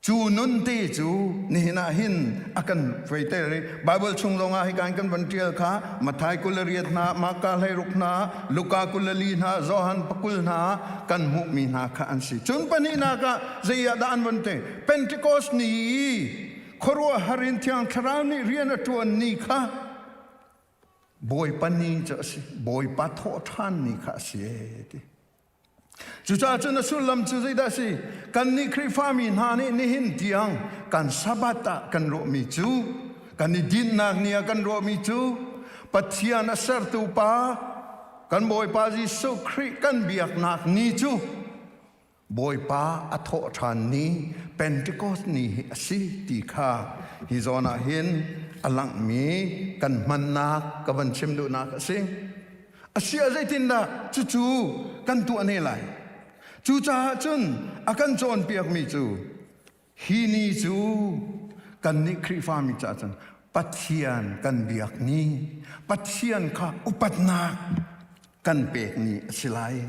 Cu nun te cu nihin ah hin a kan feiter i Bible chung zongah hi kan kan van ṭial kha Matthai 28 hna, Marka 16 hna, Luka 24 hna, Johan pakul hna kan hmuhmi hna kha an si. Cun pahnihnak ah zei ah dah an van te? Pentecost ni i khuaruahhar in Thiang Thlarau nih rian a ṭuan ni kha Bawipa ni cu a si Bawipa thawhṭhan ni kha a si ti cucaah cun a sullam cu zeidah a si kannih Khrihfami hna nih nihin tiang kan Sabbath ah kan ruahmi cu kan i dinhnak ni ah kan ruahmi cu Pathian a sertu pa kan Bawipa Jesuh Khrih kan biaknak ni cu Bawipa a thawh ṭhan ni Pentecost ni hi a si ti kha hi zawn ah hin a langhmi kan hmannak ka van chim duhnak a si. A si ah zeitindah cucu kan tuah ne lai? Cucaah cun a kan cawnpiakmi cu Hi ni cu kannih Khrihfami caah cun Pathian kan biak ni, Pathian kha upatnak kan pek ni a si lai.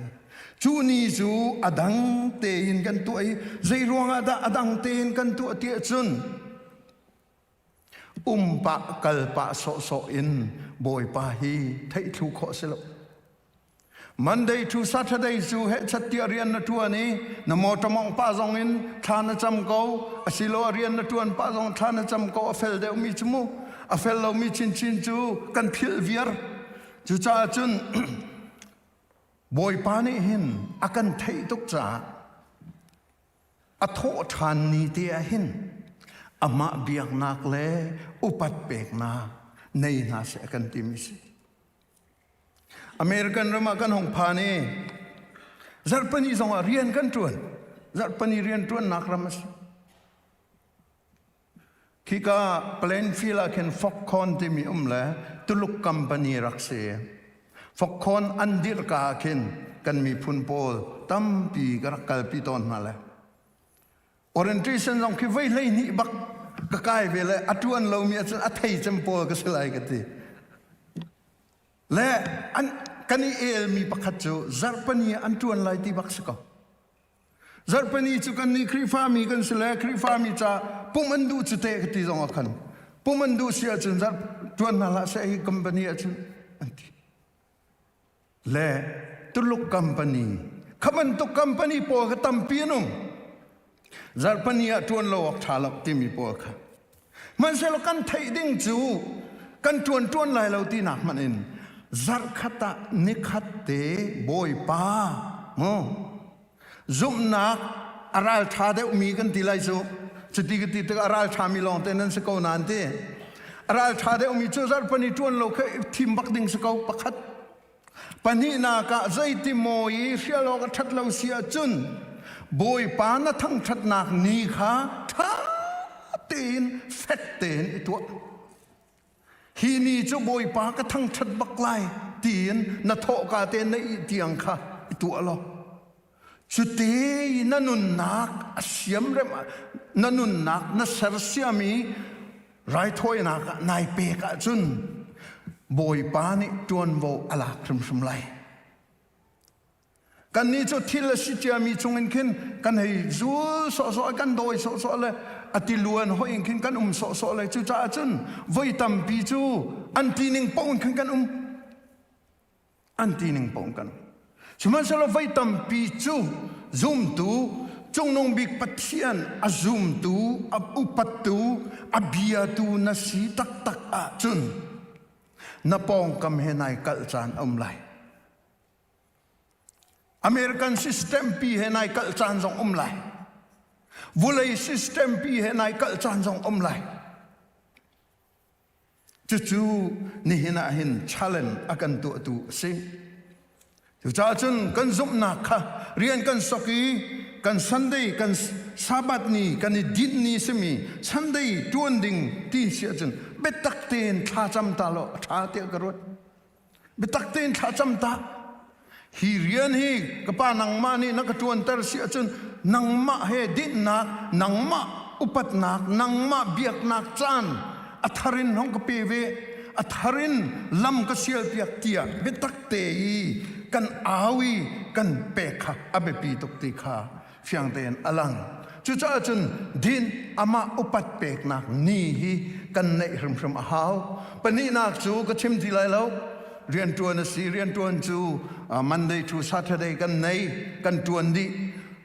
Cu ni cu a dang tein kan tuah i zei ruangah dah a dang tein kan tuah tiah cun um pah kal pah sawhsawh in Bawipa hi theih thlu khawh si lo. Monday to Saturday cu hehchat tiah rian na ṭuan i na motor mawngh pah zong in thla na cam ko asiloah rian na ṭuan pah zong thla na cam ko a fel deuhmi cu mu a fel lomi chinchin cu kan philh viar cucaah cun Bawipa nih hin a kan theih tuk caah a thawh ṭhan ni te ah hin amah biaknak le upat peknak nei hna seh a kan timi si. American ram ah kan hung phan i zarhpani zong ah rian kan ṭuan. Zarhpani rian ṭuannak ram a si. Khika Plainfield ah khin Foxconn timi um le Tuluk company rak si. Foxconn an dirh ka ah khin kan miphun pawl tampi ka rak kalpi tawn hna le. Orientation zong khi voi 12 bak ka kai ve le a tuan lomi ahcun a thei cem pawl ka si lai ka ti. Le an kan i elmi pakhat cu zarhpani an tuan lai ti bak si ko. Zarhpini cu kan nih Khrihfami kan si le Khrihfami ca pumh an duh cu teh ka ti zong ah khan pumh an duh si ahcun zarh ṭuan hna hlah seh hi company ahcun an ti. Le Tuluk company kha bantuk company pawl kha tampi an um. Zarhpini ah ṭuan lo awk ṭha lo timi pawl kha. Hmanhsehlaw kan theih ding cu kan ṭuan ṭuan lai lo tinak hmanh in zarhkhat ah nikhat te Bawipa mu zumhnak a ralṭha deuhmi kan ti lai cu cuti ka ti tikah a ralṭhami lawng te nan si ko nain ti a ralṭha deuhmi cu zarhpani ṭuan lo kha thim bak ding si ko pakhat Pahnihnak ah zeiti maw i hrial awk a ṭhat lo si ahcun Bawipa na thangṭhatnak ni kha ṭha tein fek tein i tuah. Hi ni cu Bawipa ka thangṭhat bak lai tiin na thawhka tein na ih tiang kha i tuah law Cuti i na nunnak a siamrem na nunnak na sersiam i raithawinak ah nai pek ahcun Bawipa nih ṭuanvo a lak hrimhrim lai. Kannih cu thil a si ciami chungin khin kan hei zul sawhsawh i kan dawi sawhsawh le a tiluan hoih in khin kan um sawhsawh le cucaah cun voi tampi cu an tining paoh in khin kan um. An ti ning paoh kan. Sihmanhsehlaw voi tampi cu zumtu cungnung bik Pathian a zumtu, a upattu, a biatu na si taktak ahcun na pawngkam he nai kalh caan a um lai. American system pi he nai kalh caan zong um lai. Vulei system pi he nai kalh caan zong um lai. Cucu nihin ah hin challenge a kan tuahtu a si. Cucaah cun kan zumhnak kha rian kan sok i kan Sunday kan Sabbath ni kan i dinh ni simi Sunday tuan ding ti si ahcun biatak tein thlacam ta law a ṭha tiah ka ruat. Biatak tein thlacam ta. Hi rian hi ka pa nangmah nih na ka ṭuanter si ahcun nangmah he dinhnak, nangmah upatnak, nangmah biaknak caan a thar in hong ka pe ve, a thar in lam ka sialpiak tiah biatak te i kan au i kan pek kha a biapi tuk ti kha fiang tein a lang. Cucaah cun din amah upat peknak ni hi kan neih hrimhrim a hau. Pahnihnak cu ka chim ti lai lo. Rianṭuan a si. Rianṭuan cu Monday to Saturday kan nei, kan ṭuan dih.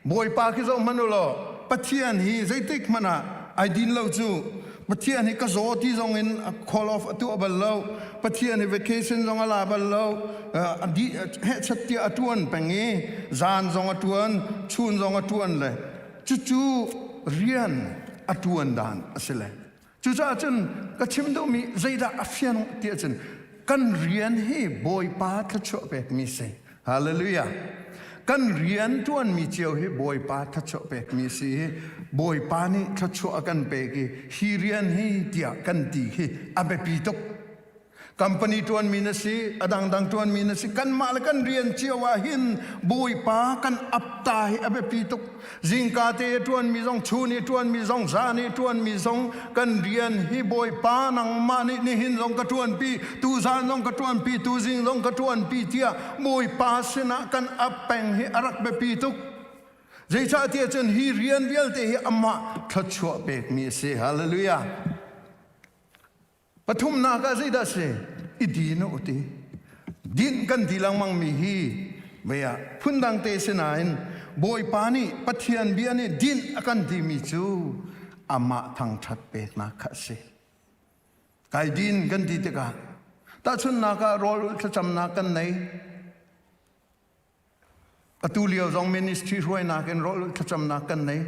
Bawipa khi zoh hmanh u law Pathian hi zeitik hmanh ah ai din lo cu Pathian hi ka zaw ti zong in call off a tuah bal lo. Pathian hi vacation zong a la bal lo. A di hehchat tiah a tuan peng i zan zong a tuan, chun zong a tuan le cucu rian a tuan dan a si le. Cucaah cun ka chim duhmi zeidah a fiang ti ahcun kan rian hi Bawipa thluachuah pekmi si. Hallelujah. Kan rian ṭuanmi cio hi Bawipa thluachuah pekmi si i Bawipa nih thluachuah a kan pek i hi rian hi tiah kan ti hi a biapi tuk. Company ṭuanmi na si, a dangdang ṭuanmi na si, kanmah le kan rian cio ah hin Bawipa kan apta hi a biapi tuk. Zingka te i ṭuanmi zong, chun i ṭuanmi zong, zan i ṭuanmi zong kan rian hi Bawipa nangmah nih nihin zong ka ṭuanpi, tuzan zong ka ṭuanpi, tuzing zong ka ṭuanpi tiah Bawipa sinah kan ap peng hi a rak biapi tuk. Zeicahtiah cun hi rian vialte hi amah thluachuah pekmi a si. Hallelujah. Pathumnak ah zeidah si? I din u ti. Dinh kan ti lengmangmi hi vei ah phundang te si nain Bawipa nih Pathian bia nih dinh a kan timi cu amah thangṭhat peknak kha a si. Kai din kan ti tikah tahchunhnak ah rawl ulh thlacamnak kan nei. Atu lio zong ministry hruainak in rawl ulh thlacamnak kan nei.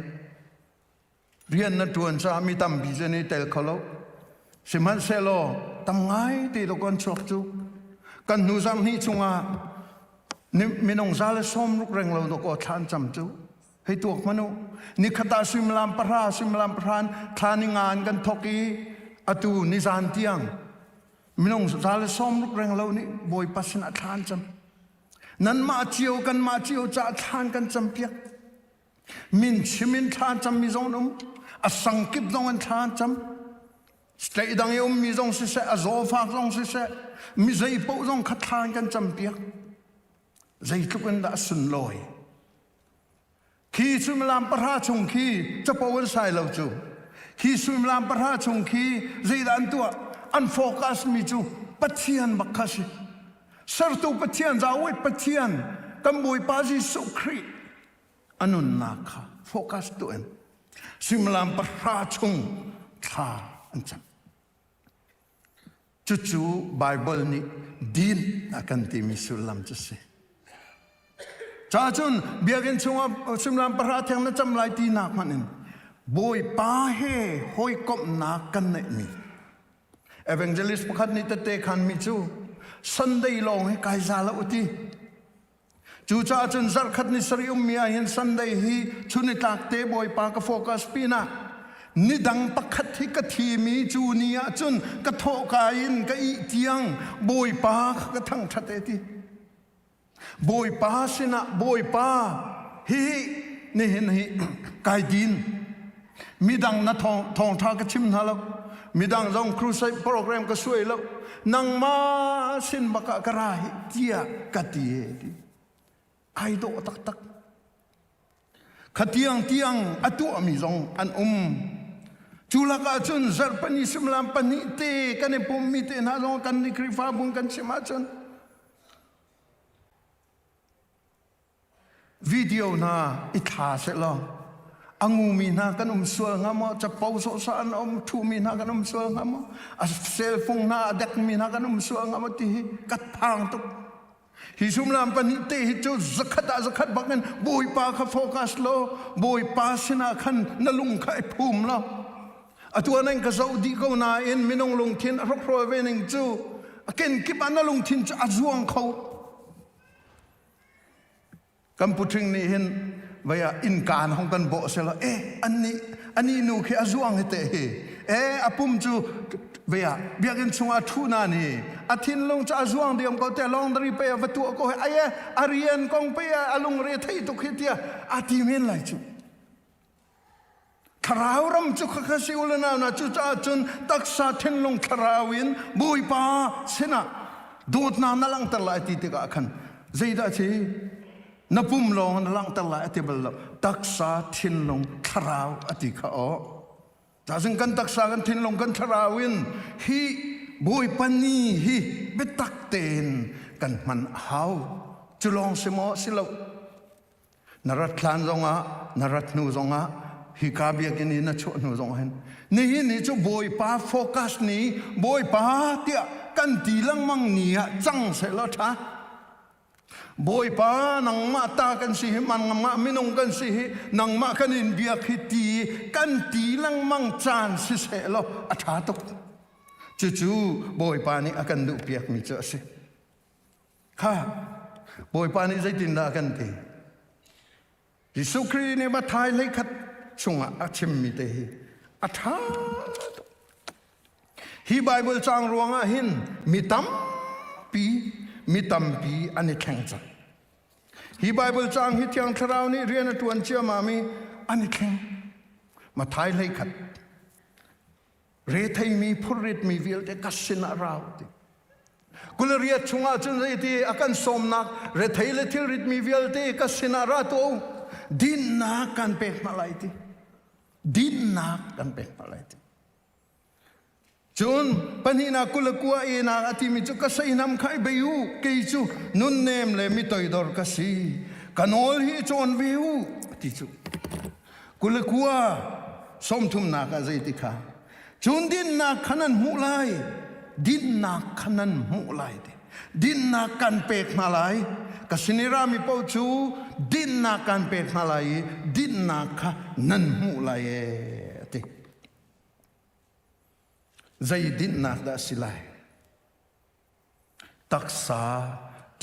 Rian na ṭuan caah mi tampi cu an i tel kho lo. Sihmanhsehlaw tam ngai te dawk an chuak cu. Kan hnu zarh hnih chungah minung za le sawm ruk reng lo dawk aw thla an cam cu. Hei tuak hmanh u. Nikhat ah suimilam pahra, suimilam pahra in thla ni nga in kan thawk i atu nizan tiang minung za le sawmruk reng lo nih Bawipa sinah thla an cam. Nanmah cio kanmah cio caah thla an kan campiak. Min chim in thla an cammi zong an um. A sangkip zong in thla an cam. State dang i ummi zong siseh, a zawfak zong siseh, mi zei paoh zong kha thla an kan campiak. Zeitluk in dah a sunlawi. Khi suimilam pahra chung khi capo an sai lo cu. Khi suimilam pahra chung khi zeidah an tuah? An focus mi cu Pathian bak kha si. Sertu Pathian, Yahweh Pathian, kan Bawipa Jesuh Khrih a nunnak kha focus tuah in suimilam pahra chung thla an cam. Cucu Baibal nih din a kan timi sullam cu si. Ca cun biakinn chungah suimilam pahra theng na cam lai tinak hmanh in Bawipa he hawikomhnak kan neihmi evangelist pakhat nih tette khanmi cu Sunday lawng hi kai za lo ti. Cucaah cun zarhkhat ni sarih ummi ah hin Sunday hi chunitlak te Bawipa ka focus pinah nidang pakhat hi ka thimi cu ni ah cun ka thawhka in ka ih tiang Bawipa kha ka thangṭhat e ti. Bawipa sinah Bawipa hihi nihin hi kai din. Midang na thawngṭha ka chim hna lo. Midang zong crusade program ka suai lo. Nangmah sin bak ah ka ra hi tiah ka ti e ti. Ai dawh taktak. Khatiang tiang a tuahmi zong an um. Cu lakah cun zarhpani suimilam pahnih te kan i pummi te hna zong kan ni Khrihfabu kan chim ahcun Video hna i thla sehlaw a ngumi hna kan um sual hnga maw capo sawhsawh an um ṭhumi hna kan um sual hnga maw a cellphone hna a dekmi hna kan um sual hnga maw ti hi ka phang tuk hi sumlam pahnih te hi cu zakhat ah zakhat bak in bawipa kha focus law bawipa sinah khan na lung kha i phum law atu ah ka zoh dih ko nain minung lungthin a hrokhrawl ve ning cu a kenkip ah na lungthin cu a zuang kho Kan puṭhing nih hin vei ah innka in hong kan bawh selaw eh annih ani nu khi a zuang hi teh hi eh a pum cu vei ah biakinn chungah ṭhu na ni a thinlung cu a zuang diam ko te laundry pe a va tuah ko hi ai eh a rian kong pe a lungre thei tuk hi tiah a ti men lai cu Thlarau ram cu khakha si u le nau na cucaah cun taksa thinlung thlarau in Bawipa sinah dawtnak na langhter lai ti tikah khan zeidah si na pum lawng na langhter lai a ti bal lo taksa thinlung thlarau a ti kha aw Cazin kan taksa kan thinlung kan thlarau in hi Bawipa ni hi biatak tein kan hman a hau cu lawng si maw si lo Na rat hlan zongah, na rat hnu zongah, hika biakinn i na chuah hnu zongah hin nihin ni cu Bawipa focus ni Bawipa tiah kan ti lengmang ni ah cang sehlaw ṭha. Bawipa nangmah ta kan si hi nangmah minung kan si hi nangmah kan in biak hi ti kan ti lengmang caan si sehlaw a ṭha tuk. Cucu Bawipa nih a kan duhpiakmi cu a si. Kha Bawipa nih zeitindah a kan ti? Jesuh Khrih nih Matthai hleikhat chungah a chimmi te hi a ṭha tuk. Hi Baibal caang ruangah hin mi tampi mi tampi an i thleng cang. Hi Baibal caang hi Thiang Thlarau nih rian a ṭuan ciammam i an i thleng. Matthai hleikhat retheimi phurritmi vialte ka sinah ra u ti kulariat chungah cun zeiti a kan sawmnak rethei le thilritmi vialte ka sinah ra tuah u dinnak kan pek hna lai ti dinnak kan pek hna lai ti cun pahnihnak kulakua enak a timi cu ka seihnam kha i bei u kei cu nunnem le mi toidor ka si ka nawl hi cawn ve u ti cu Kulakua sawmthumnak ah zeiti kha cun dinnak kha nan hmuh lai dinnak kha nan hmuh lai ti dinnak kan pek hna lai ka sin i rami paoh cu dinnak kan pek hna lai i dinnak kha nan hmuh lai ee ti zei dinnak dah si lai taksa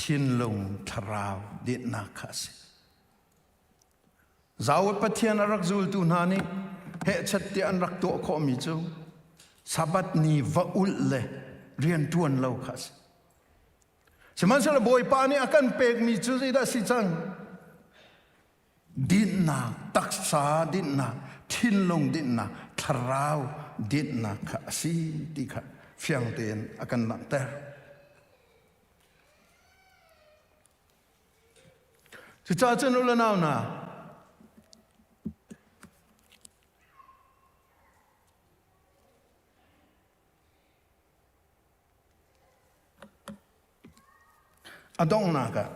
thinlung thlarau dinnak kha a si. Zawt Pathian a rak zultu hna nih hehchet tiah an rak tuah khawhmi cu Sabbath ni va ulh le rian ṭuan lo kha a si. Sihmanhsehlaw Bawipa nih a kan pekmi cu zeidah a si cang? Dinhnak, taksa dinhnak, thinlung dinhnak, thlarau dinhnak kha a si ti kha fiang tein a kan langhter. Cucaah cun u le nau hna, a donghnak ah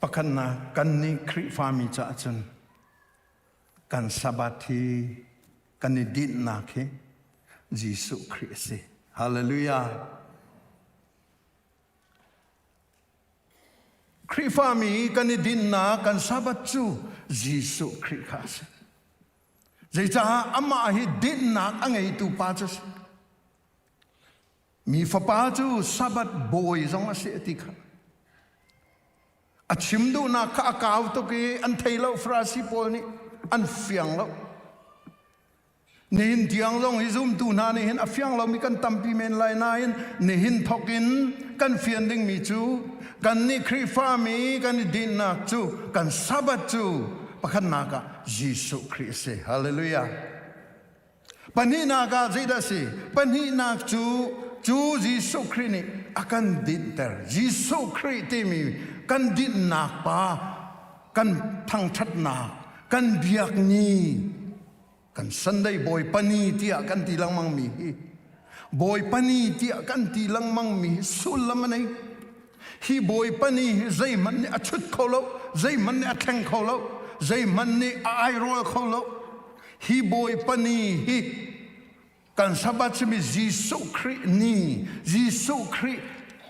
pakhatnak kannih Khrihfami caah cun kan Sabbath hi kan i dinhnak hi Jesuh Khrih a si. Hallelujah. Khrihfami kan i dinhnak kan Sabbath cu Jesuh Khrih kha a si. Zeicah amah hi dinhnak a ngeitu pa cu a si. Mi fapa cu Sabbath bawi zong a si a ti kha. A chim duhnak kha a kau tuk i an thei lo Farasi pawl nih an fiang lo. Nihin tiang zong hi zumtu hna nih hin a fiang lomi kan tampi men lai nain nihin thawk in kan fian dingmi cu kannih Khrihfami kan i dinhnak cu kan Sabbath cu pakhatnak ah Jesuh Khrih a si. Hallelujah. Pahnihnak ah zeidah a si? Pahnihnak cu cu Jesuh Khrih nih a kan dinhter. Jesuh Khrih timi kan dinhnak pa, kan thangṭhatnak, kan biakni, kan Sunday Bawipa ni tiah kan ti lengmang mi hi Bawipa ni tiah kan ti lengmang mi hi sullam a nei. Hi Bawipa ni hi zeihmanh nih a chut kho lo, zeihmanh nih a thleng kho lo, zeihmanh nih a airawl kho lo. Hi Bawipa ni hi kan Sabbath simi Jesuh Khrih ni, Jesuh Khrih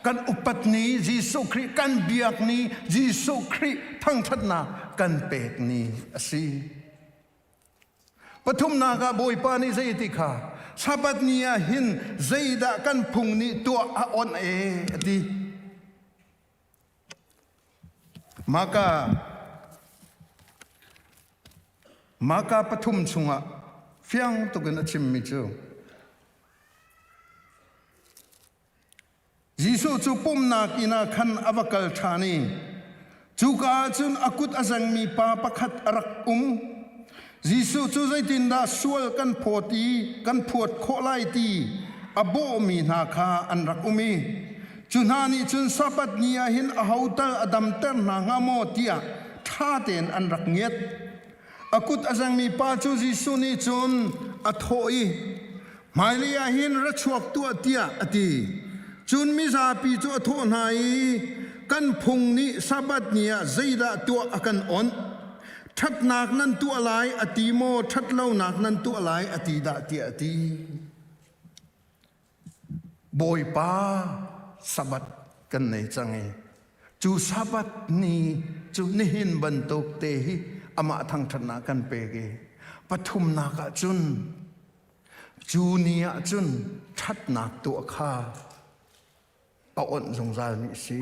kan upat ni, Jesuh Khrih kan biak ni, Jesuh Khrih thangṭhatnak kan pek ni a si. Pathumnak ah Bawipa nih zei ti kha Sabbath ni ah hin zeidah kan phung nih tuah a onh e a ti. Maka Maka pathum chungah fiang tukin a chimmi cu Jesuh cu pumhnak inn ah khan a va kal ṭhan i cuka ah cun a kut a zengmi pa pakhat a rak um. Jesuh cu zeitindah sual kan phawt i kan phuat khawh lai ti a bawhmi hna kha an rak um i cu hna nih cun Sabbath ni ah hin aho tal a damter hna hnga maw tiah ṭha tein an rak ngiat. A kut a zengmi pa cu Jesuh nih cun a thawh i Hmailei ah hin ra chuak tuah tiah a ti. Cun mizapi cu a thawh hna i kan phung nih Sabbath ni ah zeidah tuah a kan onh? Ṭhatnak nan tuah lai a ti maw ṭhatlonak nan tuah lai a ti dah tiah a ti. Bawipa Sabbath kan nei cang i cu Sabbath ni cu nihin bantuk te hi amah thangṭhatnak kan pek i pathumnak ah cun Cu ni ah cun ṭhatnak tuah kha a onh zungzalmi a si.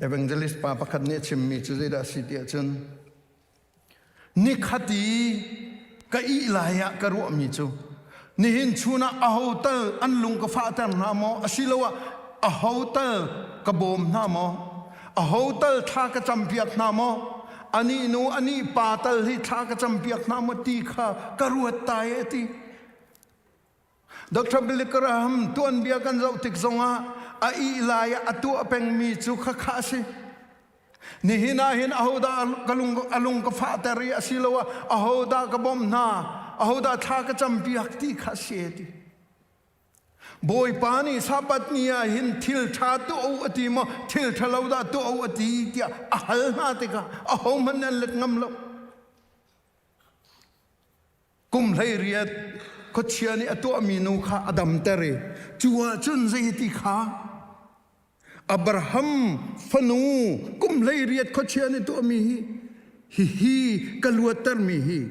Evangelist pa pakhat nih a chimmi cu zeidah a si ti ahcun nikhat i ka ih lai ah ka ruahmi cu nihin chun ah aho tal an lung ka fahter hna maw asiloah aho tal ka bawm hna maw aho tal thla ka campiak hna maw anih nu anih pa tal hi thla ka campiak hna maw ti kha ka ruat ta e ti Dr. Billy Graham tuanbia kan zoh tik zongah a ih lai ah a tuah pengmi cu khakha a si nihin ah hin ahodah ka lung a lung ka fahter i asiloah ahodah ka bawmh hna ahodah thla ka campiak ti kha a si e ti Bawipa nih Sabbath ni ah hin thil ṭha tuah u a ti maw thil ṭhalo dah tuah u a ti tiah a hal hna tikah ahohmanh nih an let ngam lo. Kum 18 khuachia nih a tuahmi nu kha a damter i cu ah cun zeiti kha Abraham fanu kum 18 khuachia nih tuahmi hi hihi ka luattermi hi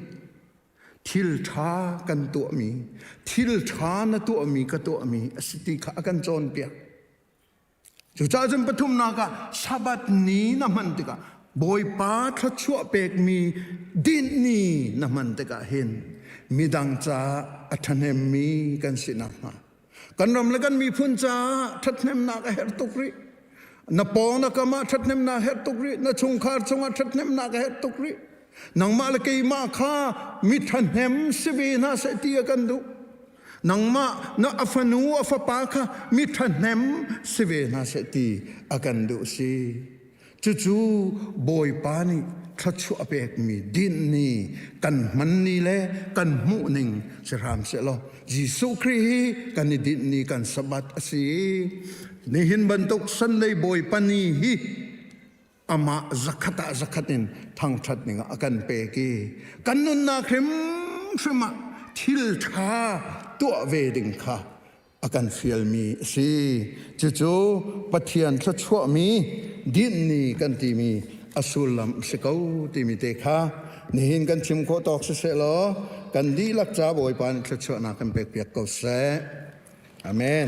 Thil ṭha kan tuahmi, thil ṭha na tuahmi ka tuahmi a si ti kha a kan cawnpiak. Cucaah cun pathumnak ah Sabbath ni na hman tikah Bawipa thluachuah pekmi dinh ni na hman tikah hin midang caah a ṭhahnemmi kan si nakhnga kan ram le kan miphun caah ṭhathnemnak a herh tuk rih. Na pawng na kam ah ṭhathnemnak a herh tuk rih. Na chungkhar chungah ṭhathnemnak a herh tuk rih. Nangmah le keimah kha mi ṭhahnem si ve hna seh ti a kan duh. Nangmah na a fanu a fapa kha mi ṭhahnem si ve hna seh ti a kan duh si. Cucu Bawipa nih thluachuah a pekmi dinh ni kan hman ni le kan hmuh ning si hram sehlaw Jesuh Khrih hi kan i dinh ni kan Sabbath a si. Nihin bantuk Sunday Bawipa ni hi amah zakhat ah zakhat in thangṭhat ning ah a kan pek i kan nunnak hrimhrim ah thil ṭha tuah ve ding kha a kan fialmi a si. Cucu Pathian thluachuahmi dinhni kan timi a sullam a si ko timi te kha nihin kan chim khawh tawk siseh law kan dihlak ca Bawipa nih thluachuahnak kan pekpiak ko seh. Amen.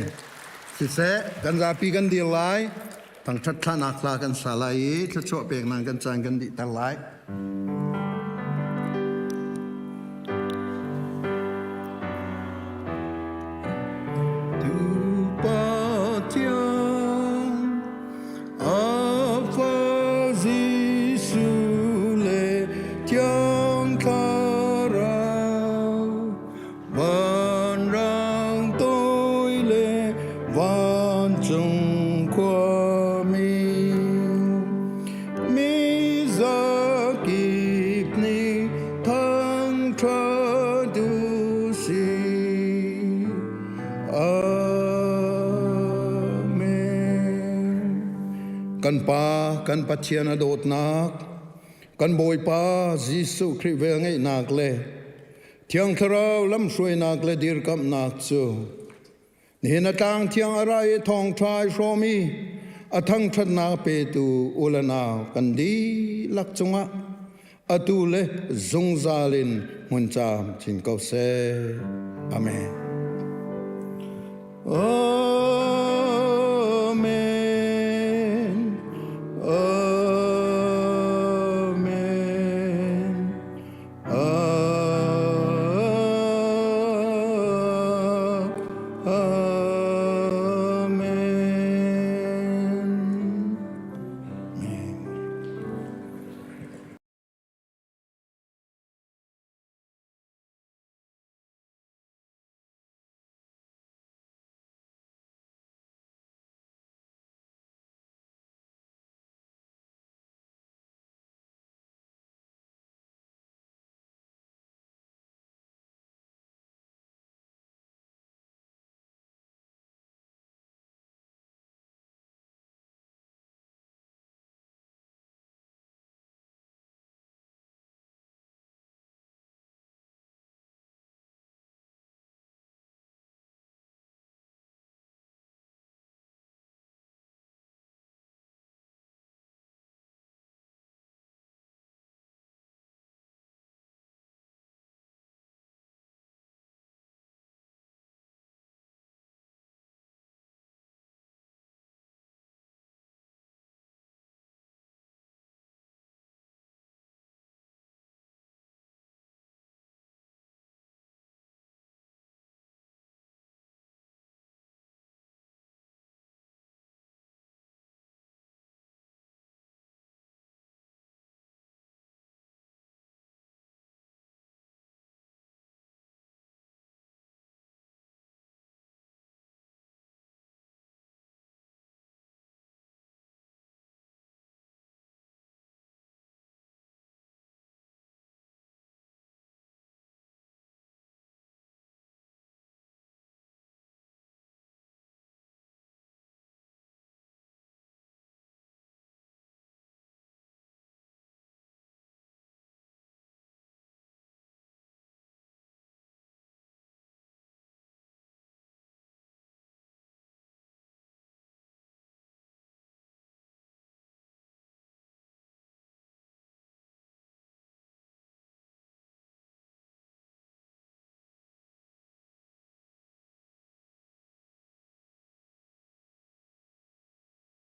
Siseh, kan zapi kan dir lai. Thangṭhat thlahnak hla kan sa lai i thluachuah peknak kan caan kan dihter lai. Tu Pathian a fa Jesuh le Thiang Thlarau Vanrang toi le vancung khuami mi zakip nih thangṭhat u sih. Amen. Kan Pa, kan Pathian a dawtnak, kan Bawipa Jesuh Khrih velngeihnak le Thiang Thlarau lamhruainak le dirkamhnak cu nihin a tlang thiang a ra i thawngṭha ai hrawm i a thangṭhatnak petu u le nau kan dihlak cungah atu le zungzal in hmun caam chin ko seh. Amen. Amen.